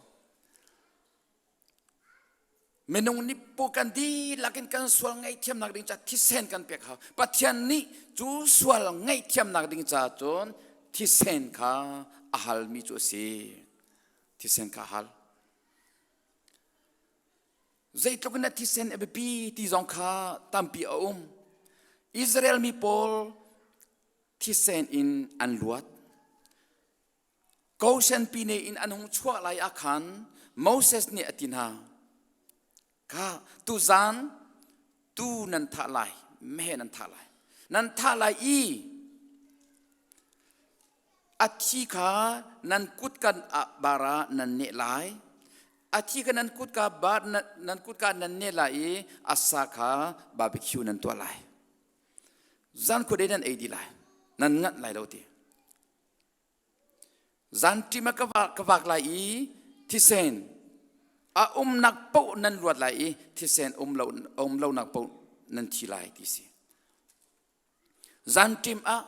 Minung nih pu kan dihlak in kan sual ngaihthiamnak ding caah thisen kan pek hau. Pathian nih cu sual ngaihthiamnak ding caah cun thisen kha a halmi cu a si. Thisen kha a hal. Zeitluk in a thisen a biapi ti zong kha tampi a um. Israel mi pawl thisen in an luat. Goshen pine in an hung chuah lai ah khan Moses nih a ti hna, Kha tuzan tu nan thah lai, meheh nan thah lai. Nan thah lai i a thi kha nan kutkan ah bara nan neh lai. A thi kha nan kutka bar nan kutka nan neh lai i a sa kha barbecue nan tuah lai. Zan khuadei nan ei dih lai. Nan nganh lai lo ti. Zanṭim ah ka vak lai i thisen a umnak paoh nan luat lai i thisen um lo um lonak paoh nan thi lai ti si. Zanṭim ah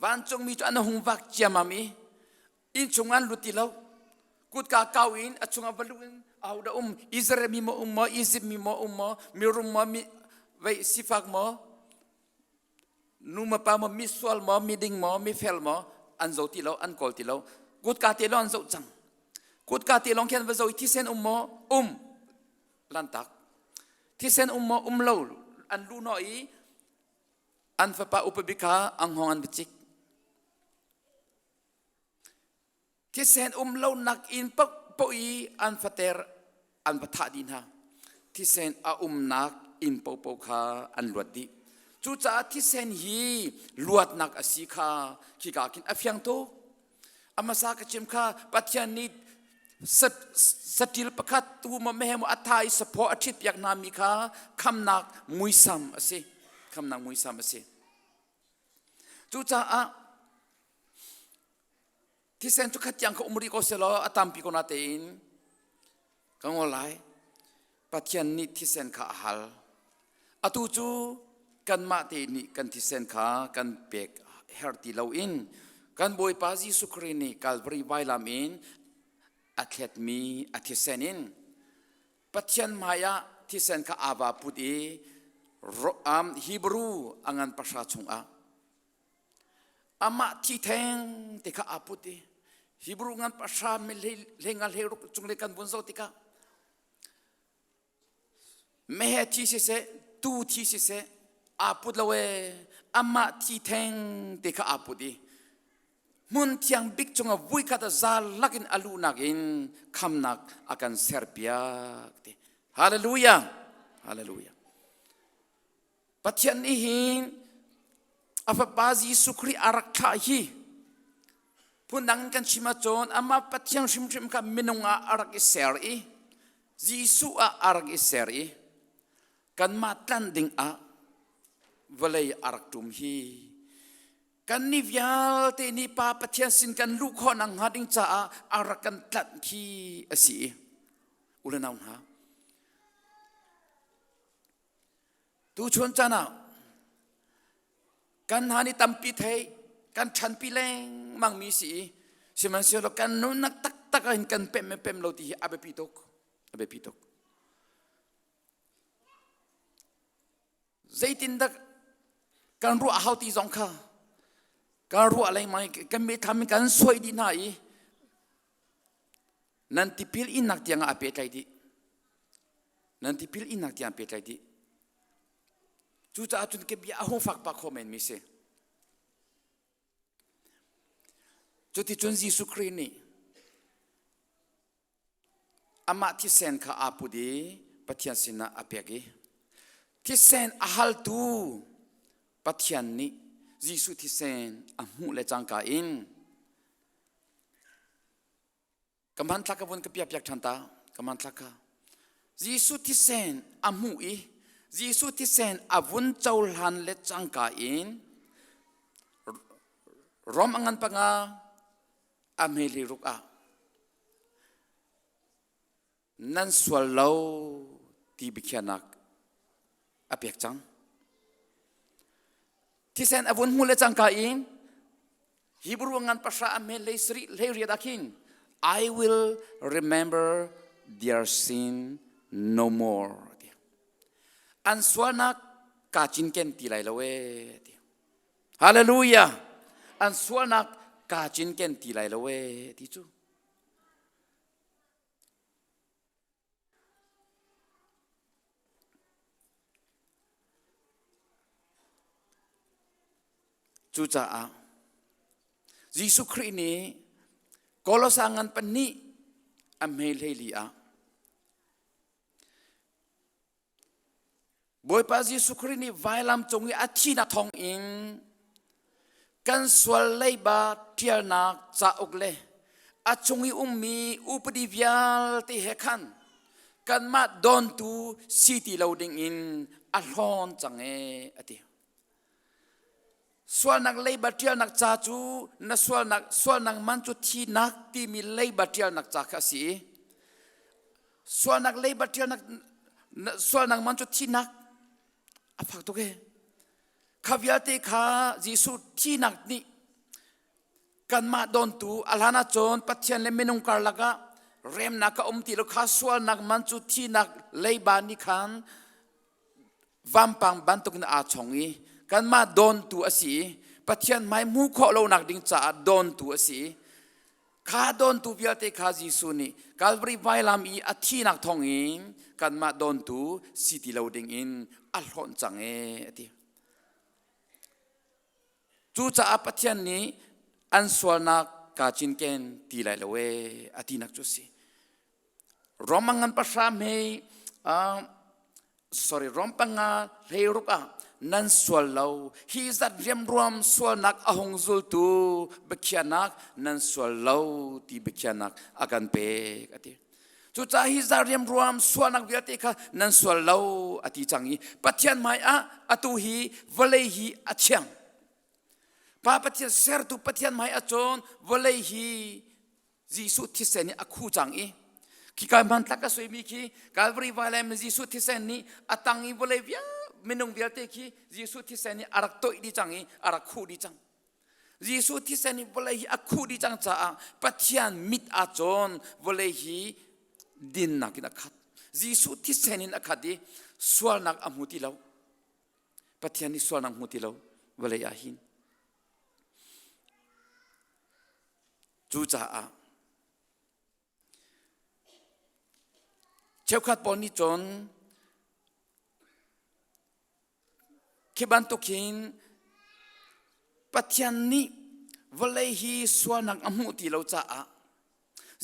vancungmi cu an hung vak ciammam i innchung an lut ti lo. Kutka kau in a chungah va luh in ahodah um Israel mi maw um maw Egypt mi maw um maw mirum maw mi. Vei sifak maw nu ma pa maw misual maw miding maw mifel maw an zo ti lo an kawl ti lo kutka te lawng an zoh cang kutka te lawng khin va zo i thisen um maw um lantak thisen um maw um lo an lu no i an fapa upa bik kha ang hong an va cik Thisen um lonak inn paohpaoh i an fater an va thah dih hna. Thisen a umnak inn paohpaoh kha an luat dih. Cucaah thisen hi luatnak a si kha khika khin a fiang tuk. A hmasa ka chim kha Pathian nih saṭil pakhat tu maw meheh maw a tha i saphaw a ṭhitpiak hna mi kha khamnak muisam a si. Khamnak muisam a si. Cucaah Thisen cu khat tiang kha um rih ko selaw a tampi ko natein ka ngol lai. Pathian nih thisen kha a hal. Atu cu kanmah te nih kan thisen kha kan pek her ti loin kan Bawipa Jesuh Khrih nih Calvary vailam in a thletmi a thisen in Pathian hmaiah thisen kha aa va put i Hebrew a ngan pahra chungah Amah thi theng te kha aa put i Hebrew ngan pahra mi hleinga hleiruk cung le kan vun zoh tikah meheh thi siseh tu thi siseh aa put lo ee amah thi theng te kha aa put i hmun thiang bik cungah vuikhat a za lakin a luhnak in khamnak a kan serpiak ti hallelujah hallelujah Pathian nih hin a fapa Jesuh Khrih a rak thlah hi phundang in kan chim ahcun amah Pathian hrimhrim kha minung ah a rak i ser i Jesuh ah a rak i ser i kanmah tlanh ding ah vawlei a rak ṭum hi kan nih vialte nih Pa Pathian sin kan luh khawh nak hnga ding caah a rak kan tlanh khi a si i u le nau hna Tuchun caan ah kan hna nih tampi thei kan ṭhanpi lengmang mi si i sihmanhsehlaw kan nunnak taktak ah hin kan pem me pem lo ti hi a biapi tuk a biapi tuk zeitindah kan ruah hau ti zong kha kan ruah lengmang i kan mithlam in kan suai dih hna i nan tipil innak tiang ah a pehtlaih dih nan tipil innak tiang pehtlaih dih cucaah cun ka bia a hung fak pah kho men mi si cuticun Jesuh Khrih nih amah thisen kha aa put i Pathian sinah a pek i thisen a haltu Pathian nih Jesuh thisen a hmuh le cangka in Ka hmanthlak ka vun ka piak piak ṭhan ta. Ka hmanthlak kha. Jesuh thisen a hmuh i Jesuh thisen a vun cohlan le cangka in Rom a ngan panga a hmeli ruk ah nan sual lo ti biakhiahnak a pek cang. Thisen a vun hmuh le cangka in Hebrew ngan pahra a hme hlei sarih hlei riat ah khin I will remember their sin no more ti. An sualnak kaa cinken ti lai lo ee ti. Hallelujah. An sualnak kaa cinken ti lai lo ee ti cu. Cucaah Jesuh Khrih nih Kolosa ngan pahnih a hme hleili ah Bawipa Jesuh Khrih nih vailam cung i a thihnak thawng in kan sual leiba ṭialnak cauk le a chung i ummi upadi vialte he khan kanmah dawntu si ti lo dingin a hlawn cang ee a ti. Sualnak leiba ṭialnak ca cu na sualnak sualnak man cu thinak timi leiba ṭialnak ca kha a si i sualnak leiba ṭialnak sualnak man cu thinak a fak tuk ee. Kha vialte kha Jesuh thinak nih kanmah dawntu a hlan ahcun Pathian le minung karlak ah remnak a um ti lo kha sualnak man cu thinak leiba nih khan. Vampang bantukin aa chong i kanmah dawntu a si i Pathian hmai hmuh khawh lonak ding caah dawntu a si i kha dawntu vialte kha Jesuh nih Calvary vailam i a thihnak thawngin kanmah dawntu si ti lo dingin a hlawnh cang ee a ti. Cucaah Pathian nih an sualnak kaa cinken ti lai lo ee a tinak cu a si. Rom ngan pahra hme sorry Rom panga hleiruk ah nan sual lo hi zat riamruam sualnak a hung zultu biakhiahnak nan sual lo ti biakhiahnak a kan pek a ti. Cucaah hi zat riamruam sualnak vialte kha nan sual lo a ti cang i Pathian hmai ah atu hi vawlei hi a thiang. Pa Pathian sertu Pathian hmai ah cun vawlei hi Jesuh thisen nih a khu cang i khika hmanthlak ka suimi khi Calvary vailam Jesuh thisen nih a tang i vawlei vial minung vialte khi Jesuh thisen nih a rak toih dih cang i a rak khuh dih cang. Jesuh thisen nih vawlei hi a khuh dih cang caah Pathian mit ah cun vawlei hi dinnak in a khat. Jesuh thisen in a khat i sualnak a hmu ti lo. Pathian nih sualnak hmu ti lo vawlei ah hin. Cucaah cheukhat pawl nih cun khi bantuk hin Pathian nih vawlei hi sualnak a hmuh ti lo caah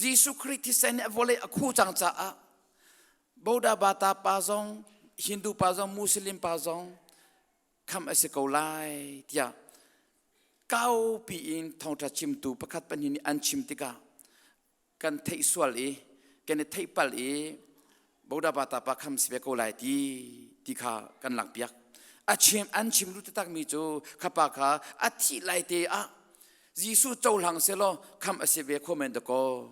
Jesuh Khrih thisen nih vawlei a khuh cang caah Boda Bata pa zong Hindu pa zong Muslim pa zong khamh a si ko lai tiah kaupi in thawngṭha chimtu pakhat pahnih nih an chim tikah kan theih sual i kan i theih pal i Bodabata pa kham si ve ko lai ti ti kha kan langpiak a chim an chim lu taktak mi cu khapa kha a thih lai te ah Jesuh cohlang selaw kham a si ve kho men dakaw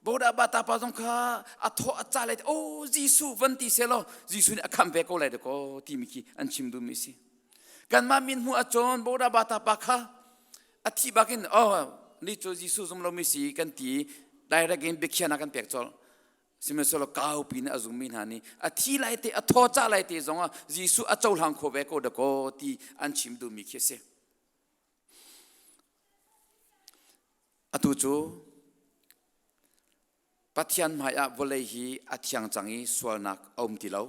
Boda bata pa zong kha a thaw a ca lai o Jesuh van ti selaw Jesuh nih a khamh ve ko lai dakaw timi khi an chim duhmi si. Kanmah min hmuh ahcun Boda bata pa kha a thi bakin oh ni cu Jesuh zum lomi si kan ti direct in biakhiahnak kan pek colh. Sihmanhsehlaw kaupi in a zummi hna nih a thi lai te a thaw ca lai te zongah Jesuh a cohlang kho ve ko dakaw ti an chim duhmi khi a si. Atu cu Pathian hmaiah vawlei hi a thiang cang i sualnak a um ti lo.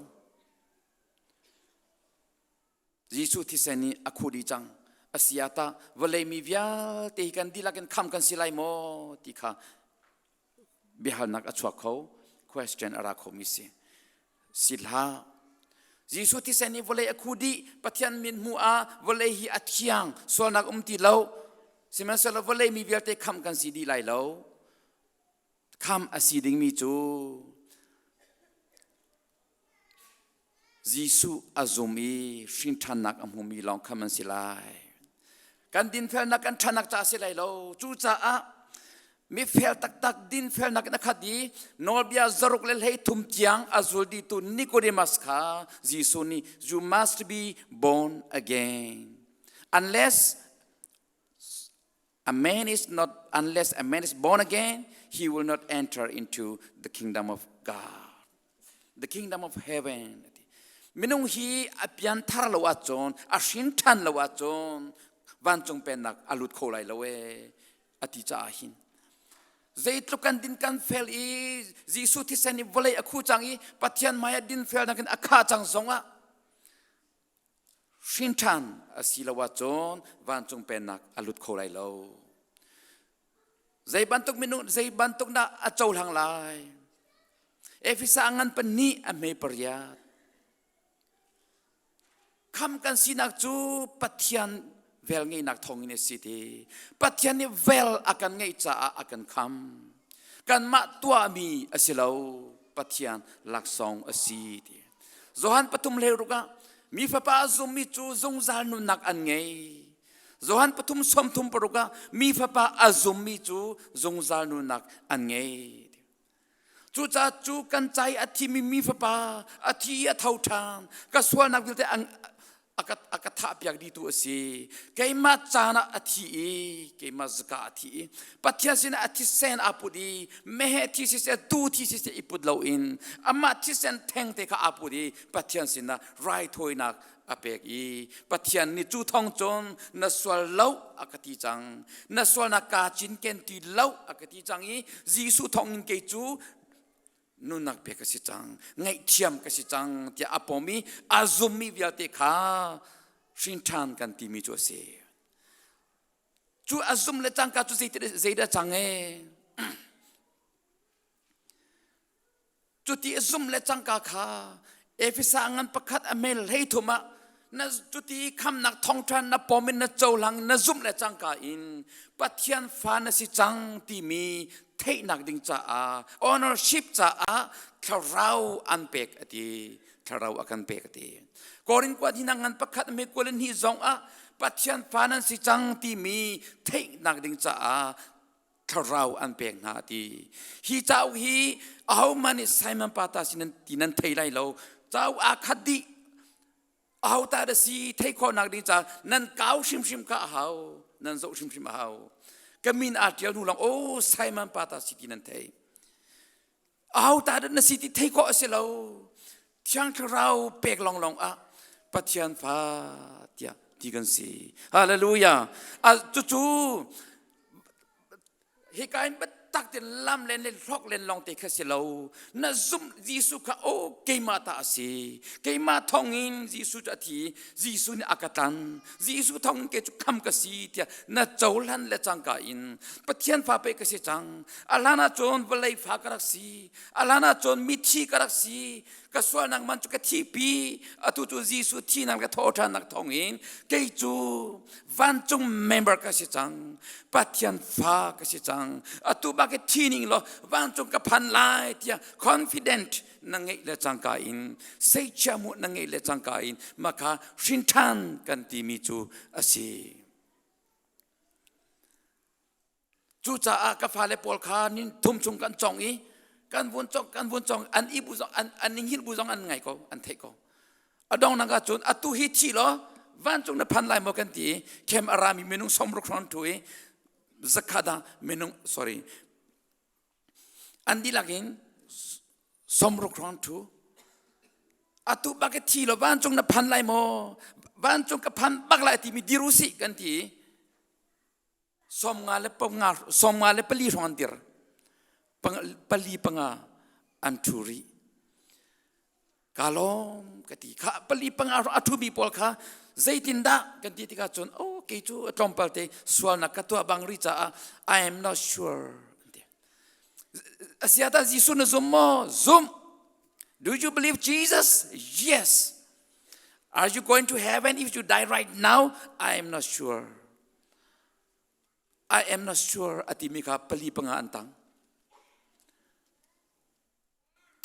Jesuh thisen nih a khuh dih cang. A si ah tah vawlei mi vialte hi kan dihlak in khamh kan si lai maw ti kha biahalnak a chuak kho question a ra khomi si. Si hlah. Jesuh thisen nih vawlei a khu dih, Pathian min hmuh ah vawlei hi a thiang, sualnak um ti lo. Sihmanhsehlaw vawlei mi vialte khamh kan si dih lai lo. Khamh a si dingmi cu Jesuh a zum i hrinṭhannak a hmumi lawng khamh an si lai. Kan dinfelnak kan ṭhanak ca a si lai lo. Cucaah mifel taktak dinfelnak in a khat i nawlbia zaruk le 13 tiang a zul dihtu Nicodemus kha Jesuh nih you must be born again. Unless a man is not unless a man is born again, he will not enter into the kingdom of God. The kingdom of heaven. Minung hi a pianthar lo ahcun, a hrin ṭhan lo ahcun vancung pennak a lut kho lai lo ee a ti caah hin. Zeitluk kan din kan fel i Jesuh thisen i vawlei a khu cang i Pathian hmai ah dinfelnak in a khah cang zongah hrin ṭhan a si lo ahcun vancung pennak a lut kho lai lo. Zei bantuk minung zei bantuk dah a cohlang lai? Efesa ngan pahnih a hme pariat. Kham kan sinak cu Pathian vel ngeihnak thawngin a si ti. Pathian nih vel a kan ngeih caah a kan kham. Kanmah tuahmi a si lo, Pathian laksawng a si ti. Johan pathum hlei ruk ah mi fapa a zummi cu zungzal nunnak an ngei. Johan pathum 36 ah mi fapa a zummi cu zungzal nunnak an ngei. Cucaah cu kan ca i a thimi mi fapa a thi i a tho ṭhan ka sualnak vialte an A ka thah piak dihtu a si. Keimah caan ah a thi i keimah zaka a thi i Pathian sinah a thisen aa put i meheh thi siseh tuu thi siseh i put loin amah thisen theng te kha aa put i Pathian sinah raithawinak a pek i Pathian nih cu thong cun na sual lo a ka ti cang, na sualnak kaa cinken ti lo a ka ti cang i Jesuh thong in kei cu nunnak pek ka si cang, ngaihthiam ka si cang tiah a pom i a zummi vialte kha hrinṭhan kan timi cu a si. Cu a zum le cangka cu zeidah cang e? Cuti a zum le cangka kha Efesa ngan pakhat a mel hlei thum ah na cuti khamnak thawngṭha na pom in na cohlang na zumh le cangka in Pathian fa na si cang timi theihnak ding caah ownership caah thlarau an pek a ti, thlarau a kan pek a ti. Korin kuat hi ngan pakhat me kual in hi zong ah Pathian fa nan si cang timi theihnak ding caah thlarau an pek hna a ti. Hi cauk hi ahohmanh nih Simon Pata sin nan ti nan thei lai lo. Cauk aa khat dih. Aho ta da si thei khawhnak ding ca nan kau hrimhrim kha a hau. Nan zoh hrimhrim a hau. Ka min aa ṭial hnu lawng oh Simon Pata si ti nan thei. Aho ta dah na si ti thei khawh a si lo. Thiang Thlarau pek lawnglawng ah Pathian fa tiah ti kan si. Hallelujah. A cucu hika in biatak tein lam len le hlok len lawng te kha si lo. Na zumh Jesuh kha oh keimah ta a si. Keimah thawngin Jesuh cu a thi. Jesuh nih a ka tlan. Jesuh thawngin kei cu kham ka si tiah na cohlan le cangka in Pathian fa pei ka si cang. A hlan ah cun vawlei fa ka rak si. A hlan ah cun mithi ka rak si. Ka sualnak man cu ka thipi. Atu cu Jesuh thinak le thawhṭhannak thawngin kei cu vancung member ka si cang. Pathian fa ka si cang. Atu bak i thi ning law vancung ka phan lai tiah confident na ngeih le cangka in seichia mu na ngeih le cangka in maka hrinṭhan kan timi cu a si. Cucaah ka fale pawl kha nin thum chung kan cong i kan vun cong kan vun cong an i bu zong an an ning hin bu zong an ngai ko an theih ko. A dong nang cun atu hi thi law vancung na phan lai maw kan ti i khem a rami minung 60 hrawng thu i zakhat ah minung sorry An dihlak in 60 hrawng ṭhu. Atu bak i thi law vancung na phan lai maw? Vancung ka phan bak lai timi dir u sih kan ti i 54 54 hrawng an dir. Pali panga an ṭhu rih. Ka lawm ka ti. Kha pali panga a ṭhumi pawl kha zeitindah kan ti tikah cun oh kei cu a tlawmpal te sualnak ka tuah bang ri caah I am not sure an ti. Asiata Jesuh na zum maw? Zum. Do you believe Jesus? Yes. Are you going to heaven if you die right now? I am not sure. I am not sure a timi kha pali panga an tang.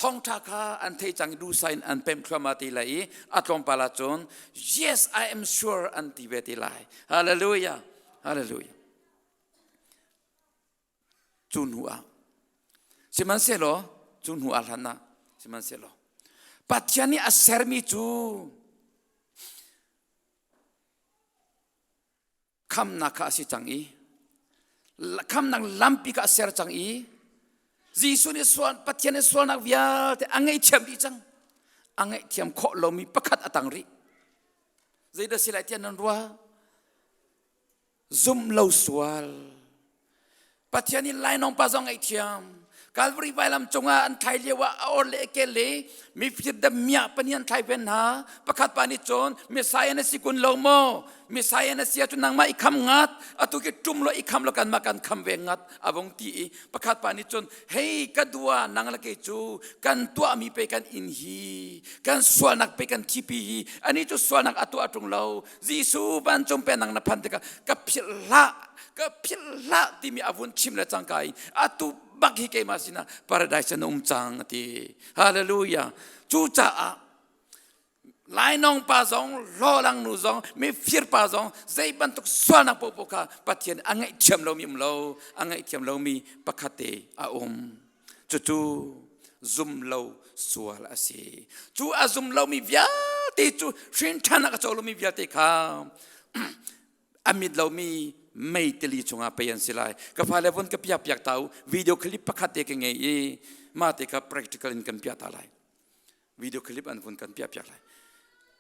Thawngṭha kha an theih cang i duhsah in an pemh thluahmah ti lai i a tlawmpal ahcun yes I am sure an ti ve ti lai. Hallelujah. Hallelujah. Cu hnu ah sihmanhsehlaw cu hnu ah hlan ah sihmanhsehlaw Pathian nih a sermi cu khamnak kha a si cang i khamnak lampi kha a ser cang i Jesuh nih sual Pathian nih sualnak vialte a ngaihthiam dih cang. A ngaihthiam khawh lomi pakhat a tang rih. Zeidah si lai tiah nan ruah? Zumh lo sual. Pathian nih lainawng pa zong ngaihthiam. Calvary vailam cungah an thlai lio ah a or le a kel le mifir damiah pahnih an thlai ven hna. Pakhat pa nih cun Messiah na si kun lo maw? Messiah na si ahcun nangmah i kham ngat. Atu ki ṭum lo i kham lo kanmah kan kham ve ngat a vung ti i pakhat pa nih cun hei ka dua nang le kei cu kan tuahmi pe kan in hi kan sualnak pe kan thipi hi ani cu sualnak a tuah ṭung lo Jesuh vancung pennak na phan tikah ka philh hlah ka philh hlah timi a vun chim le cangka in atu bak hi keimah sinah paradise na um cang a ti. Hallelujah. Cucaah lainawng pa zong hlawlang nu zong mifir pa zong zei bantuk sualnak popo kha Pathian a ngaihthiam lomi um lo a ngaihthiam lomi pakhat te a um. Cucu zum lo sual a si. Cu a zum lomi vialte. vialte cu hrin ṭhan ah ka co lomi vialte kha a mit lomi mei tili chungah pei an si lai. Ka fale vun ka piak piak ta u. Video clip pakhat te ka ngei i mah te kha practical in kan piah ta lai. Video clip an vun kan piah piak lai.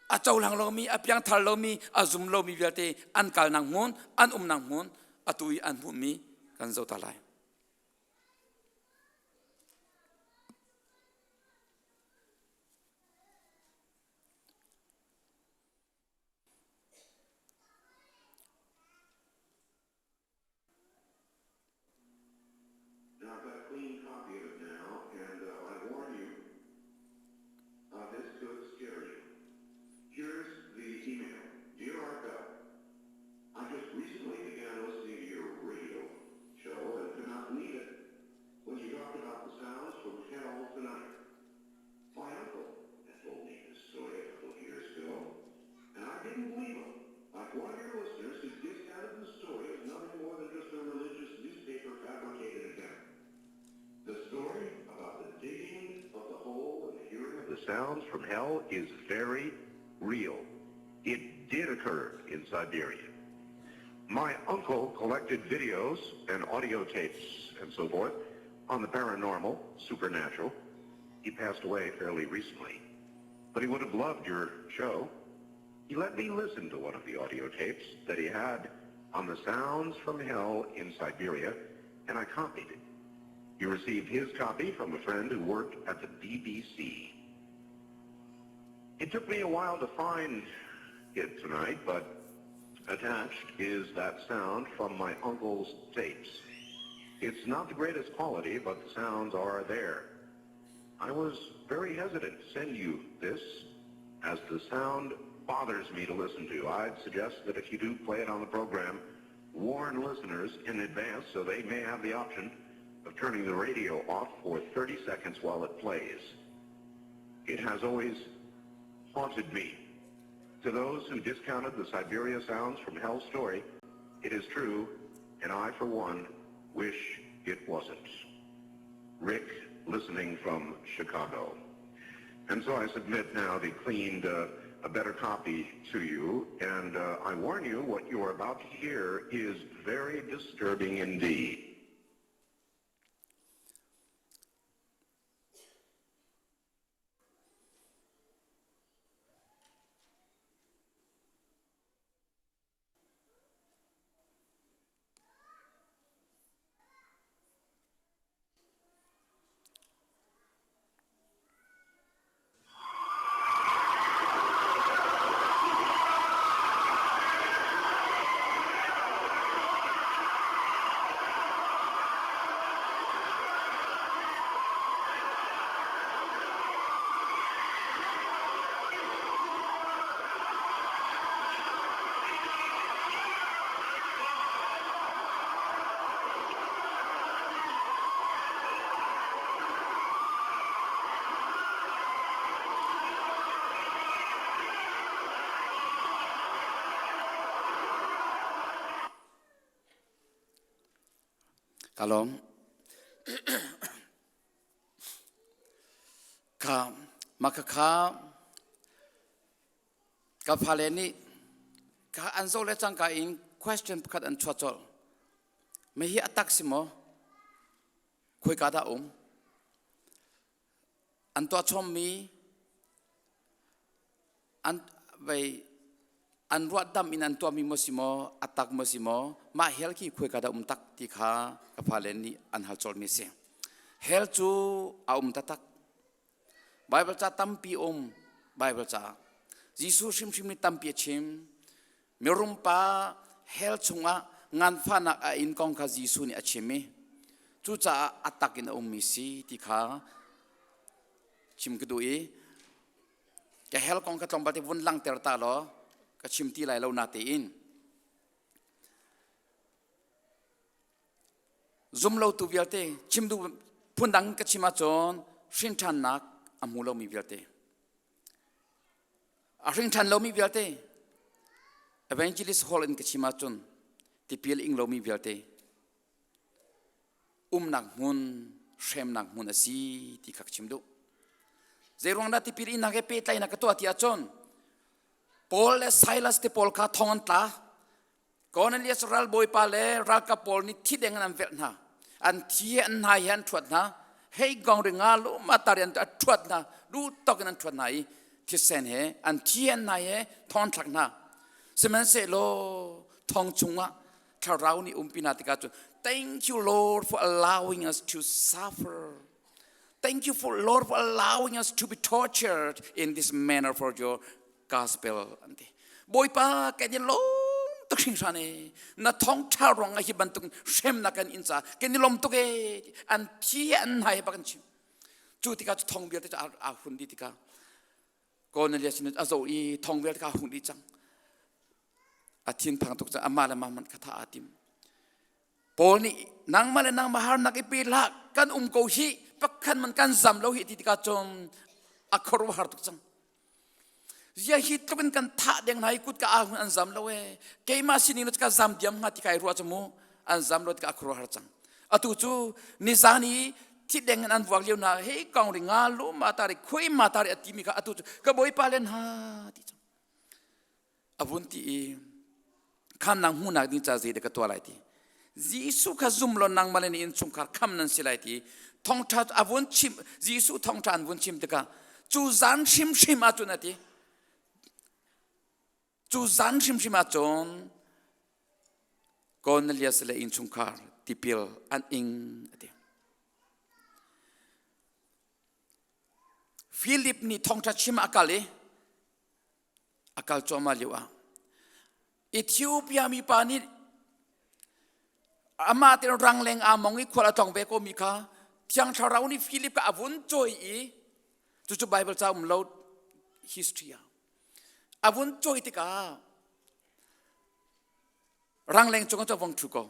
A cohlang lomi, a piangthar lomi, a zum lomi vialte an kalnak hmun, an umnak hmun, atu i an hmuhmi kan zoh ta lai. Now I've got a clean copy of it now, and uh, I warn you, uh, this could scare you. Here's the email. Dear Art Bell, I just recently began listening to your radio show and could not believe it when you talked about the sounds from hell tonight. My uncle had told me this story a couple of years ago, and I didn't believe him. Like one of your listeners who discounted the story as nothing more than just a religious newspaper fabricated account. The story about the digging of the hole and the hearing of the sounds from hell is very real. It did occur in Siberia. My uncle collected videos and audio tapes and so forth on the paranormal, supernatural. He passed away fairly recently, but he would have loved your show. He let me listen to one of the audio tapes that he had on the sounds from hell in Siberia, and I copied it. He received his copy from a friend who worked at the BBC. It took me a while to find it tonight, but attached is that sound from my uncle's tapes. It's not the greatest quality, but the sounds are there. I was very hesitant to send you this, as the sound bothers me to listen to. I'd suggest that if you do play it on the program, warn listeners in advance so they may have the option of turning the radio off for 30 seconds while it plays. It has always haunted me. To those who discounted the Siberia sounds from Hell story, it is true, and I, for one, wish it wasn't. Rick, listening from Chicago. And so I submit now the cleaned, a better copy to you, and I warn you, what you are about to hear is very disturbing indeed. Ka lawm. Kha mah kha ka fale nih ka an zoh le cangka in question pakhat an chuah colh. Mah hi a tak si maw? Khoika dah um? An tuah chommi an vei an ruahdam in an tuahmi maw si maw a tak maw si maw mah hell khi khuaika dah um tak ti kha ka fale nih an hal colhmi a si. Hell cu a um taktak. Bible ca tampi um Bible ca. Jesuh hrimhrim nih tampi a chim. Mirum pa hell chungah nganfahnak a in kong kha Jesuh nih a chim i cucaah a tak in a ummi si ti kha chim ka duh i Ka hell kong ka tlawmpal te vun langter ta law ka chim ti lai lo na tein. Zum lotu vialte chim duh phundang ka chim ahcun hrinṭhannak a hmu lomi vialte. A hringṭhan lomi vialte evangelist hall in ka chim ahcun tipil ing lomi vialte umnak hmun hremnak hmun a si ti kha ka chim duh. Zeiruang dah tipil innak he pehtlaihnak ka tuah ti ahcun. Paul le Silas te pawl kha thong an tla. Cornelius ralbawipa le ralkap pawl nih thi deng in an velh hna. An thi he an hna he an ṭhuat hna. Hei gong ri nga lu ma tar an ṭhuat hna. Duh tok in an ṭhuat hna i thisen he an thi an hna he thong an thlak hna. Sihmanhsehlaw thong chungah thlarau nih umpi hna tikah cun thank you Lord for allowing us to suffer. Thank you for Lord for allowing us to be tortured in this manner for your gospel an ti. Bawipa kan i lawm tuk hringhran e. Na thawngtha ruang ah hi bantuk hremnak kan in ca kan i lawm tuk e. An thi an hnai bak an chim. Cu tikah cu thong vialte cu aa hun dih tikah Cornelius nih a zoh i thong vialte kha a hung dih cang. A thinphang tuk cang amah le mah hmanh kha thah aa tim. Paul nih nangmah le nangmah harnak i pe hlah kan um ko hi pakhat man kan zam lo hi ti tikah cun a khuaruahhar tuk cang. Zia hi tluk in kan thah deng hna i kut ka aa hun an zam lo e keimah sining ka zam diam hnga ti kai ruah cu mu an zam lo tikah a khuaruahhar cang. Atu cu nizan i thi deng in an vuak lio hna hei kong ri nga lu ma ta ri khui ma ta ri a timi kha atu cu ka bawipa len ha ti cang. A vun ti i khamnak hmuhnak ding ca zei dah ka tuah lai ti Jesuh kha zum law nangmah le na innchungkhar kham nan si lai ti thawngṭha a vun chim Jesuh thawngṭha an vun chim tikah cu zan hrimhrim ahcun a ti cu zan hrimhrim ahcun Cornelius le innchungkhar tipil an ing a ti Philip nih thawngṭha chim a kal i a kal cuahmah lio ah Ethiopia mipa nih amah te rangleng aa mong i khual a tlong ve ko mi kha Thiang Thlarau nih Philip kha a vun cawi i cucu Bible ca um lo history ah a vun cawi tikah rangleng cungah cu vong ṭhu ko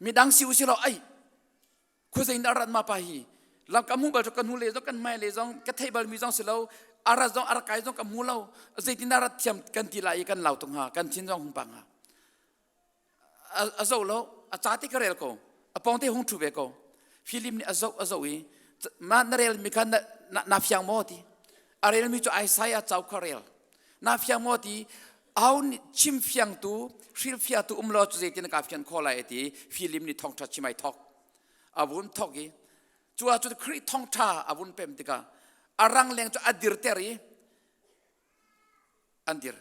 midang si usih law ai khuazei in dah rat ma pa hi lam ka hmu bal kan hnu le zong kan hmai le zong ka thei bal mi zong si lo a rat zong a rak kai zong ka hmu lo zeitin dah rat thiam kan ti lai i kan lau tung hnga kan thin zong hung pang hnga a zo lo a ca te ka rel ko a pong te hung thu ve ko Philip nih a zoh a zoh i ma na rel mi kha na, na fiang maw ti a rel mi cu Isaiah cau kha rel na fiang maw ti au nih chim fiangtu hrilhfiahtu um law cu zeitin ka fian khawh lai ti Philip nih thawngṭha chim ai thawk a vun thawk i cu ah cun Khrih thawngṭha a vun pem tikah a rangleng cu a dirter i an dir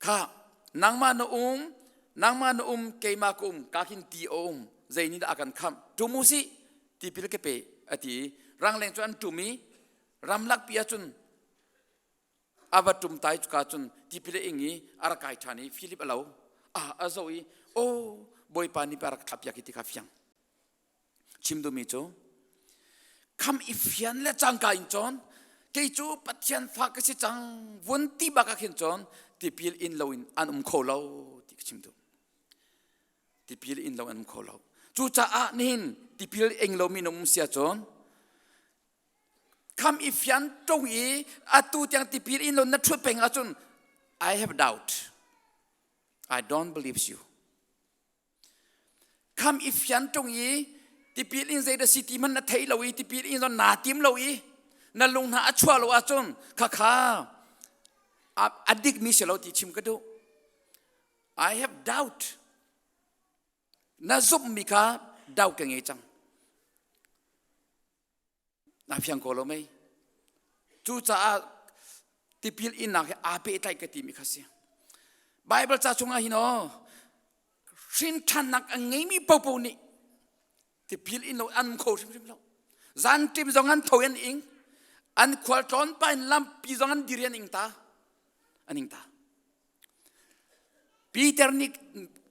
kha nangmah na um nangmah na um keimah ka um ka khin ti a um zei nih dah a kan khamh ṭum u sih tipil ka pe a ti i rangleng cu an ṭum i ramlak pi ah cun a va ṭum tai cuka cun tipil a ing i a rak kai ṭhan i Philip a lo a a zoh i aw Bawipa nih pa rak thlahpiak hi ti kha fiang chim duhmi cu kham i fian le cangka in cawn kei cu Pathian fa ka si cang vun ti bak ah khin cawn tipil in lo in an um kho lo ti ka chim duh tipil in lo an um kho lo cucaah nihin tipil ing lomi na um sia cun Kham i fian ṭung i atu tiang tipil in lo na ṭhut peng ahcun I have doubt. I don't believe you. Kham i fian ṭung i tipil in zei dah si ti hmanh na thei lo i tipil in zong naa tim lo i na lung hna a chuah lo ahcun khakha a dikmi si lo ti chim ka duh. I have doubt. Na zumhmi kha doubt ka ngei cang. Na fiang ko lo mei? Cucaah tipil innak he aa pehtlaih ka timi kha si. Bible ca chungah hin aw hrin ṭhannak a ngeimi popo nih tipil in lo an kho hrimhrim lo. Zanṭim zong an tho an ing, an khual tlawn pa in lampi zong an diri an ing ta. An ing ta. Peter nih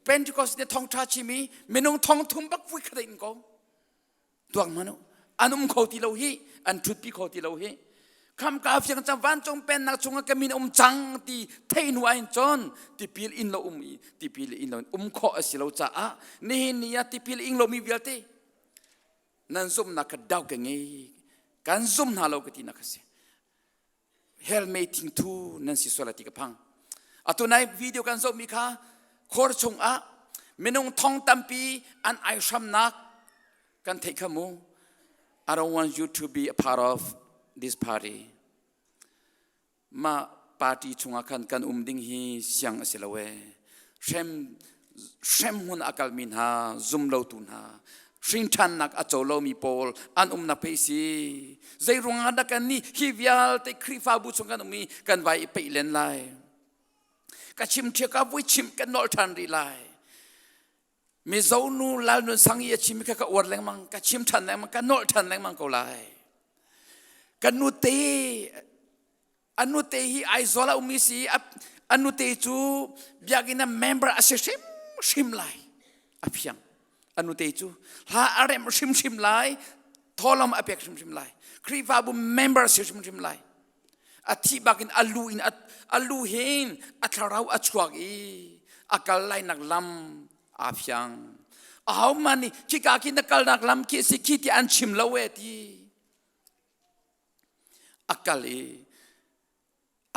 Pentecost nih thawngṭha chim i minung thong thum bak vui khat in ko. Tuak hmanh u. An um kho ti lo hi, an ṭhutpi kho ti lo hi. Kham ka fiang cang vancung pennak chungah ka min um cang ti theih hnu ah hin cun tipil in lo um i tipil in lo um khawh a si lo caah nihin ni ah tipil ing lomi vialte nan zumhnak kha dau ka ngei kan zum hna lo ka ti nak a si hell mei thingthu nan si sual ti ka phang atu nai video kan zohmi kha khor chungah minung thong tampi an ai hramnak kan theih kha mu I don't want you to be a part of this party ma. party chungah khan kan um ding hi siang a si lo ee. Hrem hrem hmun a kalmi hna zum lotu hna hrinṭhannak a co lomi pawl an umnak pei si. Zei ruangah dah kan nih hi vialte Khrihfabu chung kan um i kan vai i peih len lai. Ka chim ṭhia ka vui chim kan nolh ṭhan rih lai. Mizo nu Lal Nun Sang i a chim kha ka uar lengmang, ka chim ṭhan lengmang, ka nolh ṭhan lengmang ko lai. Ka nute, a nute hi Aizawl a ummi si, a nute cu biakinn ah member a si hrimhrim lai. A fiang. A nute cu hla a remh hrimhrim lai, thawlawm a pek hrimhrim lai. Khrihfabu member a si hrimhrim lai. A thih bakin a lu in a lu hin a thlarau a chuak i a kal lainak lam aa fiang. Ahohmanh nih khika khi na kalnak lam khi a si khi ti an chim lo e ti. A kal i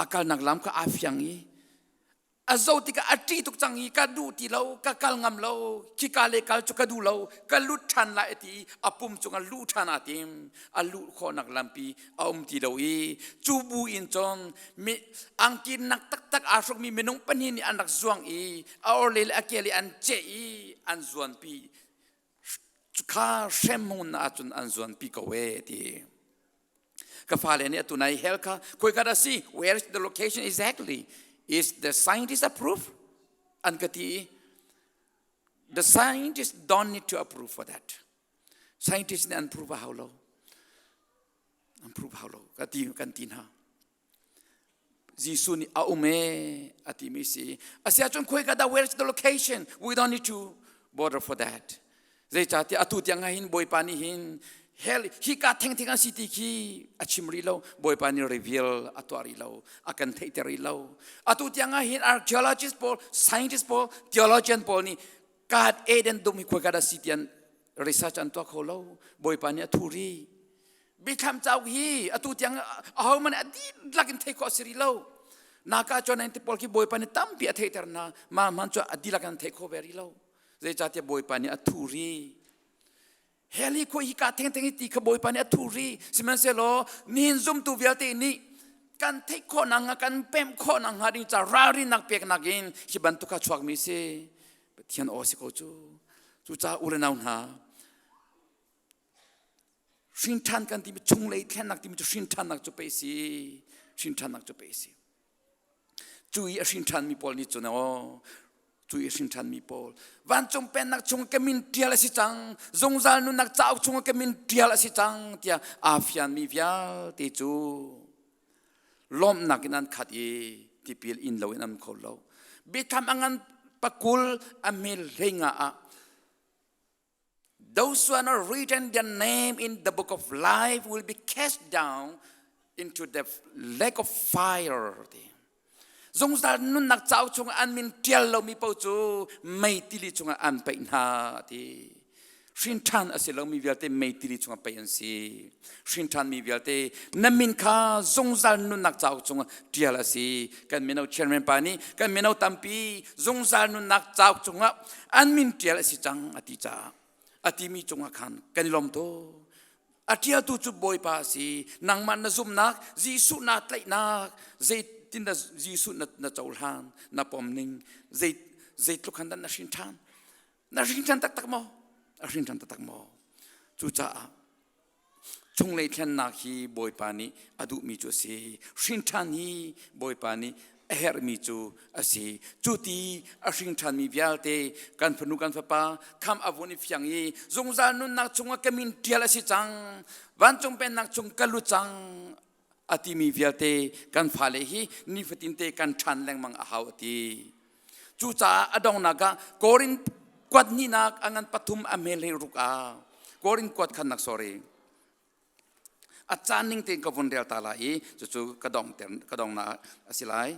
a kalnak lam kha aa fiang i a zo tikah a ṭih tuk cang i ka duh ti lo ka kal ngam lo khika le kal cu ka duh lo ka lut ṭhan lai a ti a pum cungah luh ṭhan aa tim a luh khawhnak lampi a um ti lo i cu bu in cun mi angki nak taktak aa hrukmi minung pahnih nih an rak zuang i a orle le a ke le an ceh i an zuanpi kha hremhmun ahcun an zuanpi ko e ti Ka fale nih atu nai hell kha khoika dah si? Where is the location exactly? Is the scientist approve? An ka ti i the scientists don't need to approve for that. Scientists nih an prove a hau lo. An prove hau lo. Ka ti kan ti hna. Jesuh nih a um e a timi si. Asiahcun khoika dah where is the location? We don't need to bother for that. Zeicahtiah atu tiang ah hin Bawipa nih hin hell hika thengtheng an si ti khi a chim rih lo. Bawipa nih reveal a tuah rih lo. A kan theihter rih lo. Atu tiang ah hin archaeologist pawl, scientist pawl, theologian pawl nih God Eden dum hi khoika dah si tian research an tuah kho lo. Bawipa nih a thu rih. Biathlam cauk hi atu tiang ahohmanh a dihlak in theih khawh a si rih lo. Naka chuan ti pawl khi Bawipa nih tampi a theihter hna. Mah hman cu a dihlak in theih khawh ve rih lo. Zeicahtiah Bawipa nih a thu rih. Hell hi khoi hika thengtheng hi ti kha Bawipa nih a thu rih. Sihmanhsehlaw nihin zumtu vialte nih kan theih khawh nakhnga kan pemh khawh nakhnga ding ca ralrinnak peknak in hi bantuk kha chuakmi si. Pathian aw si ko cu. Cucaah u le nau hna, Hrinṭhan kan timi chunglei thlennak timi cu hrinṭhannak cu pei si hrinṭhannak cu pei si cu i a hrinṭhanmi pawl nih cun aw cu i a hrinṭhanmi pawl vancung pennak chung ka min ṭial a si cang zungzal nunnak cauk chung ka min ṭial a si cang tiah aa fianmi vialte cu lawmhnak in an khat i tipil in lo in an kho lo biathlam a ngan pakul a mel hleinga ah Those who are not written their name in the book of life will be cast down into the lake of fire. Zungzal nunnak cauk chung an min ṭial lomi paoh cu mei tili chungah an paih hna ti. Hrinṭhan a si lomi vialte mei tili chungah paih an si. Hrinṭhanmi vialte na min kha zungzal nunnak cauk chungah ṭial a si. Kan mino chairman pa nih kan mino tampi zungzal nunnak cauk chungah an min ṭial a si cang a ti caah a timi cungah khan kan i lawm tuk a ṭialtu cu Bawipa a si nangmah na zumhnak Jesuh naa tlaihnak zeitin dah Jesuh na, na cohlan na pom ning zei zeitluk khan dah na hrin ṭhan na hrin ṭhan taktak maw a hrin ṭhan taktak maw cucaah chunglei thlennak hi Bawipa nih a duhmi cu a si. Hrinṭhan hi Bawipa nih a herhmi cu a si. Cu ti a hringṭhanmi vialte kan fanu kan fapa kham a vun i fiang i zungzal nunnak chungah ka min ṭial a si cang, vancung pennak chung ka lut cang a timi vialte kan fale hi nifatinte kan ṭhan lengmang a hau a ti. Cucaah a donghnak ah Korin kuat hnihnak a ngan pathum a hmel he ruk ah Korin kuat khannak sorry a caan ning tein ka vun rel ta lai i cucu ka dong ka dongnak a si lai.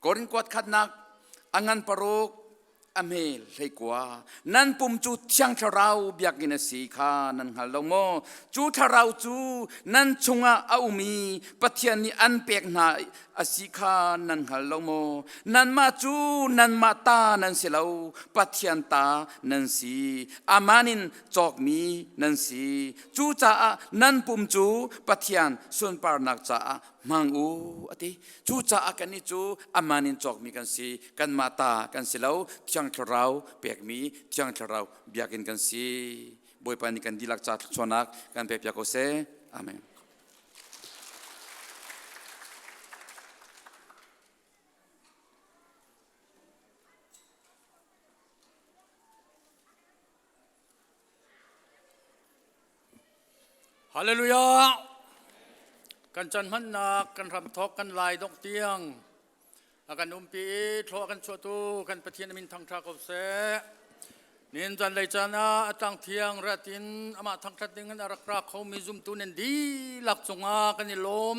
Korin kuat khatnak a ngan paruk. A hme 19. Nan pum cu Thiang Thlarau biakinn a si kha nan hngal lo maw? Cu Thlarau cu nan chungah a um i Pathian nih an pek hna a si kha nan hngal lo maw? Nanmah cu nanmah ta nan si lo, Pathian ta nan si. Aman in cawkmi nan si. Cucaah nan pum cu Pathian sunparnak caah hmang u, a ti. Cucaah kannih cu aman in cawkmi kan si. Kanmah ta kan si lo, Thiang Thlarau pekmi Thiang Thlarau biakinn kan si. Bawipa nih kan dihlak ca thluachuahnak kan pekpiak ko seh. Amen. Hallelujah! Kan chan hmannak, kan ram thawk, kan lai dongh tiang a kan umpi i thlawh a kan chuahtu kan Pathian min thangṭha ko seh. Nin zan lei caan ah a tlang thiang rat in amah thangṭhat ding in a rak ra khomi zumtu nan dihlak cungah kan i lawm.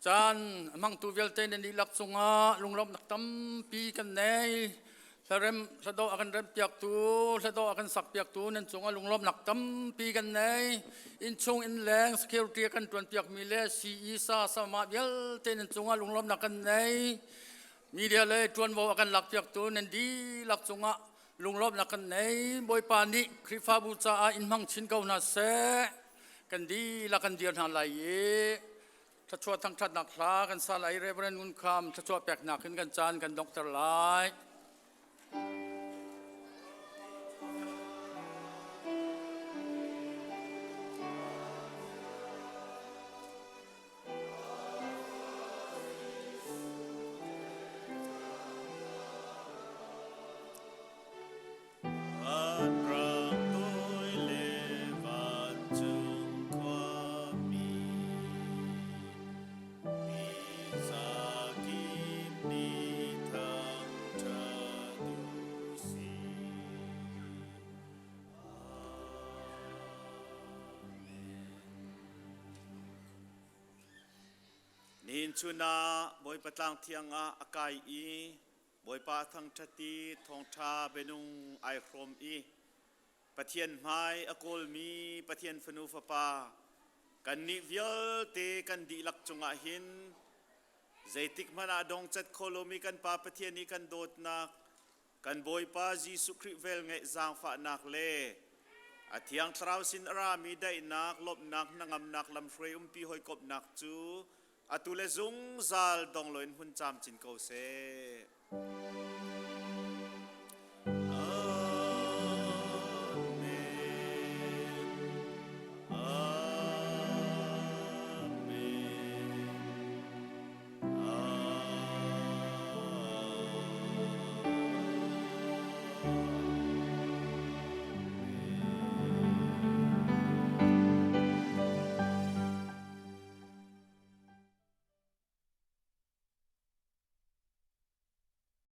Caan a hmangtu vialte nan dihlak cungah lunglawmhnak tampi kan nei. Hlarem hladawh a kan remhpiaktu, hladawh a kan sakpiaktu nan cungah lunglawmhnak tampi kan nei. Innchung innleng security a kan ṭuanpiakmi le CE sa sama vialte nan cungah lunglawmhnak kan nei. Media le ṭuanvo a kan lakpiaktu nan dihlak cungah lunglawmhnak kan nei. Bawipa nih Khrihfabu caah in hmang chin ko hna seh. Kan dihlak kan dir hna lai i Thluachuah thangṭhatnak hla kan sa lai. Reverend Ngun Kham thluachuah peknak in kan caan kan donghter lai. Vanrang toi le vancung khuami, mi zakip nih thangṭhat u sih. Amen. Nihin chun ah Bawipa tlang thiang ah a kai i Bawipa thangṭhat i thawngṭha bianung ai hrawm i Pathian hmai a kawlmi Pathian fanu fapa kannih vialte kan dihlak cungah hin zeitik hmanh ah dongcat kho lomi kan Pa Pathian i kan dawtnak kan Bawipa Jesuh Khrih velngeih zaangfahnak le a Thiang Thlarau sin a rami daihnak, lawmhnak, hnangamnak lamhruai umpi hawikomhnak cu atu le zungzal dong loin hun camcin ko seh.